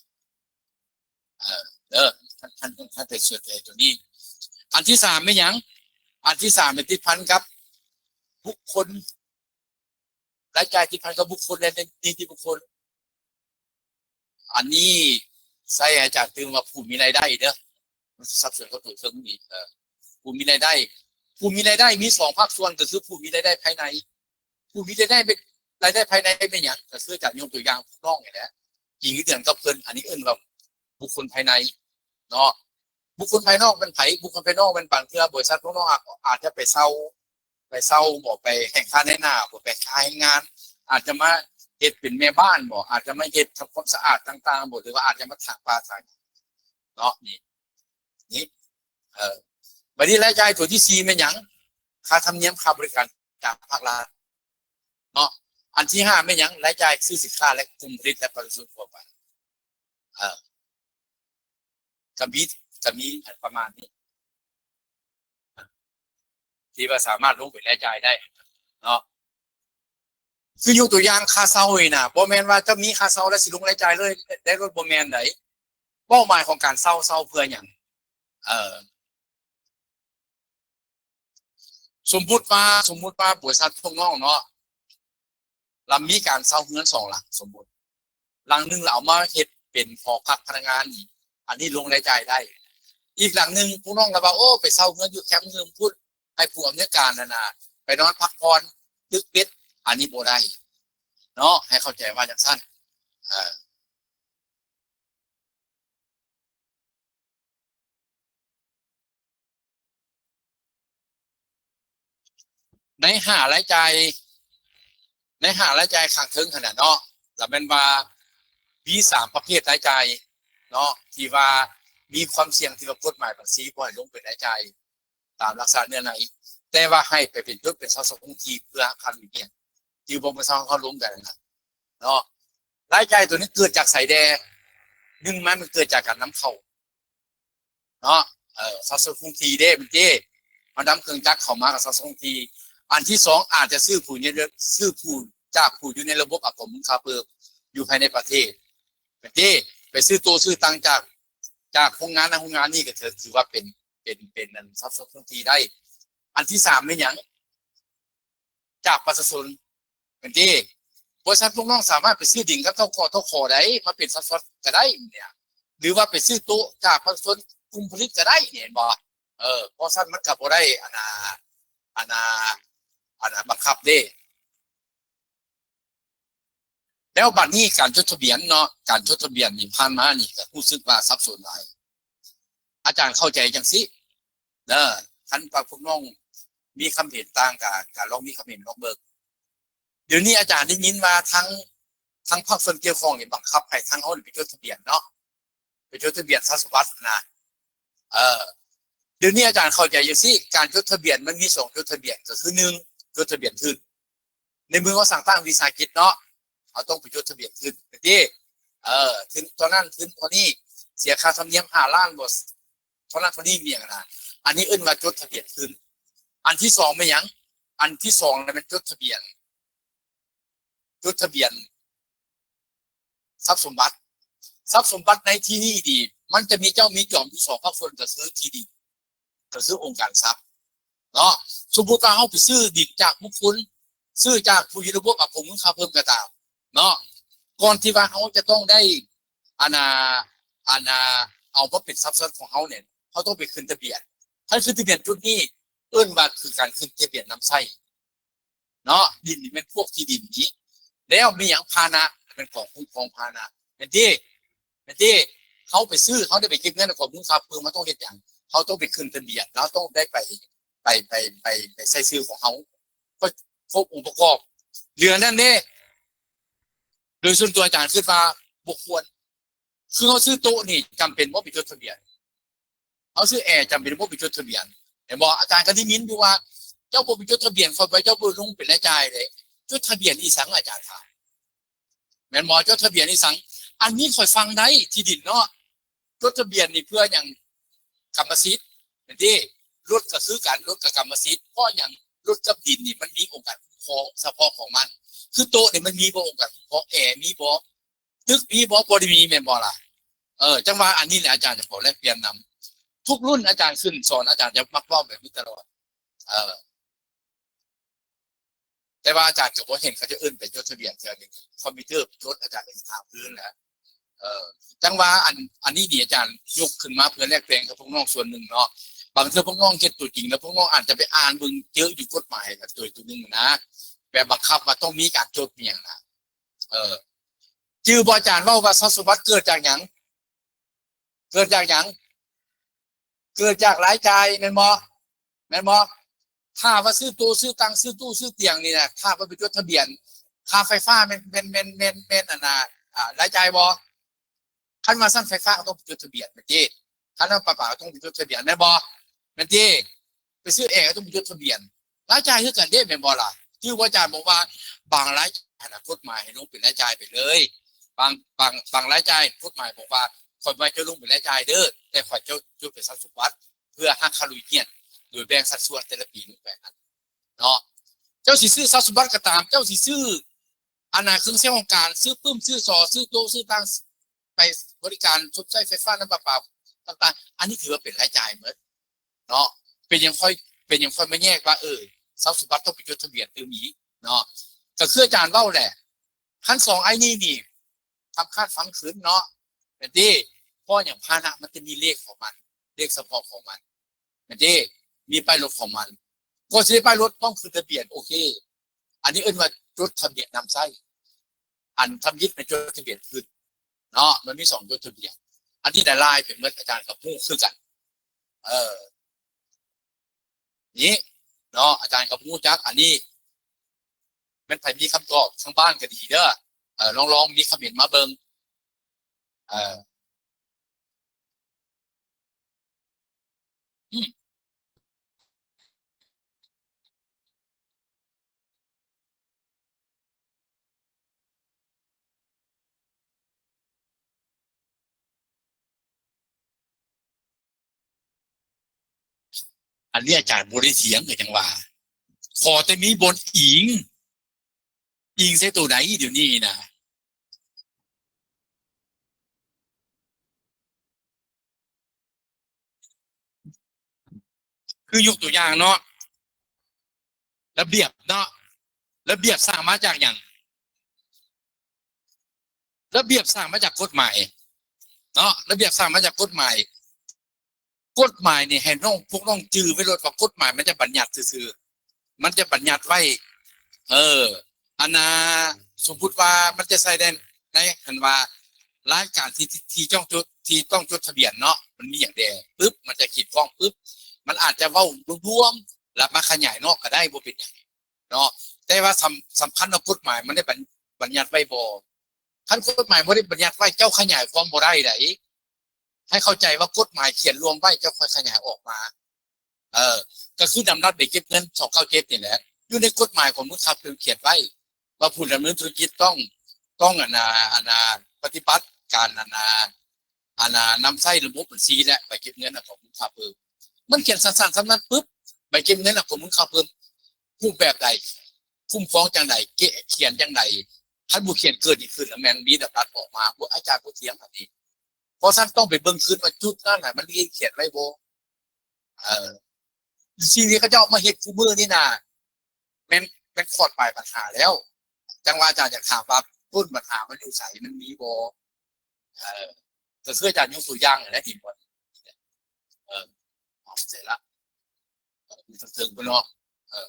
ເອີ ເດີ ຄັນ ຄັນ ຄັນໃຜສົນໃຈໂຕນີ້ ອັນທີສາມແມ່ນຫຍັງ? ອັນທີສາມແມ່ນຕິດພັນກັບບຸກຄົນ ລາຍຈ່າຍຕິດພັນກັບບຸກຄົນ ແລະ ນິຕິບຸກຄົນ ອັນນີ້ໃສ່ໃຫ້ອາຈານຕື່ມວ່າຜູ້ມີລາຍໄດ້ເດີ ມັນຊິສັບສົນກັບໂຕເທິງນີ້ ເອີ ຜູ້ມີລາຍໄດ້ ຜູ້ມີລາຍໄດ້ມີສອງພາກສ່ວນ ກໍຄືຜູ້ມີລາຍໄດ້ພາຍໃນ ຜູ້ມີລາຍໄດ້ ລາຍໄດ້ພາຍໃນແມ່ນຫຍັງ? ກໍຄືອາຈານຍົກຕົວຢ່າງພວກນ້ອງນີ້ແຫຼະ ກິນເງິນເດືອນກັບເພິ່ນ ອັນນີ້ເອີ້ນວ່າບຸກຄົນພາຍໃນເນາະ ບຸກຄົນພາຍນອກແມ່ນໃຜ? ບຸກຄົນພາຍນອກແມ່ນບາງເທື່ອບໍລິສັດພວກນ້ອງອາດ ອາດຈະໄປເຊົ່າ ໄປເຊົ່າບໍ ໄປແຮ່ງຄ່ານາຍໜ້າບໍ ໄປຄ່າແຮງງານ ອາດຈະມາເຮັດເປັນແມ່ບ້ານບໍ ອາດຈະມາເຮັດທຳຄວາມສະອາດຕ່າງໆບໍ ຫຼືວ່າອາດຈະມາຖາງປ່າຖາງເນາະ ນີ້ ນີ້ ເອີ ບັດນີ້ລາຍຈ່າຍຕົວທີສີ່ແມ່ນຫຍັງ? ຄ່າທຳນຽມ ຄ່າບໍລິການຈາກພາກລັດເນາະ ອັນທີຫ້າແມ່ນຫຍັງ? ລາຍຈ່າຍຊື້ສິນຄ້າ ແລະ ກຸ່ມຜະລິດ ແລະ ປະຊາຊົນທົ່ວໄປ ເອີ ກໍມີ ກໍມີປະມານນີ້ ທີ່ວ່າສາມາດລົງເປັນລາຍຈ່າຍໄດ້ເນາະ ຄືຍົກຕົວຢ່າງຄ່າເຊົ່ານີ້ນະ ບໍ່ແມ່ນວ່າຈະມີຄ່າເຊົ່າແລ້ວຊິລົງລາຍຈ່າຍເລີຍໄດ້ໂລດ ບໍ່ແມ່ນໃດ ເປົ້າໝາຍຂອງການເຊົ່າ ເຊົ່າເພື່ອຫຍັງ? ເອີ ສົມມຸດວ່າ ສົມມຸດວ່າບໍລິສັດພວກນ້ອງເນາະ ລະມີການເຊົ່າເຮືອນສອງຫຼັງ ສົມມຸດ ຫຼັງໜຶ່ງລະເອົາມາເຮັດເປັນຫໍພັກພະນັກງານນີ້ ອັນນີ້ລົງລາຍຈ່າຍໄດ້ ອີກຫຼັງໜຶ່ງພວກນ້ອງລະວ່າ ໂອ້ ໄປເຊົ່າເຮືອນຢູ່ແຄມເຮືອງພຸ້ນ ໃຫ້ຜູ້ອຳນວຍການຫັ້ນນະໄປນອນພັກຜ່ອນຕຶກເປັດ ອັນນີ້ບໍ່ໄດ້ເນາະ ໃຫ້ເຂົ້າໃຈວ່າຈັ່ງຊັ້ນ ເອີ ໃນຫ້າລາຍຈ່າຍ ໃນຫ້າລາຍຈ່າຍຂ້າງເທິງຫັ້ນນະເນາະ ລະແມ່ນວ່າມີສາມປະເພດລາຍຈ່າຍເນາະ ທີ່ວ່າມີຄວາມສ່ຽງທີ່ວ່າກົດໝາຍບັນຊີບໍ່ໃຫ້ລົງເປັນລາຍຈ່າຍຕາມລັກສະນະເນື້ອໃນ ແຕ່ວ່າໃຫ້ໄປເປັນຈົດເປັນຊາວສັງຄົມຄົງທີ່ເພື່ອຮັບຄ່າເປັນເງິນ ຈື່ບໍ່? ເມື່ອເຊົ້າເຮົາລົງກັນນະເນາະ ລາຍຈ່າຍໂຕນີ້ເກີດຈາກໃສແດ່? ໜຶ່ງມາມັນເກີດຈາກການນຳເຂົ້າ ເນາະ ເອີ ຊາວສວນຄົງທີ່ເດ້ ແມ່ນຕິ ເຮົານຳເຄື່ອງຈັກເຂົ້າມາກັບຊາວສວນຄົງທີ່ ອັນທີສອງ ອາດຈະຊື້ຜູ້ ຊື້ຜູ້ ຈາກຜູ້ຢູ່ໃນລະບົບອາກອງມູນຄ່າເພີ່ມຢູ່ພາຍໃນປະເທດ ແມ່ນຕິ ໄປຊື້ໂຕະຊື້ຕັ່ງຈາກ ຈາກໂຮງງານນັ້ນໂຮງງານນີ້ ກໍຖື ຖືວ່າເປັນ ເປັນ ເປັນອັນຊາວສວນຄົງທີ່ໄດ້ ອັນທີສາມແມ່ນຫຍັງ? ຈາກປະຊາຊົນ ແມ່ນຕິ ບໍລິສັດພວກນ້ອງສາມາດໄປຊື້ດິນກັບ ທກ ທຂ ໄດ້ ມາເປັນຊອດໆກໍໄດ້ນີ້ ຫຼືວ່າໄປຊື້ໂຕະຈາກປະຊາຊົນກຸ່ມຜະລິດກໍໄດ້ນີ້ ເຫັນບໍ່? ເອີ ເພາະຊັ້ນມັນກໍບໍ່ໄດ້ ອັນນ່າ ອັນນ່າ ອັນນ່າ ບັງຄັບເດ້. ແລ້ວບັດນີ້ການຈົດທະບຽນເນາະ ການຈົດທະບຽນນີ້ຜ່ານມານີ້ກໍຮູ້ສຶກວ່າສັບສົນຫຼາຍ ອາຈານເຂົ້າໃຈຈັ່ງຊີ້ເດີ ຄັນວ່າພວກນ້ອງມີຄຳເຫັນຕ່າງກໍ ກໍລອງມີຄຳເຫັນລອງເບິ່ງ. ດຽວນີ້ອາຈານໄດ້ຍິນວ່າທາງ ທາງພາກສ່ວນກ່ຽວຂ້ອງນີ້ບັງຄັບໃຫ້ທາງເຮົາໄປຈົດທະບຽນເນາະ ໄປຈົດທະບຽນຊາວສະບັດນະ ເອີ ດຽວນີ້ອາຈານເຂົ້າໃຈຈັ່ງຊີ້ ການຈົດທະບຽນມັນມີສອງຈົດທະບຽນ ກໍຄືໜຶ່ງ ຈົດທະບຽນທຶນ ໃນເມື່ອເຮົາສ້າງຕັ້ງວິສາຫະກິດເນາະ ເຮົາຕ້ອງໄປຈົດທະບຽນຂຶ້ນເດ້ ເອີ ທຶນເທົ່ານັ້ນ ທຶນເທົ່ານີ້ ເສຍຄ່າທຳນຽມຫ້າລ້ານບໍ່ ເທົ່ານັ້ນເທົ່ານີ້ ມີຫຍັງນະ ອັນນີ້ເອີ້ນວ່າຈົດທະບຽນຂຶ້ນ. ອັນທີສອງແມ່ນຫຍັງ? ອັນທີສອງນະແມ່ນຈົດທະບຽນ ຈົດທະບຽນຊັບສົມບັດ. ຊັບສົມບັດໃນທີ່ນີ້ນີ້ ມັນຈະມີເຈົ້າມີຈອມຢູ່ສອງພາກສ່ວນ ກໍຄືທີ່ດິນ ກໍຄືອົງການຊັບເນາະ. ສົມມຸດວ່າເຮົາໄປຊື້ດິນຈາກບຸກຄົນ ຊື້ຈາກຜູ້ຢູ່ລະບົບອາກອງມູນຄ່າເພີ່ມກໍຕາມເນາະ ກ່ອນທີ່ວ່າເຮົາຈະຕ້ອງໄດ້ ອັນນ່າ ອັນນ່າ ເອົາມາເປັນຊັບຊ້ອນຂອງເຮົານີ້ ເຮົາຕ້ອງໄປຂຶ້ນທະບຽນ. ຄັນຂຶ້ນທະບຽນຈຸດນີ້ ເອີ້ນວ່າຄືການຂຶ້ນທະບຽນນຳໃຊ້ ເນາະ ດິນນີ້ແມ່ນພວກທີ່ດິນນີ້ ແລ້ວມີຫຍັງ ພາຫະນະ ແມ່ນກອງຄຸ້ມຄອງພາຫະນະ ແມ່ນເດ້ ແມ່ນເດ້. ເຮົາໄປຊື້ ເຮົາໄດ້ໄປເກັບເງິນໃນກອງມູນຄ່າເພີ່ມ ເຮົາຕ້ອງເຮັດຫຍັງ? ເຮົາຕ້ອງໄປຂຶ້ນທະບຽນ ເຮົາຕ້ອງໄດ້ໄປ ໄປ ໄປ ໄປ ໄປໃຊ້ຊື່ຂອງເຮົາ ກໍຄົບອົງປະກອບ. ເຫຼືອນັ້ນເດ້ ໂດຍສ່ວນຕົວອາຈານຄິດວ່າບໍ່ຄວນ ຄືເຮົາຊື້ໂຕະນີ້ ຈຳເປັນບໍ່ໄປຈົດທະບຽນ? ເຮົາຊື້ແອ ຈຳເປັນບໍ່ໄປຈົດທະບຽນ ແມ່ນບໍ່? ອາຈານກໍໄດ້ຍິນຢູ່ວ່າ ເຈົ້າບໍ່ໄປຈົດທະບຽນ ຂ້ອຍວ່າເຈົ້າບໍ່ລົງເປັນລາຍຈ່າຍເດ້. ຈົດທະບຽນອີ່ສັງ ອາຈານຖາມ ແມ່ນບໍ່? ຈົດທະບຽນອີ່ສັງ? ອັນນີ້ຂ້ອຍຟັງໄດ້ ທີ່ດິນເນາະ ຈົດທະບຽນນີ້ເພື່ອຫຍັງ? ກຳມະສິດ ແມ່ນເດ້. ລົດກໍຄືກັນ ລົດກໍກຳມະສິດ. ເພາະຫຍັງ? ລົດກັບດິນນີ້ມັນມີອົງການຄຸ້ມຄອງສະເພາະຂອງມັນ. ຄືໂຕະນີ້ມັນມີບໍ່ອົງການຄຸ້ມຄອງ? ແອມີບໍ່? ຕຶກມີບໍ່? ບໍ່ໄດ້ມີແມ່ນບໍ່ລະ? ເອີ ຈັ່ງວ່າອັນນີ້ແຫຼະອາຈານຈະຂໍແລກປ່ຽນນຳ ທຸກລຸ້ນອາຈານຂຶ້ນສອນ ອາຈານຈະມັກເວົ້າແບບນີ້ຕະຫຼອດ ເອີ ແຕ່ວ່າອາຈານກໍບໍ່ເຫັນເຂົາຈະເອີ້ນໄປຈົດທະບຽນເທື່ອໜຶ່ງ ຄອມພິວເຕີໄປຈົດ ອາຈານກໍຊິຖາມຄືນແຫຼະ ເອີ ຈັ່ງວ່າອັນ ອັນນີ້ນີ້ອາຈານຍົກຂຶ້ນມາເພື່ອແລກປ່ຽນກັບພວກນ້ອງສ່ວນໜຶ່ງເນາະ ບາງເທື່ອພວກນ້ອງເຮັດຕົວຈິງແລ້ວ ພວກນ້ອງອາດຈະໄປອ່ານເບິ່ງເຈີຢູ່ກົດໝາຍ ແບບຕົວ ຕົວໜຶ່ງນະ ແບບບັງຄັບວ່າຕ້ອງມີການຈົດມີຫຍັງນະ ເອີ ຈື່ບໍ່ ອາຈານເວົ້າວ່າຊັບສົມບັດເກີດຈາກຫຍັງ? ເກີດຈາກຫຍັງ? ເກີດຈາກລາຍຈ່າຍແມ່ນບໍ່? ແມ່ນບໍ່? ຖ້າວ່າຊື້ໂຕະ ຊື້ຕັ່ງ ຊື້ຕູ້ ຊື້ຕຽງນີ້ນະ ຖ້າວ່າໄປຈົດທະບຽນ ຄ່າໄຟຟ້າແມ່ນ ແມ່ນ ແມ່ນ ແມ່ນ ແມ່ນ ອັນນ່າ ອາ ລາຍຈ່າຍບໍ່? ຄັນວ່າຊັ້ນ ໄຟຟ້າກໍຕ້ອງໄປຈົດທະບຽນແມ່ນຕິ? ຄັນວ່າປະປາກໍຕ້ອງໄປຈົດທະບຽນແມ່ນບໍ່? ແມ່ນຕິ? ໄປຊື້ແອກໍຕ້ອງໄປຈົດທະບຽນ ລາຍຈ່າຍຄືກັນເດ້ ແມ່ນບໍ່ລະ? ຄືວ່າອາຈານບອກວ່າ ບາງລາຍຈ່າຍນະ ກົດໝາຍໃຫ້ລົງເປັນລາຍຈ່າຍໄປເລີຍ ບາງ ບາງ ບາງລາຍຈ່າຍກົດໝາຍບອກວ່າ ຂ້ອຍບໍ່ໃຫ້ເຈົ້າລົງເປັນລາຍຈ່າຍເດີ ແຕ່ຂ້ອຍເຈົ້າ ເຈົ້າເປັນຊັບສົມບັດ ເພື່ອຫາຄ່າລຸຍຮຽນ ໂດຍແບ່ງສັດສ່ວນແຕ່ລະປີລົງໄປຫັ້ນເນາະ. ເຈົ້າຊິຊື້ຊັບສົມບັດກໍຕາມ ເຈົ້າຊິຊື້ອັນນ່າເຄື່ອງໃຊ້ຫ້ອງການ ຊື້ປຶ້ມ ຊື້ສໍ້ ຊື້ໂຕະ ຊື້ຕັ່ງ ໄປບໍລິການຊົດໃຊ້ໄຟຟ້າ ນ້ຳປະປາຕ່າງໆ ອັນນີ້ຖືວ່າເປັນລາຍຈ່າຍໝົດເນາະ. ເປັນຫຍັງຂ້ອຍ ເປັນຫຍັງຂ້ອຍມາແຍກວ່າ ເອີ ຊັບສົມບັດຕ້ອງໄປຈົດທະບຽນຕື່ມອີກເນາະ. ກໍຄືອາຈານເວົ້າແຫຼະ ຄັນສອງອັນນີ້ນີ້ ສຳຄັນຟັງຂຶ້ນເນາະ ແມ່ນເດ້. ເພາະຫຍັງ? ພາຫະນະມັນຈະມີເລກຂອງມັນ ເລກສະເພາະຂອງມັນ ແມ່ນເດ້ ມີປ້າຍລົດຂອງມັນ. ກ່ອນຊິໄດ້ປ້າຍລົດຕ້ອງຂຶ້ນທະບຽນ ໂອເຄ ອັນນີ້ເອີ້ນວ່າຈົດທະບຽນນຳໃຊ້. ອັນທຳອິດແມ່ນຈົດທະບຽນຂຶ້ນເນາະ ມັນມີສອງຈົດທະບຽນ. ອັນນີ້ລະລາຍໄປໝົດ ອາຈານກໍຮູ້ຄືກັນ ເອີ ນີ້ເນາະ ອາຈານກໍບໍ່ຮູ້ຈັກ. ອັນນີ້ແມ່ນໃຜມີຄຳຕອບທາງບ້ານກໍດີເດີ ເອີ ລອງ ລອງມີຄອມເມັນມາເບິ່ງ ເອີ ອືມ. ອັນນີ້ອາຈານບໍ່ໄດ້ຖຽງ ກໍຈັ່ງວ່າ ຂໍແຕ່ມີບ່ອນອີງ ອີງໃສ່ໂຕໃດດຽວນີ້ນະ? ຄືຍົກຕົວຢ່າງເນາະ ລະບຽບເນາະ ລະບຽບສ້າງມາຈາກຫຍັງ? ລະບຽບສ້າງມາຈາກກົດໝາຍເນາະ ລະບຽບສ້າງມາຈາກກົດໝາຍ. ກົດໝາຍນີ້ໃຫ້ນ້ອງ ພວກນ້ອງຈື່ໄວ້ໂລດວ່າ ກົດໝາຍມັນຈະບັນຍັດຊື່ໆ ມັນຈະບັນຍັດໄວ້ ເອີ ອັນນ່າ ສົມມຸດວ່າມັນຈະໃສ່ໃນ ໃນ ອັນວ່າລາຍການທີ່ ທີ່ ທີ່ຕ້ອງຈົດ ທີ່ຕ້ອງຈົດທະບຽນເນາະ ມັນມີຫຍັງແດ່ ປຶບ ມັນຈະຂີດຂ້ອງປຶບ ມັນອາດຈະເວົ້າລວມໆ ແລ້ວມາຂະຫຍາຍນອກກໍໄດ້ ບໍ່ເປັນຫຍັງເນາະ. ແຕ່ວ່າສຳ ສຳຄັນວ່າກົດໝາຍມັນໄດ້ບັນ ບັນຍັດໄວ້ບໍ່? ຄັນກົດໝາຍບໍ່ໄດ້ບັນຍັດໄວ້ ເຈົ້າຂະຫຍາຍຄວາມບໍ່ໄດ້ໃດ. ໃຫ້ເຂົ້າໃຈວ່າກົດໝາຍຂຽນລວມໄວ້ ເຈົ້າຄ່ອຍຂະຫຍາຍອອກມາ. ເອີ ກໍຄືດຳລັດເກັບເງິນສອງເກົ້າເຈັດນີ້ແຫຼະ ຢູ່ໃນກົດໝາຍຂອງມູນຄ່າເພີ່ມຂຽນໄວ້ ວ່າຜູ້ດຳເນີນທຸລະກິດຕ້ອງ ຕ້ອງ ອັນນ່າ ອັນນ່າ ປະຕິບັດການ ອັນນ່າ ອັນນ່າ ນຳໃຊ້ລະບົບບັນຊີ ແລະ ໃບເກັບເງິນ ອາ ຂອງມູນຄ່າເພີ່ມ. ມັນຂຽນສັ້ນໆສ່ຳນັ້ນປຶບ ໃບເກັບເງິນ ອາ ຂອງມູນຄ່າເພີ່ມ ຮູບແບບໃດ? ຄຸ້ມຄອງຈັ່ງໃດ? ເກ- ຂຽນຈັ່ງໃດ? ຄັນບໍ່ຂຽນເກີດນີ້ຂຶ້ນ ແມ່ນມີດຳລັດອອກມາ. ບໍ່ ອາຈານບໍ່ຖຽງອັນນີ້ ເພາະຊັ້ນຕ້ອງໄປເບິ່ງຄືນວ່າຈຸດນັ້ນນະ ມັນມີຂຽນໄວ້ບໍ່? ເອີ ສິ່ງທີ່ເຂົາເຈົ້າເອົາມາເຮັດຄູ່ມື້ນີ້ນະ ແມ່ນ ແມ່ນຄອດປາຍບັນຫາແລ້ວ. ຈັ່ງວ່າອາຈານຢາກຖາມວ່າຕົ້ນບັນຫາມັນຢູ່ໃສ? ມັນມີບໍ່? ເອີ ກໍຄືອາຈານຍົກຕົວຢ່າງຫັ້ນແຫຼະ ເຫັນບໍ່? ເອີ ເອົາໃສ່ລະ ເອີ ເຖິງພຸ້ນເນາະ. ເອີ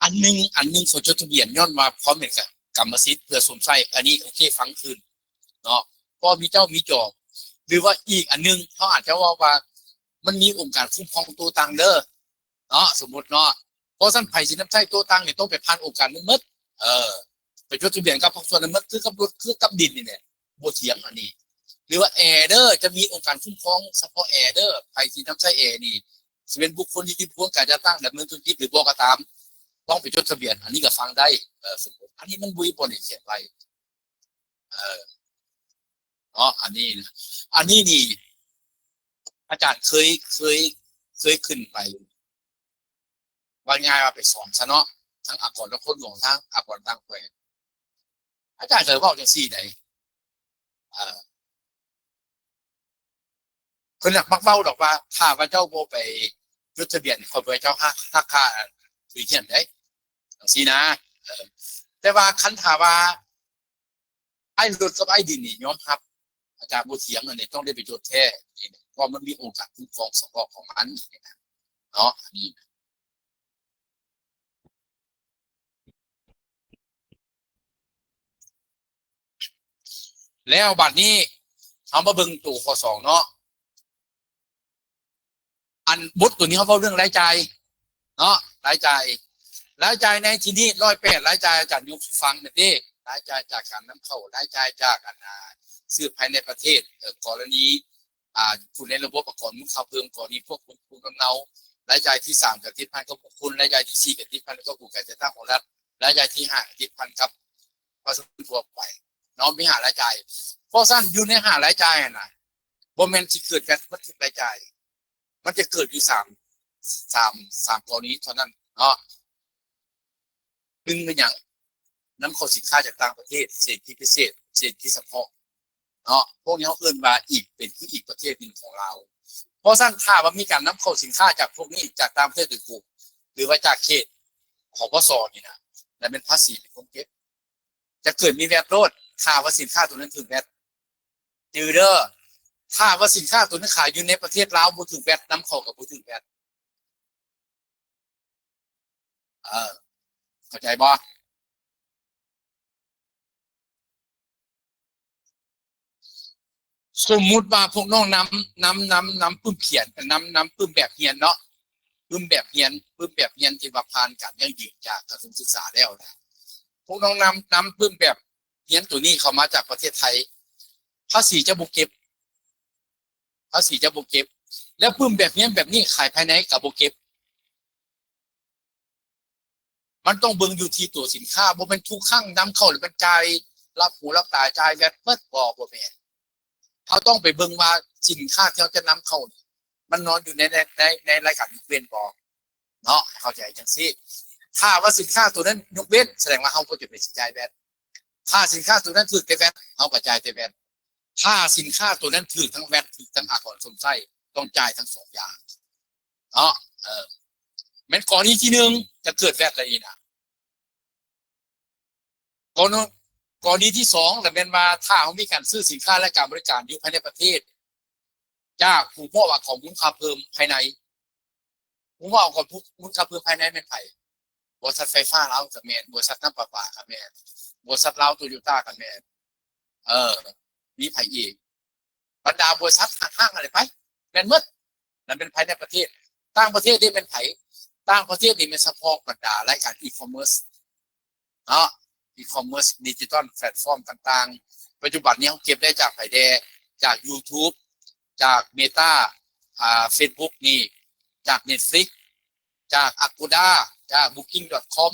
ອັນໜຶ່ງ ອັນໜຶ່ງ ເຂົາຈົດທະບຽນຍ້ອນວ່າພວກແມ່ນກຳມະສິດເພື່ອຊົມໃຊ້ ອັນນີ້ໂອເຄ ຟັງຂຶ້ນເນາະ ເພາະມີເຈົ້າມີຈອງ. ຫຼືວ່າອີກອັນໜຶ່ງ ເຮົາອາດຈະເວົ້າວ່າມັນມີອົງການຄຸ້ມຄອງໂຕຕັ້ງເດີ ເນາະ ສົມມຸດເນາະ. ເພາະຊັ້ນໃຜຊິນຳໃຊ້ໂຕຕັ້ງນີ້ຕ້ອງໄປຜ່ານອົງການນັ້ນໝົດ. ເອີ ໄປຈົດທະບຽນກັບພາກສ່ວນນັ້ນໝົດ ຄືກັບລົດ ຄືກັບດິນນີ້ແຫຼະ ບໍ່ຖຽງອັນນີ້. ຫຼືວ່າແອເດີ ຈະມີອົງການຄຸ້ມຄອງສະເພາະແອເດີ ໃຜຊິນຳໃຊ້ແອນີ້ ຊິເປັນບຸກຄົນທີ່ມີຜົນການຈັດຕັ້ງດຳເນີນທຸລະກິດ ຫຼືບໍ່ກໍຕາມ ຕ້ອງໄປຈົດທະບຽນ ອັນນີ້ກໍຟັງໄດ້. ເອີ ສົມມຸດ ອັນນີ້ມັນບໍ່ມີບ່ອນໃຫ້ຂຽນໄວ້. ເອີ ເນາະ ອັນນີ້ ອັນນີ້ນີ້ ອາຈານເຄີຍ ເຄີຍ ເຄີຍຂຶ້ນໄປ ວ່າງ່າຍວ່າໄປສອນຊະເນາະ ທັງອາກອນນະຄອນຫຼວງ ທັງອາກອນຕ່າງແຂວງ. ອາຈານເຄີຍເວົ້າຈັ່ງຊີ້ໃດ ເອີ ເພິ່ນນະມັກເວົ້າດອກວ່າ ຖ້າວ່າເຈົ້າບໍ່ໄປຈົດທະບຽນ ຂ້ອຍບໍ່ໃຫ້ເຈົ້າຫັກ ຫັກຄ່າ ເອີ ທຶນຮຽນໃດ ຈັ່ງຊີ້ນະ. ເອີ ແຕ່ວ່າຄັນຖ້າວ່າ ອ້າຍລົດກັບອ້າຍດິນນີ້ຍອມຮັບ ອາຈານບໍ່ຖຽງ ອັນນີ້ຕ້ອງໄດ້ໄປຈົດແທ້ ເພາະມັນມີອົງການຄຸ້ມຄອງສະເພາະຂອງມັນເນາະ. ແລ້ວບັດນີ້ເຮົາມາເບິ່ງໂຕຂໍ້ສອງເນາະ. ອັນບົດໂຕນີ້ເຮົາເວົ້າເລື່ອງລາຍຈ່າຍເນາະ ລາຍຈ່າຍ ລາຍຈ່າຍໃນທີ່ນີ້ ຮ້ອຍແປດ ລາຍຈ່າຍ ອາຈານຍົກສູ່ຟັງແມ່ນເດ້ ລາຍຈ່າຍຈາກການນຳເຂົ້າ ລາຍຈ່າຍຈາກ ອັນ ອາ ຊື້ພາຍໃນປະເທດ ເອີ ກໍລະນີ ອາ ຜູ້ໃນລະບົບອາກອນມູນຄ່າເພີ່ມ ກໍລະນີພວກຄົນພູນລຳເນົາ. ລາຍຈ່າຍທີສາມກໍຕິດພັນກັບບຸກຄົນ ລາຍຈ່າຍທີສີ່ກໍຕິດພັນກັບໂຄງການຈັດຕັ້ງຂອງລັດ ລາຍຈ່າຍທີຫ້າກໍຕິດພັນກັບປະຊາຊົນທົ່ວໄປເນາະ ມີຫ້າລາຍຈ່າຍ. ເພາະຊັ້ນຢູ່ໃນຫ້າລາຍຈ່າຍຫັ້ນນະ ບໍ່ແມ່ນຊິເກີດແວັດໝົດທຸກລາຍຈ່າຍ ມັນຈະເກີດຢູ່ສາມ ສາມ ສາມກໍລະນີເທົ່ານັ້ນເນາະ. ໜຶ່ງແມ່ນຫຍັງ? ນຳເຂົ້າສິນຄ້າຈາກຕ່າງປະເທດ ເສດຖະກິດພິເສດ ເສດຖະກິດສະເພາະເນາະ ພວກນີ້ເຮົາເອີ້ນວ່າອີກ ເປັນຄືອີກປະເທດໜຶ່ງຂອງລາວ. ເພາະຊັ້ນຖ້າວ່າມີການນຳເຂົ້າສິນຄ້າຈາກພວກນີ້ ຈາກຕ່າງປະເທດໂດຍກົງ ຫຼືວ່າຈາກເຂດ ຂອງ ປສ ນີ້ນະ ແລ້ວແມ່ນພາສີເປັນຄົນເກັບ ຈະເກີດມີແວັດໂລດ ຖ້າວ່າສິນຄ້າໂຕນັ້ນຖືກແວັດ. ຈື່ເດີ ຖ້າວ່າສິນຄ້າໂຕນັ້ນຂາຍຢູ່ໃນປະເທດລາວບໍ່ຖືກແວັດ ນຳເຂົ້າກໍບໍ່ຖືກແວັດ. ເອີ ເຂົ້າໃຈບໍ່? ສົມມຸດວ່າພວກນ້ອງນຳ ນຳ ນຳ ນຳປຶ້ມຂຽນ ນຳ ນຳປຶ້ມແບບຮຽນເນາະ ປຶ້ມແບບຮຽນ ປຶ້ມແບບຮຽນທີ່ວ່າຜ່ານການຢັ້ງຢືນຈາກກະຊວງສຶກສາແລ້ວນະ ພວກນ້ອງນຳ ນຳປຶ້ມແບບຮຽນໂຕນີ້ເຂົ້າມາຈາກປະເທດໄທ ພາສີຈະບໍ່ເກັບ ພາສີຈະບໍ່ເກັບ ແລ້ວປຶ້ມແບບຮຽນແບບນີ້ຂາຍພາຍໃນກໍບໍ່ເກັບ. ມັນຕ້ອງເບິ່ງຢູ່ທີ່ຕົວສິນຄ້າ ບໍ່ແມ່ນທຸກຄັ້ງນຳເຂົ້າແລ້ວມັນຈ່າຍ ຫຼັບຫູຫຼັບຕາຈ່າຍແວັດເບິດ ບໍ່ ບໍ່ແມ່ນ. ເຮົາຕ້ອງໄປເບິ່ງວ່າສິນຄ້າທີ່ເຮົາຈະນຳເຂົ້ານີ້ ມັນນອນຢູ່ໃນ ໃນ ໃນ ໃນລາຍການຍົກເວັ້ນບໍ່ເນາະ ໃຫ້ເຂົ້າໃຈຈັ່ງຊີ້. ຖ້າວ່າສິນຄ້າຕົວນັ້ນຍົກເວັ້ນ ສະແດງວ່າເຮົາບໍ່ຈຳເປັນຊິຈ່າຍແວັດ. ຖ້າສິນຄ້າຕົວນັ້ນຖືກແຕ່ແວັດ ເຮົາກໍຈ່າຍແຕ່ແວັດ. ຖ້າສິນຄ້າຕົວນັ້ນຖືກທັງແວັດ ຖືກທັງອາກອນຊົມໃຊ້ ຕ້ອງຈ່າຍທັງສອງຢ່າງເນາະ. ເອີ ແມ່ນກໍລະນີທີໜຶ່ງ ຈະເກີດແວັດລະນີ້ນະ. ກໍລະນີ ກໍລະນີທີສອງລະແມ່ນວ່າ ຖ້າເຮົາມີການຊື້ສິນຄ້າ ແລະ ການບໍລິການຢູ່ພາຍໃນປະເທດ ຈາກຜູ້ມອບອາກອນມູນຄ່າເພີ່ມພາຍໃນ. ຜູ້ມອບອາກອນມູນຄ່າເພີ່ມພາຍໃນແມ່ນໃຜ? ບໍລິສັດໄຟຟ້າລາວກໍແມ່ນ, ບໍລິສັດນ້ຳປະປາກໍແມ່ນ, ບໍລິສັດລາວໂຕໂຍຕ້າກໍແມ່ນ. ເອີ ມີໃຜອີກ? ບັນດາບໍລິສັດຫ້າງໆ ຫັ້ນແຫຼະໄປ ແມ່ນໝົດ. ນັ້ນແມ່ນພາຍໃນປະເທດ. ຕ່າງປະເທດເດແມ່ນໃຜ? ຕ່າງປະເທດນີ້ແມ່ນສະເພາະບັນດາລາຍການອີຄອມເມີສເນາະ, ອີຄອມເມີສ ດິຈິຕອນແພລດຟອມຕ່າງໆ. ປັດຈຸບັນນີ້ເຮົາເກັບໄດ້ຈາກໃຜແດ່? ຈາກຢູທູບ, ຈາກເມຕາ, ອ່າ ເຟສບຸກນີ້, ຈາກເນັດຟລິກ, ຈາກອາໂກດາ, ຈາກບຸກກິ້ງດອດຄອມ.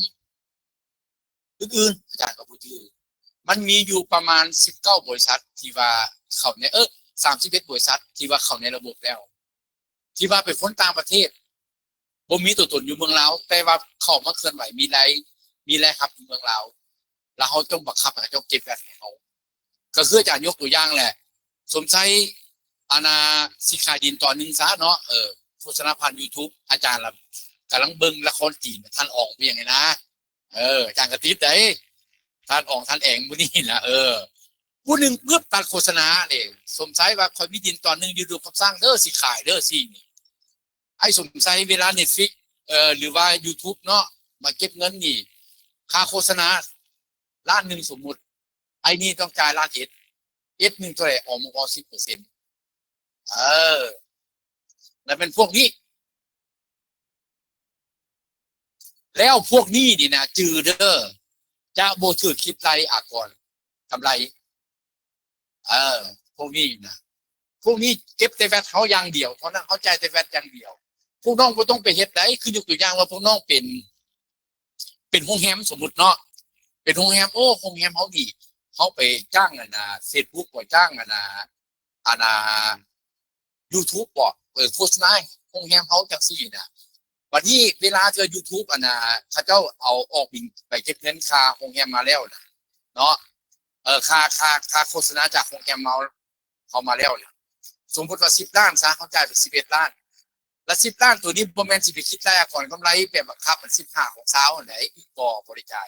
ອື່ນໆ ອາຈານກໍບໍ່ຈື່. ມັນມີຢູ່ປະມານສິບເກົ້າບໍລິສັດທີ່ວ່າເຂົ້າໃນ ເອີ ສາມສິບເອັດບໍລິສັດທີ່ວ່າເຂົ້າໃນລະບົບແລ້ວ ທີ່ວ່າເປັນຄົນຕ່າງປະເທດ ບໍ່ມີຕົວຕົນຢູ່ເມືອງລາວ ແຕ່ວ່າເຂົ້າມາເຄື່ອນໄຫວ ມີລາຍ ມີລາຍຮັບຢູ່ເມືອງລາວ ແລ້ວເຮົາຕ້ອງບັງຄັບໃຫ້ເຂົາເຈົ້າເກັບແວັດໃຫ້ເຮົາ. ກໍຄືອາຈານຍົກຕົວຢ່າງແຫຼະ ສົມໄຊ ອັນນ່າ ຊິຂາຍດິນຕອນໜຶ່ງຊະເນາະ ເອີ ໂຄສະນາຜ່ານ YouTube ອາຈານລະກຳລັງເບິ່ງລະຄອນຈີນ ທ່ານອອງ ເປັນຫຍັງນີ້ນະ ເອີ ອາຈານກໍຕິດໃດ໋ ທ່ານອອງ ທ່ານແອງ ມື້ນີ້ນະ ເອີ ຜູ້ໜຶ່ງປຶບ ຕັດໂຄສະນາເດ້ ສົມໄຊວ່າ ຂ້ອຍມີດິນຕອນໜຶ່ງຢູ່ດົງຄຳສັງເດີ ຊິຂາຍເດີ ຊີ້ນີ້. ໄອ້ສົມໄຊ ເວລາ Netflix ເອີ ຫຼືວ່າ YouTube ເນາະ ມາເກັບເງິນນີ້ ຄ່າໂຄສະນາລ້ານໜຶ່ງ ສົມມຸດ ໄອ້ນີ້ຕ້ອງຈ່າຍລ້ານເອັດ ເອັດໜຶ່ງເທົ່າໃດ? ອອກມາ ອອກ ສິບເປີເຊັນ ເອີ ແລ້ວແມ່ນພວກນີ້ ແລ້ວພວກນີ້ນີ້ນະ ຈື່ເດີ ຈະບໍ່ຖືກຄິດໄລ່ອາກອນກຳໄລ. ເອີ ພວກນີ້ນະ ພວກນີ້ເກັບແຕ່ແວັດເຮົາຢ່າງດຽວເທົ່ານັ້ນ ເຮົາຈ່າຍແຕ່ແວັດຢ່າງດຽວ. ພວກນ້ອງບໍ່ຕ້ອງໄປເຮັດໃດ໋ ຄືຍົກຕົວຢ່າງວ່າພວກນ້ອງເປັນ ເປັນໂຮງແຮມ ສົມມຸດເນາະ ເປັນໂຮງແຮມ ໂອ້ ໂຮງແຮມເຮົານີ້ ເຮົາໄປຈ້າງອັນນ່າ Facebook ບໍ່ ຈ້າງອັນນ່າ ອັນນ່າ YouTube ບໍ່ ເອີ ໂຄສະນາໂຮງແຮມເຮົາຈັ່ງຊີ້ນະ. ບັດນີ້ເວລາເທື່ອ YouTube ອັນນ່າ ເຂົາເຈົ້າເອົາອອກບິນ ໄປເກັບເງິນຄ່າໂຮງແຮມມາແລ້ວນະ ເນາະ ເອີ ຄ່າ ຄ່າ ຄ່າໂຄສະນາຈາກໂຮງແຮມເຮົາ ເຮົາມາແລ້ວນະ ສົມມຸດວ່າສິບລ້ານຊະ ເຮົາຈ່າຍໄປສິບເອັດລ້ານ ແລະ ສິບລ້ານໂຕນີ້ບໍ່ແມ່ນຊິໄປຄິດໄລ່ອາກອນກຳໄລແບບບັງຄັບ ອັນສິບຫ້າຂອງຊາວຫັ້ນໃດ໋ ບໍ່ ບໍ່ໄດ້ຈ່າຍ.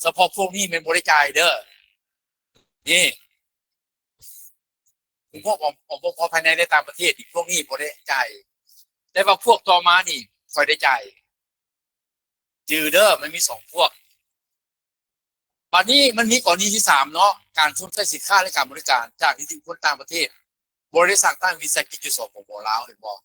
ສະເພາະພວກນີ້ແມ່ນບໍ່ໄດ້ຈ່າຍເດີ ນີ້ ພວກອອກ ອອກ ອອກພາຍໃນ ແລະ ຕ່າງປະເທດນີ້ ພວກນີ້ບໍ່ໄດ້ຈ່າຍ ແຕ່ວ່າພວກຕໍ່ມານີ້ຂ້ອຍໄດ້ຈ່າຍ. ຈື່ເດີ ມັນມີສອງພວກ. ບັດນີ້ມັນມີກໍລະນີທີສາມເນາະ ການຊົມໃຊ້ສິນຄ້າ ແລະ ການບໍລິການຈາກນິຕິບຸກຄົນຕ່າງປະເທດ ບໍ່ໄດ້ສ້າງຕັ້ງວິສາຫະກິດຢູ່ ສປປ ລາວ ເຫັນບໍ່?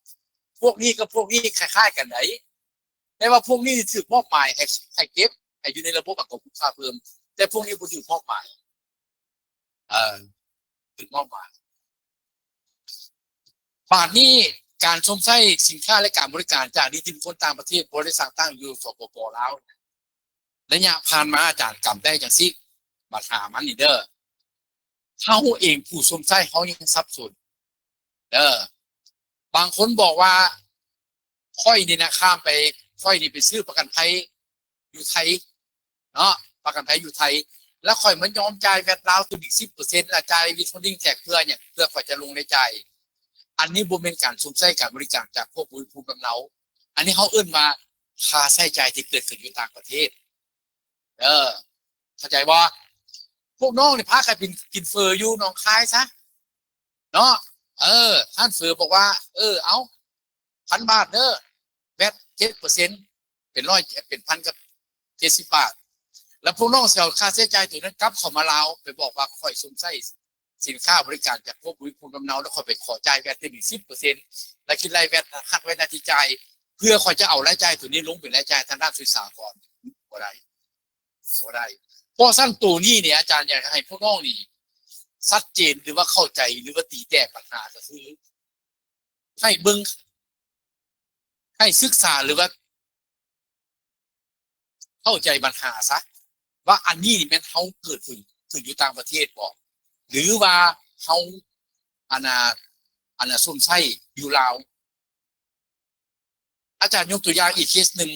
ພວກນີ້ກັບພວກນີ້ຄ້າຍໆກັນໃດ໋ ແຕ່ວ່າພວກນີ້ຖືກມອບໝາຍໃຫ້ ໃຫ້ເກັບ ໃຫ້ຢູ່ໃນລະບົບອາກອນຄຸ້ມຄ່າເພີ່ມ ແຕ່ພວກນີ້ບໍ່ຖືກມອບໝາຍ ເອີ ຖືກມອບໝາຍ. ບາດນີ້ການຊົມໃຊ້ສິນຄ້າ ແລະ ການບໍລິການຈາກນິຕິບຸກຄົນຕ່າງປະເທດ ບໍ່ໄດ້ສ້າງຕັ້ງຢູ່ ສປປ ລາວ ໄລຍະຜ່ານມາອາຈານກຳໄດ້ຈັ່ງຊີ້ ບັນຫາມັນນີ້ເດີ ເຮົາເອງຜູ້ຊົມໃຊ້ເຮົາຍັງສັບສົນເດີ. ບາງຄົນບອກວ່າ ຂ້ອຍນີ້ນະ ຂ້າມໄປ ຂ້ອຍນີ້ໄປຊື້ປະກັນໄພຢູ່ໄທເນາະ ປະກັນໄພຢູ່ໄທ ແລ້ວຂ້ອຍມາຍອມຈ່າຍແວັດລາວຕື່ມອີກສິບເປີເຊັນ ແລ້ວຈ່າຍ withholding tax ເພື່ອຫຍັງ? ເພື່ອຂ້ອຍຈະລົງລາຍຈ່າຍ. ອັນນີ້ບໍ່ແມ່ນການຊົມໃຊ້ການບໍລິການຈາກພວກຜູ້ມີພູມລຳເນົາ. ອັນນີ້ເຮົາເອີ້ນວ່າຄ່າໃຊ້ຈ່າຍທີ່ເກີດຂຶ້ນຢູ່ຕ່າງປະເທດ ເອີ ເຂົ້າໃຈບໍ່? ພວກນ້ອງນີ້ພາກັນໄປກິນເຝີຢູ່ໜອງຄາຍຊະເນາະ ເອີ ຮ້ານເຝີບອກວ່າ ເອີ ເອົາ ພັນບາດເດີ ແວັດເຈັດເປີເຊັນ ເປັນຮ້ອຍ ເປັນພັນກັບເຈັດສິບບາດ ແລ້ວພວກນ້ອງຊິເອົາຄ່າໃຊ້ຈ່າຍໂຕນັ້ນກັບເຂົ້າມາລາວ ໄປບອກວ່າຂ້ອຍຊົມໃຊ້ສິນຄ້າບໍລິການຈາກພວກຜູ້ມີພູມລຳເນົາ ແລ້ວຂ້ອຍໄປຂໍຈ່າຍແວັດຕື່ມອີກສິບເປີເຊັນ ແລ້ວຄິດໄລ່ແວັດ ຫັກແວັດໜ້າທີ່ຈ່າຍ ເພື່ອຂ້ອຍຈະເອົາລາຍຈ່າຍໂຕນີ້ລົງເປັນລາຍຈ່າຍທາງດ້ານສ່ວຍສາຫະກອນ ບໍ່ໄດ້ ບໍ່ໄດ້. ເພາະສະນັ້ນໂຕນີ້ນີ້ ອາຈານຢາກໃຫ້ພວກນ້ອງນີ້ຊັດເຈນ ຫຼືວ່າເຂົ້າໃຈ ຫຼືວ່າຕີແຕກບັນຫາ ກໍຄື ໃຫ້ເບິ່ງ ໃຫ້ສຶກສາ ຫຼືວ່າເຂົ້າໃຈບັນຫາຊະ ວ່າອັນນີ້ນີ້ແມ່ນເຮົາເກີດຂຶ້ນ ຂຶ້ນຢູ່ຕ່າງປະເທດບໍ ຫຼືວ່າເຮົາ ອັນນ່າ ອັນນ່າ ຊົມໃຊ້ຢູ່ລາວ. ອາຈານຍົກຕົວຢ່າງອີກເຄສໜຶ່ງ.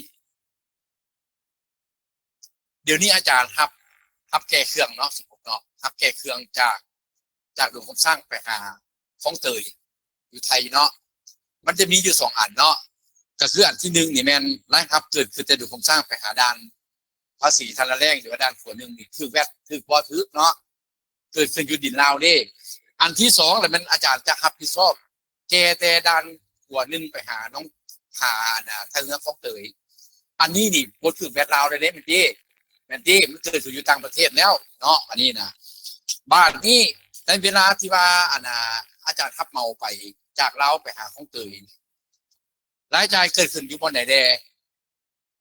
ດຽວນີ້ອາຈານຮັບ ຮັບແກ່ເຄື່ອງເນາະ ສົມມຸດເນາະ ຮັບແກ່ເຄື່ອງຈາກ ຈາກດົງຄຳສັງໄປຫາຄອງເຕີຍຢູ່ໄທເນາະ ມັນຈະມີຢູ່ສອງອັນເນາະ ກໍຄືອັນທີໜຶ່ງນີ້ແມ່ນລາຍຮັບເກີດຂຶ້ນແຕ່ດົງຄຳສັງໄປຫາດ່ານພາສີທ່ານລະແລ້ງ ຫຼືວ່າດ່ານຂົວໜຶ່ງນີ້ຖືກແວັດ ຖືກບໍ່ຖືກເນາະ ເກີດຂຶ້ນຢູ່ດິນລາວເດ້. ອັນທີສອງລະແມ່ນອາຈານຈະຮັບຜິດຊອບ ແກ່ແຕ່ດ່ານຂົວໜຶ່ງໄປຫາໜອງ ຫາ ອັນນ່າ ທ່າເຮືອຄອງເຕີຍ ອັນນີ້ນີ້ບໍ່ຖືກແວັດລາວເດ້ ແມ່ນຕິ ແມ່ນຕິ ມັນເກີດຂຶ້ນຢູ່ຕ່າງປະເທດແລ້ວເນາະ ອັນນີ້ນະ. ບາດນີ້ໃນເວລາທີ່ວ່າ ອັນນ່າ ອາຈານຮັບເໝົາໄປຈາກລາວໄປຫາຄອງເຕີຍ ລາຍຈ່າຍເກີດຂຶ້ນຢູ່ບ່ອນໃດແດ່?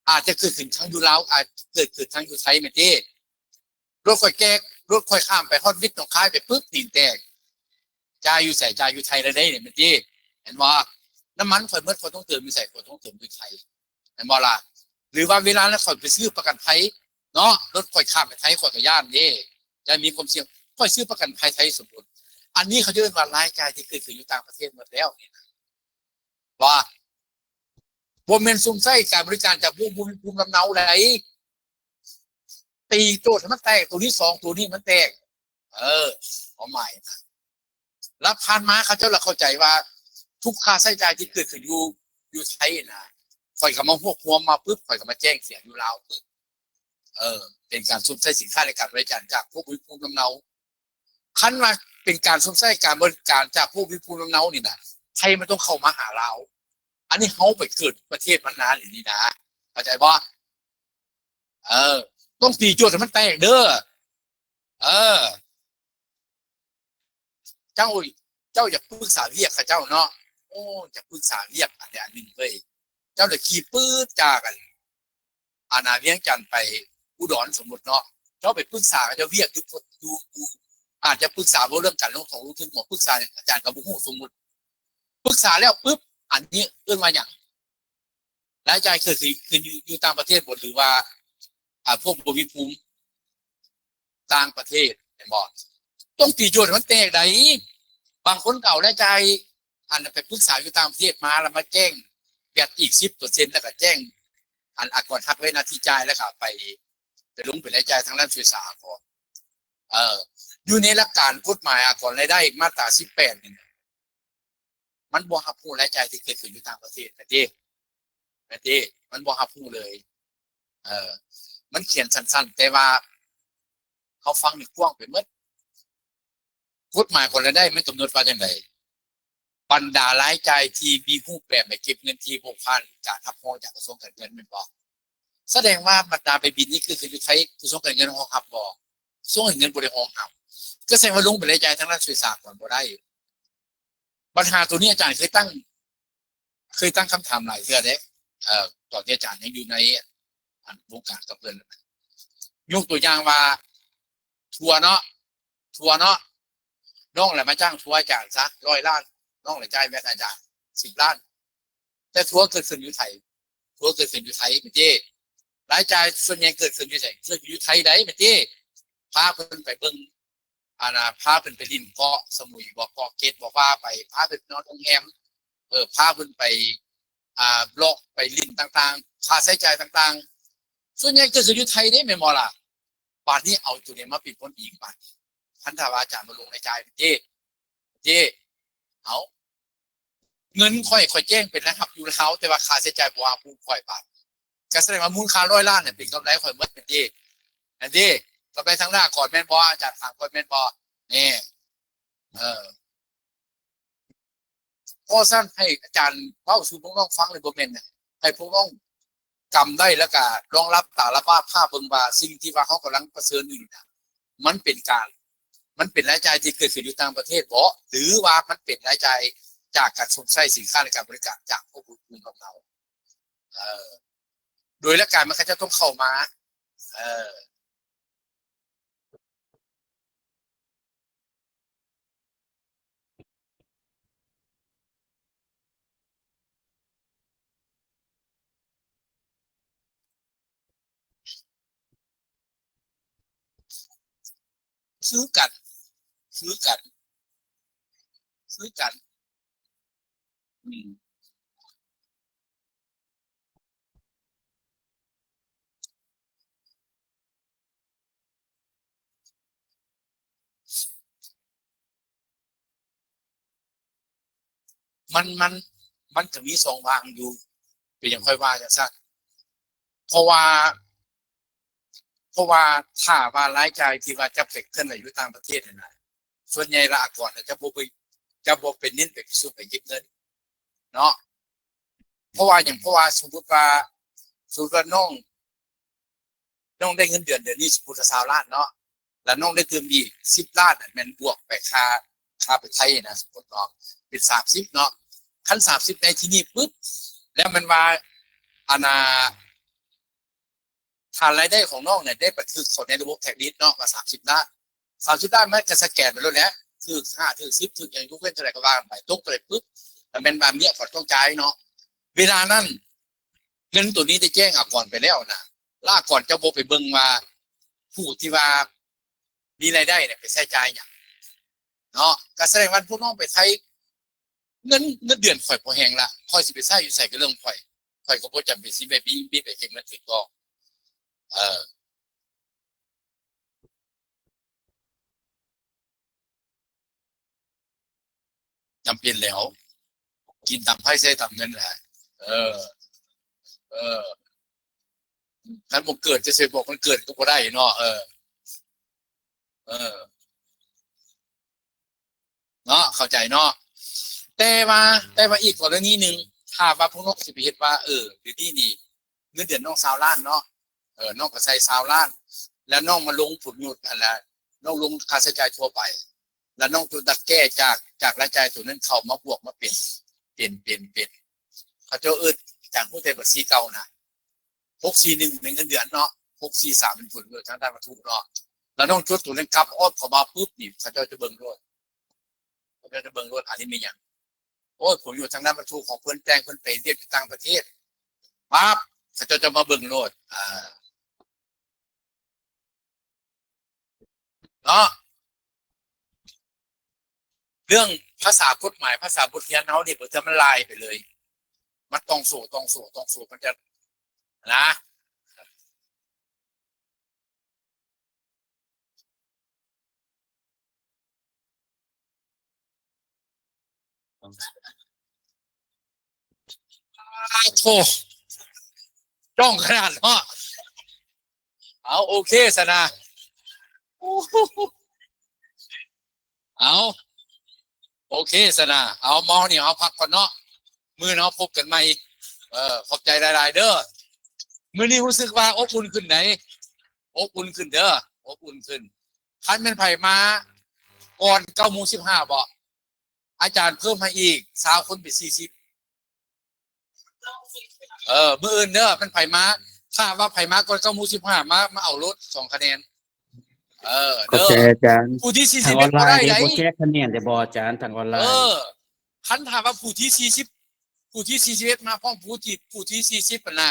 ອາດຈະເກີດຂຶ້ນທັງຢູ່ລາວ ອາດເກີດຂຶ້ນທັງຢູ່ໄທແມ່ນຕິ. ລົດຂ້ອຍແກ່ ລົດຂ້ອຍຂ້າມໄປຮອດວິດໜອງຄາຍໄປປຶບ ຕີນແຕກ ຈ່າຍຢູ່ໃສ? ຈ່າຍຢູ່ໄທແລ້ວເດ້ ແມ່ນຕິ ແມ່ນບໍ່? ນ້ຳມັນຂ້ອຍໝົດ ຂ້ອຍຕ້ອງເຕີມຢູ່ໃສ? ຂ້ອຍຕ້ອງເຕີມຢູ່ໄທ ແມ່ນບໍ່ລະ? ຫຼືວ່າເວລານັ້ນຂ້ອຍໄປຊື້ປະກັນໄພ ເນາະ ລົດຂ້ອຍຂ້າມໄປໄທ ຂ້ອຍກໍຢ້ານເດ້ ຢ້ານມີຄວາມສ່ຽງ. ຂ້ອຍຊື້ປະກັນໄພໄທສົມມຸດ ອັນນີ້ເຂົາເອີ້ນວ່າລາຍຈ່າຍທີ່ເກີດຂຶ້ນຢູ່ຕ່າງປະເທດໝົດແລ້ວນີ້ນະ ວ່າບໍ່ແມ່ນຊົມໃຊ້ການບໍລິການຈາກຜູ້ມີພູມລຳເນົາໃດ. ຕີໂຈດໃຫ້ມັນແຕກ ໂຕນີ້ສອງ ໂຕນີ້ມັນແຕກ. ເອີ ຄວາມໝາຍນະ ແລ້ວຜ່ານມາເຂົາເຈົ້າລະເຂົ້າໃຈວ່າ ທຸກຄ່າໃຊ້ຈ່າຍທີ່ເກີດຂຶ້ນຢູ່ ຢູ່ໄທນະ ຂ້ອຍກໍມາຮວບຮວມມາປຶບ ຂ້ອຍກໍມາແຈ້ງເສຍຢູ່ລາວປຶບ. ເອີ ເປັນການຊົມໃຊ້ສິນຄ້າ ແລະ ການບໍລິການຈາກຜູ້ມີພູມລຳເນົາ. ຄັນວ່າເປັນການຊົມໃຊ້ການບໍລິການຈາກຜູ້ມີພູມລຳເນົານີ້ນະ ໄທມັນຕ້ອງເຂົ້າມາຫາລາວ. ອັນນີ້ເຮົາໄປເກີດປະເທດມັນນານີ້ນະ ເຂົ້າໃຈບໍ່? ເອີ ຕ້ອງຕີໂຈດໃຫ້ມັນແຕກເດີ. ເອີ ເຈົ້າ ເຈົ້າຢາກປຶກສາວຽກເຂົາເຈົ້າເນາະ ໂອ້ ຢາກປຶກສາວຽກອັນໃດອັນໜຶ່ງເວີຍ ເຈົ້າລະຂີ່ປຶດຈາກອັນ ອັນນາວຽງຈັນໄປອຸດອນ ສົມມຸດເນາະ ເຈົ້າໄປປຶກສາເຂົາເຈົ້າວຽກຢູ່ ຢູ່ ຢູ່ ອາດຈະປຶກສາເວົ້າເລື່ອງການລົງຂອງລົງທຶນ ບໍ່ປຶກສາຫຍັງ ອາຈານກໍບໍ່ຮູ້ ສົມມຸດ ປຶກສາແລ້ວປຶບ ອັນນີ້ເອີ້ນວ່າຫຍັງ? ລາຍຈ່າຍເກີດຂຶ້ນ ຂຶ້ນຢູ່ ຢູ່ຕ່າງປະເທດບໍ່ ຫຼືວ່າ ອາ ພວກບໍ່ມີພູມຕ່າງປະເທດ ແມ່ນບໍ່? ຕ້ອງຕີໂຈດໃຫ້ມັນແຕກໃດ໋. ບາງຄົນກໍເອົາລາຍຈ່າຍ ອັນນັ້ນໄປປຶກສາຢູ່ຕ່າງປະເທດມາ ແລ້ວມາແຈ້ງແວດອີກສິບເປີເຊັນ ແລ້ວກໍແຈ້ງ ອັນອາກອນຫັກໄວ້ໜ້າທີ່ຈ່າຍ ແລ້ວກໍໄປ ໄປລົງເປັນລາຍຈ່າຍທາງດ້ານສ່ວຍສາອາກອນ. ເອີ ຢູ່ໃນຫຼັກການກົດໝາຍອາກອນລາຍໄດ້ມາດຕາສິບແປດນີ້ ມັນບໍ່ຮັບຮູ້ລາຍຈ່າຍທີ່ເກີດຂຶ້ນຢູ່ຕ່າງປະເທດ ແມ່ນເດ້ ແມ່ນເດ້ ມັນບໍ່ຮັບຮູ້ເລີຍ. ເອີ ມັນຂຽນສັ້ນໆ ແຕ່ວ່າເຮົາຟັງນີ້ກວ້າງໄປໝົດ. ກົດໝາຍຂອງລາຍໄດ້ມັນກຳນົດວ່າຈັ່ງໃດ? ບັນດາລາຍຈ່າຍທີ່ມີຮູບແບບໃບເກັບເງິນທີ່ບໍ່ຜ່ານການຮັບຮອງຈາກກະຊວງການເງິນ ແມ່ນບໍ່? ສະແດງວ່າບັນດາໃບບິນນີ້ເກີດຂຶ້ນຢູ່ໄທ ກະຊວງການເງິນຮອງຮັບບໍ່? ກະຊວງການເງິນບໍ່ໄດ້ຮອງຮັບ ກໍສະແດງວ່າລົງເປັນລາຍຈ່າຍທາງດ້ານສ່ວຍສາອາກອນບໍ່ໄດ້. ບັນຫາໂຕນີ້ອາຈານເຄີຍຕັ້ງ ເຄີຍຕັ້ງຄຳຖາມຫຼາຍເທື່ອເດ້ ເອີ ຕອນທີ່ອາຈານຍັງຢູ່ໃນ ອັນ ວົງການກັບເພິ່ນ ຍົກຕົວຢ່າງວ່າ ທົວເນາະ ທົວເນາະ ນ້ອງລະມາຈ້າງທົວອາຈານຊະຮ້ອຍລ້ານ ນ້ອງລະຈ່າຍແວດໃຫ້ອາຈານສິບລ້ານ ແຕ່ທົວເກີດຂຶ້ນຢູ່ໄທ ທົວເກີດຂຶ້ນຢູ່ໄທແມ່ນເດ້ ລາຍຈ່າຍສ່ວນໃຫຍ່ເກີດຂຶ້ນຢູ່ໃສ? ເກີດຂຶ້ນຢູ່ໄທໃດ໋ແມ່ນເດ້ ພາເພິ່ນໄປເບິ່ງ ອັນນ່າ ພາເພິ່ນໄປຫຼິ້ນເກາະສະໝຸຍບໍ ເກາະເກດບໍ ວ່າໄປ ພາເພິ່ນໄປນອນໂຮງແຮມ ເອີ ພາເພິ່ນໄປ ອ່າ ເລາະໄປຫຼິ້ນຕ່າງໆ ຄ່າໃຊ້ຈ່າຍຕ່າງໆ ສ່ວນໃຫຍ່ເກີດຂຶ້ນຢູ່ໄທເດ້ ແມ່ນບໍ່ລະ? ບາດນີ້ເອົາໂຕນີ້ມາເປັນຜົນອີງ ບາດນີ້ ຄັນຖ້າວ່າອາຈານບໍ່ລົງລາຍຈ່າຍເດ້ ເດ້ ເອົາ ເງິນຂ້ອຍ ຂ້ອຍແຈ້ງເປັນລາຍຮັບຢູ່ລາວ ແຕ່ວ່າຄ່າໃຊ້ຈ່າຍບໍ່ຮັບຮູ້ຂ້ອຍ ບາດ ກໍສະແດງວ່າມູນຄ່າຮ້ອຍລ້ານນີ້ເປັນກຳໄລຂ້ອຍໝົດ ແມ່ນເດ້ ແມ່ນເດ້ ກຳໄລທາງດ້ານອາກອນແມ່ນບໍ່? ອາຈານຖາມຂ້ອຍແມ່ນບໍ່? ແນ່ ເອີ ເພາະຊັ້ນໃຫ້ອາຈານເວົ້າສູ່ພວກນ້ອງຟັງເລີຍ ບໍ່ແມ່ນ ໃຫ້ພວກນ້ອງ ກຳໄດ້ ແລ້ວກະລອງຫຼັບຕາຫຼັບຕາພາບເບິ່ງວ່າ ສິ່ງທີ່ວ່າເຮົາກຳລັງປະເຊີນຢູ່ນີ້ນະ ມັນເປັນການ ມັນເປັນລາຍຈ່າຍທີ່ເກີດຂຶ້ນຢູ່ຕ່າງປະເທດບໍ ຫຼືວ່າມັນເປັນລາຍຈ່າຍຈາກການຊົມໃຊ້ສິນຄ້າ ແລະ ການບໍລິການຈາກພວກບຸກເບິກຂອງເຮົາ? ເອີ ໂດຍຫຼັກການມັນກໍຈະຕ້ອງເຂົ້າມາ ເອີ ຄືກັນ ຄືກັນ ຄືກັນ ອືມ. ມັນ ມັນ ມັນກໍມີຊ່ອງວ່າງຢູ່ ເປັນຫຍັງຂ້ອຍວ່າຈັ່ງຊັ້ນ ເພາະວ່າ ເພາະວ່າຖ້າວ່າລາຍຈ່າຍທີ່ວ່າຈະໄປເຄື່ອນໄຫວຢູ່ຕ່າງປະເທດຫັ້ນນະ ສ່ວນໃຫຍ່ລະອາກອນນະ ຈະບໍ່ໄປ ຈະບໍ່ໄປເນັ້ນໄປປະຊຸມໄປເກັບເງິນເນາະ ເພາະວ່າຫຍັງ? ເພາະວ່າສົມມຸດວ່າ ສົມມຸດວ່ານ້ອງ ນ້ອງໄດ້ເງິນເດືອນ ເດືອນນີ້ສົມມຸດວ່າຊາວລ້ານເນາະ ແລ້ວນ້ອງໄດ້ຕື່ມອີກສິບລ້ານ ແມ່ນບວກໄປຄ່າ ຄ່າໄປໄທນະ ສົມມຸດເນາະ ເປັນສາມສິບເນາະ ຄັນສາມສິບໃນທີ່ນີ້ປຶບ ແລ້ວແມ່ນວ່າ ອັນນ່າ ຖ້າລາຍໄດ້ຂອງນ້ອງນີ້ໄດ້ບັນທຶກເຂົ້າໃນລະບົບແທັກດິດເນາະ ວ່າສາມສິບລ້ານ ສາມສິບລ້ານ ມັນກໍສະແກນໄປໂລດແຫຼະ ຖືກຫ້າ ຖືກສິບ ຖືກຫຍັງ ຍົກເວັ້ນເທົ່າໃດກໍວ່າກັນໄປ ຕົກເທົ່າໃດປຶບ ກໍແມ່ນວ່າເມຍຂອງຕ້ອງຈ່າຍເນາະ ເວລານັ້ນ ເງິນໂຕນີ້ໄດ້ແຈ້ງອາກອນໄປແລ້ວນະ ລະອາກອນຈະບໍ່ໄປເບິ່ງວ່າ ຜູ້ທີ່ວ່າມີລາຍໄດ້ນີ້ໄປໃຊ້ຈ່າຍຫຍັງເນາະ? ກໍສະແດງວ່າພວກນ້ອງໄປໃຊ້ ເງິນ ເງິນເດືອນຂ້ອຍພໍແຮງລະ ຂ້ອຍຊິໄປໃຊ້ຢູ່ໃສກໍເລື່ອງຂອງຂ້ອຍ ຂ້ອຍກໍບໍ່ຈຳເປັນຊິໄປບີບ ບີບໃຫ້ເກັບເງິນຖືກຕ້ອງ. ເອີ ຈຳເປັນແລ້ວ ກິນຕາມໄພໃຊ້ຕາມເງິນແຫຼະ. ເອີ ເອີ ຄັນບໍ່ເກີດ ຈະຊິບອກມັນເກີດກໍບໍ່ໄດ້ເນາະ. ເອີ ເອີ ເນາະ ເຂົ້າໃຈເນາະ. ແຕ່ວ່າ ແຕ່ວ່າອີກກໍລະນີໜຶ່ງ ຖ້າວ່າພວກນ້ອງຊິໄປເຮັດວ່າ ເອີ ດຽວນີ້ນີ້ ເງິນເດືອນນ້ອງຊາວລ້ານເນາະ, ເອີ ນ້ອງກໍໃສ່ຊາວລ້ານ ແລ້ວນ້ອງມາລົງຜົນປະໂຫຍດ ອັນລະ ນ້ອງລົງຄ່າໃຊ້ຈ່າຍທົ່ວໄປ ແລ້ວນ້ອງຈະຕັດແກ້ຈາກ ຈາກລາຍຈ່າຍໂຕນັ້ນເຂົ້າມາບວກມາເປັນ ເປັນ ເປັນ ເປັນ ເຂົາເຈົ້າເອີ້ນ ອາຈານຮູ້ແຕ່ບັນຊີເກົ່ານະ ຫົກສີ່ໜຶ່ງ ເປັນເງິນເດືອນເນາະ, ຫົກສີ່ສາມ ເປັນຜົນປະໂຫຍດທາງດ້ານວັດຖຸເນາະ, ແລ້ວນ້ອງຈົດໂຕນັ້ນກັບອອກເຂົ້າມາປຶບນີ້ ເຂົາເຈົ້າຈະເບິ່ງໂລດ ເຂົາເຈົ້າຈະເບິ່ງໂລດ ອັນນີ້ແມ່ນຫຍັງ? ໂອ້ຍ ຜົນປະໂຫຍດທາງດ້ານວັດຖຸຂອງເພິ່ນ ແຕ່ງເພິ່ນໄປວຽກຢູ່ຕ່າງປະເທດ ປັບ ເຂົາເຈົ້າຈະມາເບິ່ງໂລດ ອ່າ ເນາະ. ເລື່ອງພາສາກົດໝາຍ ພາສາບົດຮຽນເຮົານີ້ ບາງເທື່ອມັນລາຍໄປເລີຍ ມັນຕ່ອງໂສ້ ຕ່ອງໂສ້ ຕ່ອງໂສ້ ມັນຈະ ນະ. ໂອ້ ຈ້ອງຂະໜາດເນາະ. ເອົາ ໂອເຄຊັ້ນນະ ເອົາ ໂອເຄຊັ້ນນະ ເອົາ ມານີ້ເຮົາພັກກ່ອນເນາະ ມື້ອື່ນເຮົາພົບກັນໃໝ່. ເອີ ຂອບໃຈຫຼາຍໆເດີ ມື້ນີ້ຮູ້ສຶກວ່າອົບອຸ່ນຂຶ້ນໃດ໋ ອົບອຸ່ນຂຶ້ນເດີ ອົບອຸ່ນຂຶ້ນ. ຄັນແມ່ນໃຜມາກ່ອນເກົ້າໂມງສິບຫ້າບໍ ອາຈານເພີ່ມໃຫ້ອີກຊາວຄົນເປັນສີ່ສິບ. ເອີ ມື້ອື່ນເດີ ມັນໃຜມາ ຖ້າວ່າໃຜມາກ່ອນເກົ້າໂມງສິບຫ້າ ມາ ມາເອົາໂລດສອງຄະແນນ. ເອີ ເດີ ຂອບໃຈອາຈານ. ຜູ້ທີສີ່ສິບເອັດບໍ່ໄດ້ໃດ໋ ທາງອອນລາຍນີ້ບໍ່ແຈກຄະແນນໄດ້ບໍ່ອາຈານ? ທາງອອນລາຍ ເອີ ຄັນຖ້າວ່າຜູ້ທີສີ່ສິບ ຜູ້ທີສີ່ສິບເອັດມາພ້ອມຜູ້ທີ ຜູ້ທີສີ່ສິບຫັ້ນນະ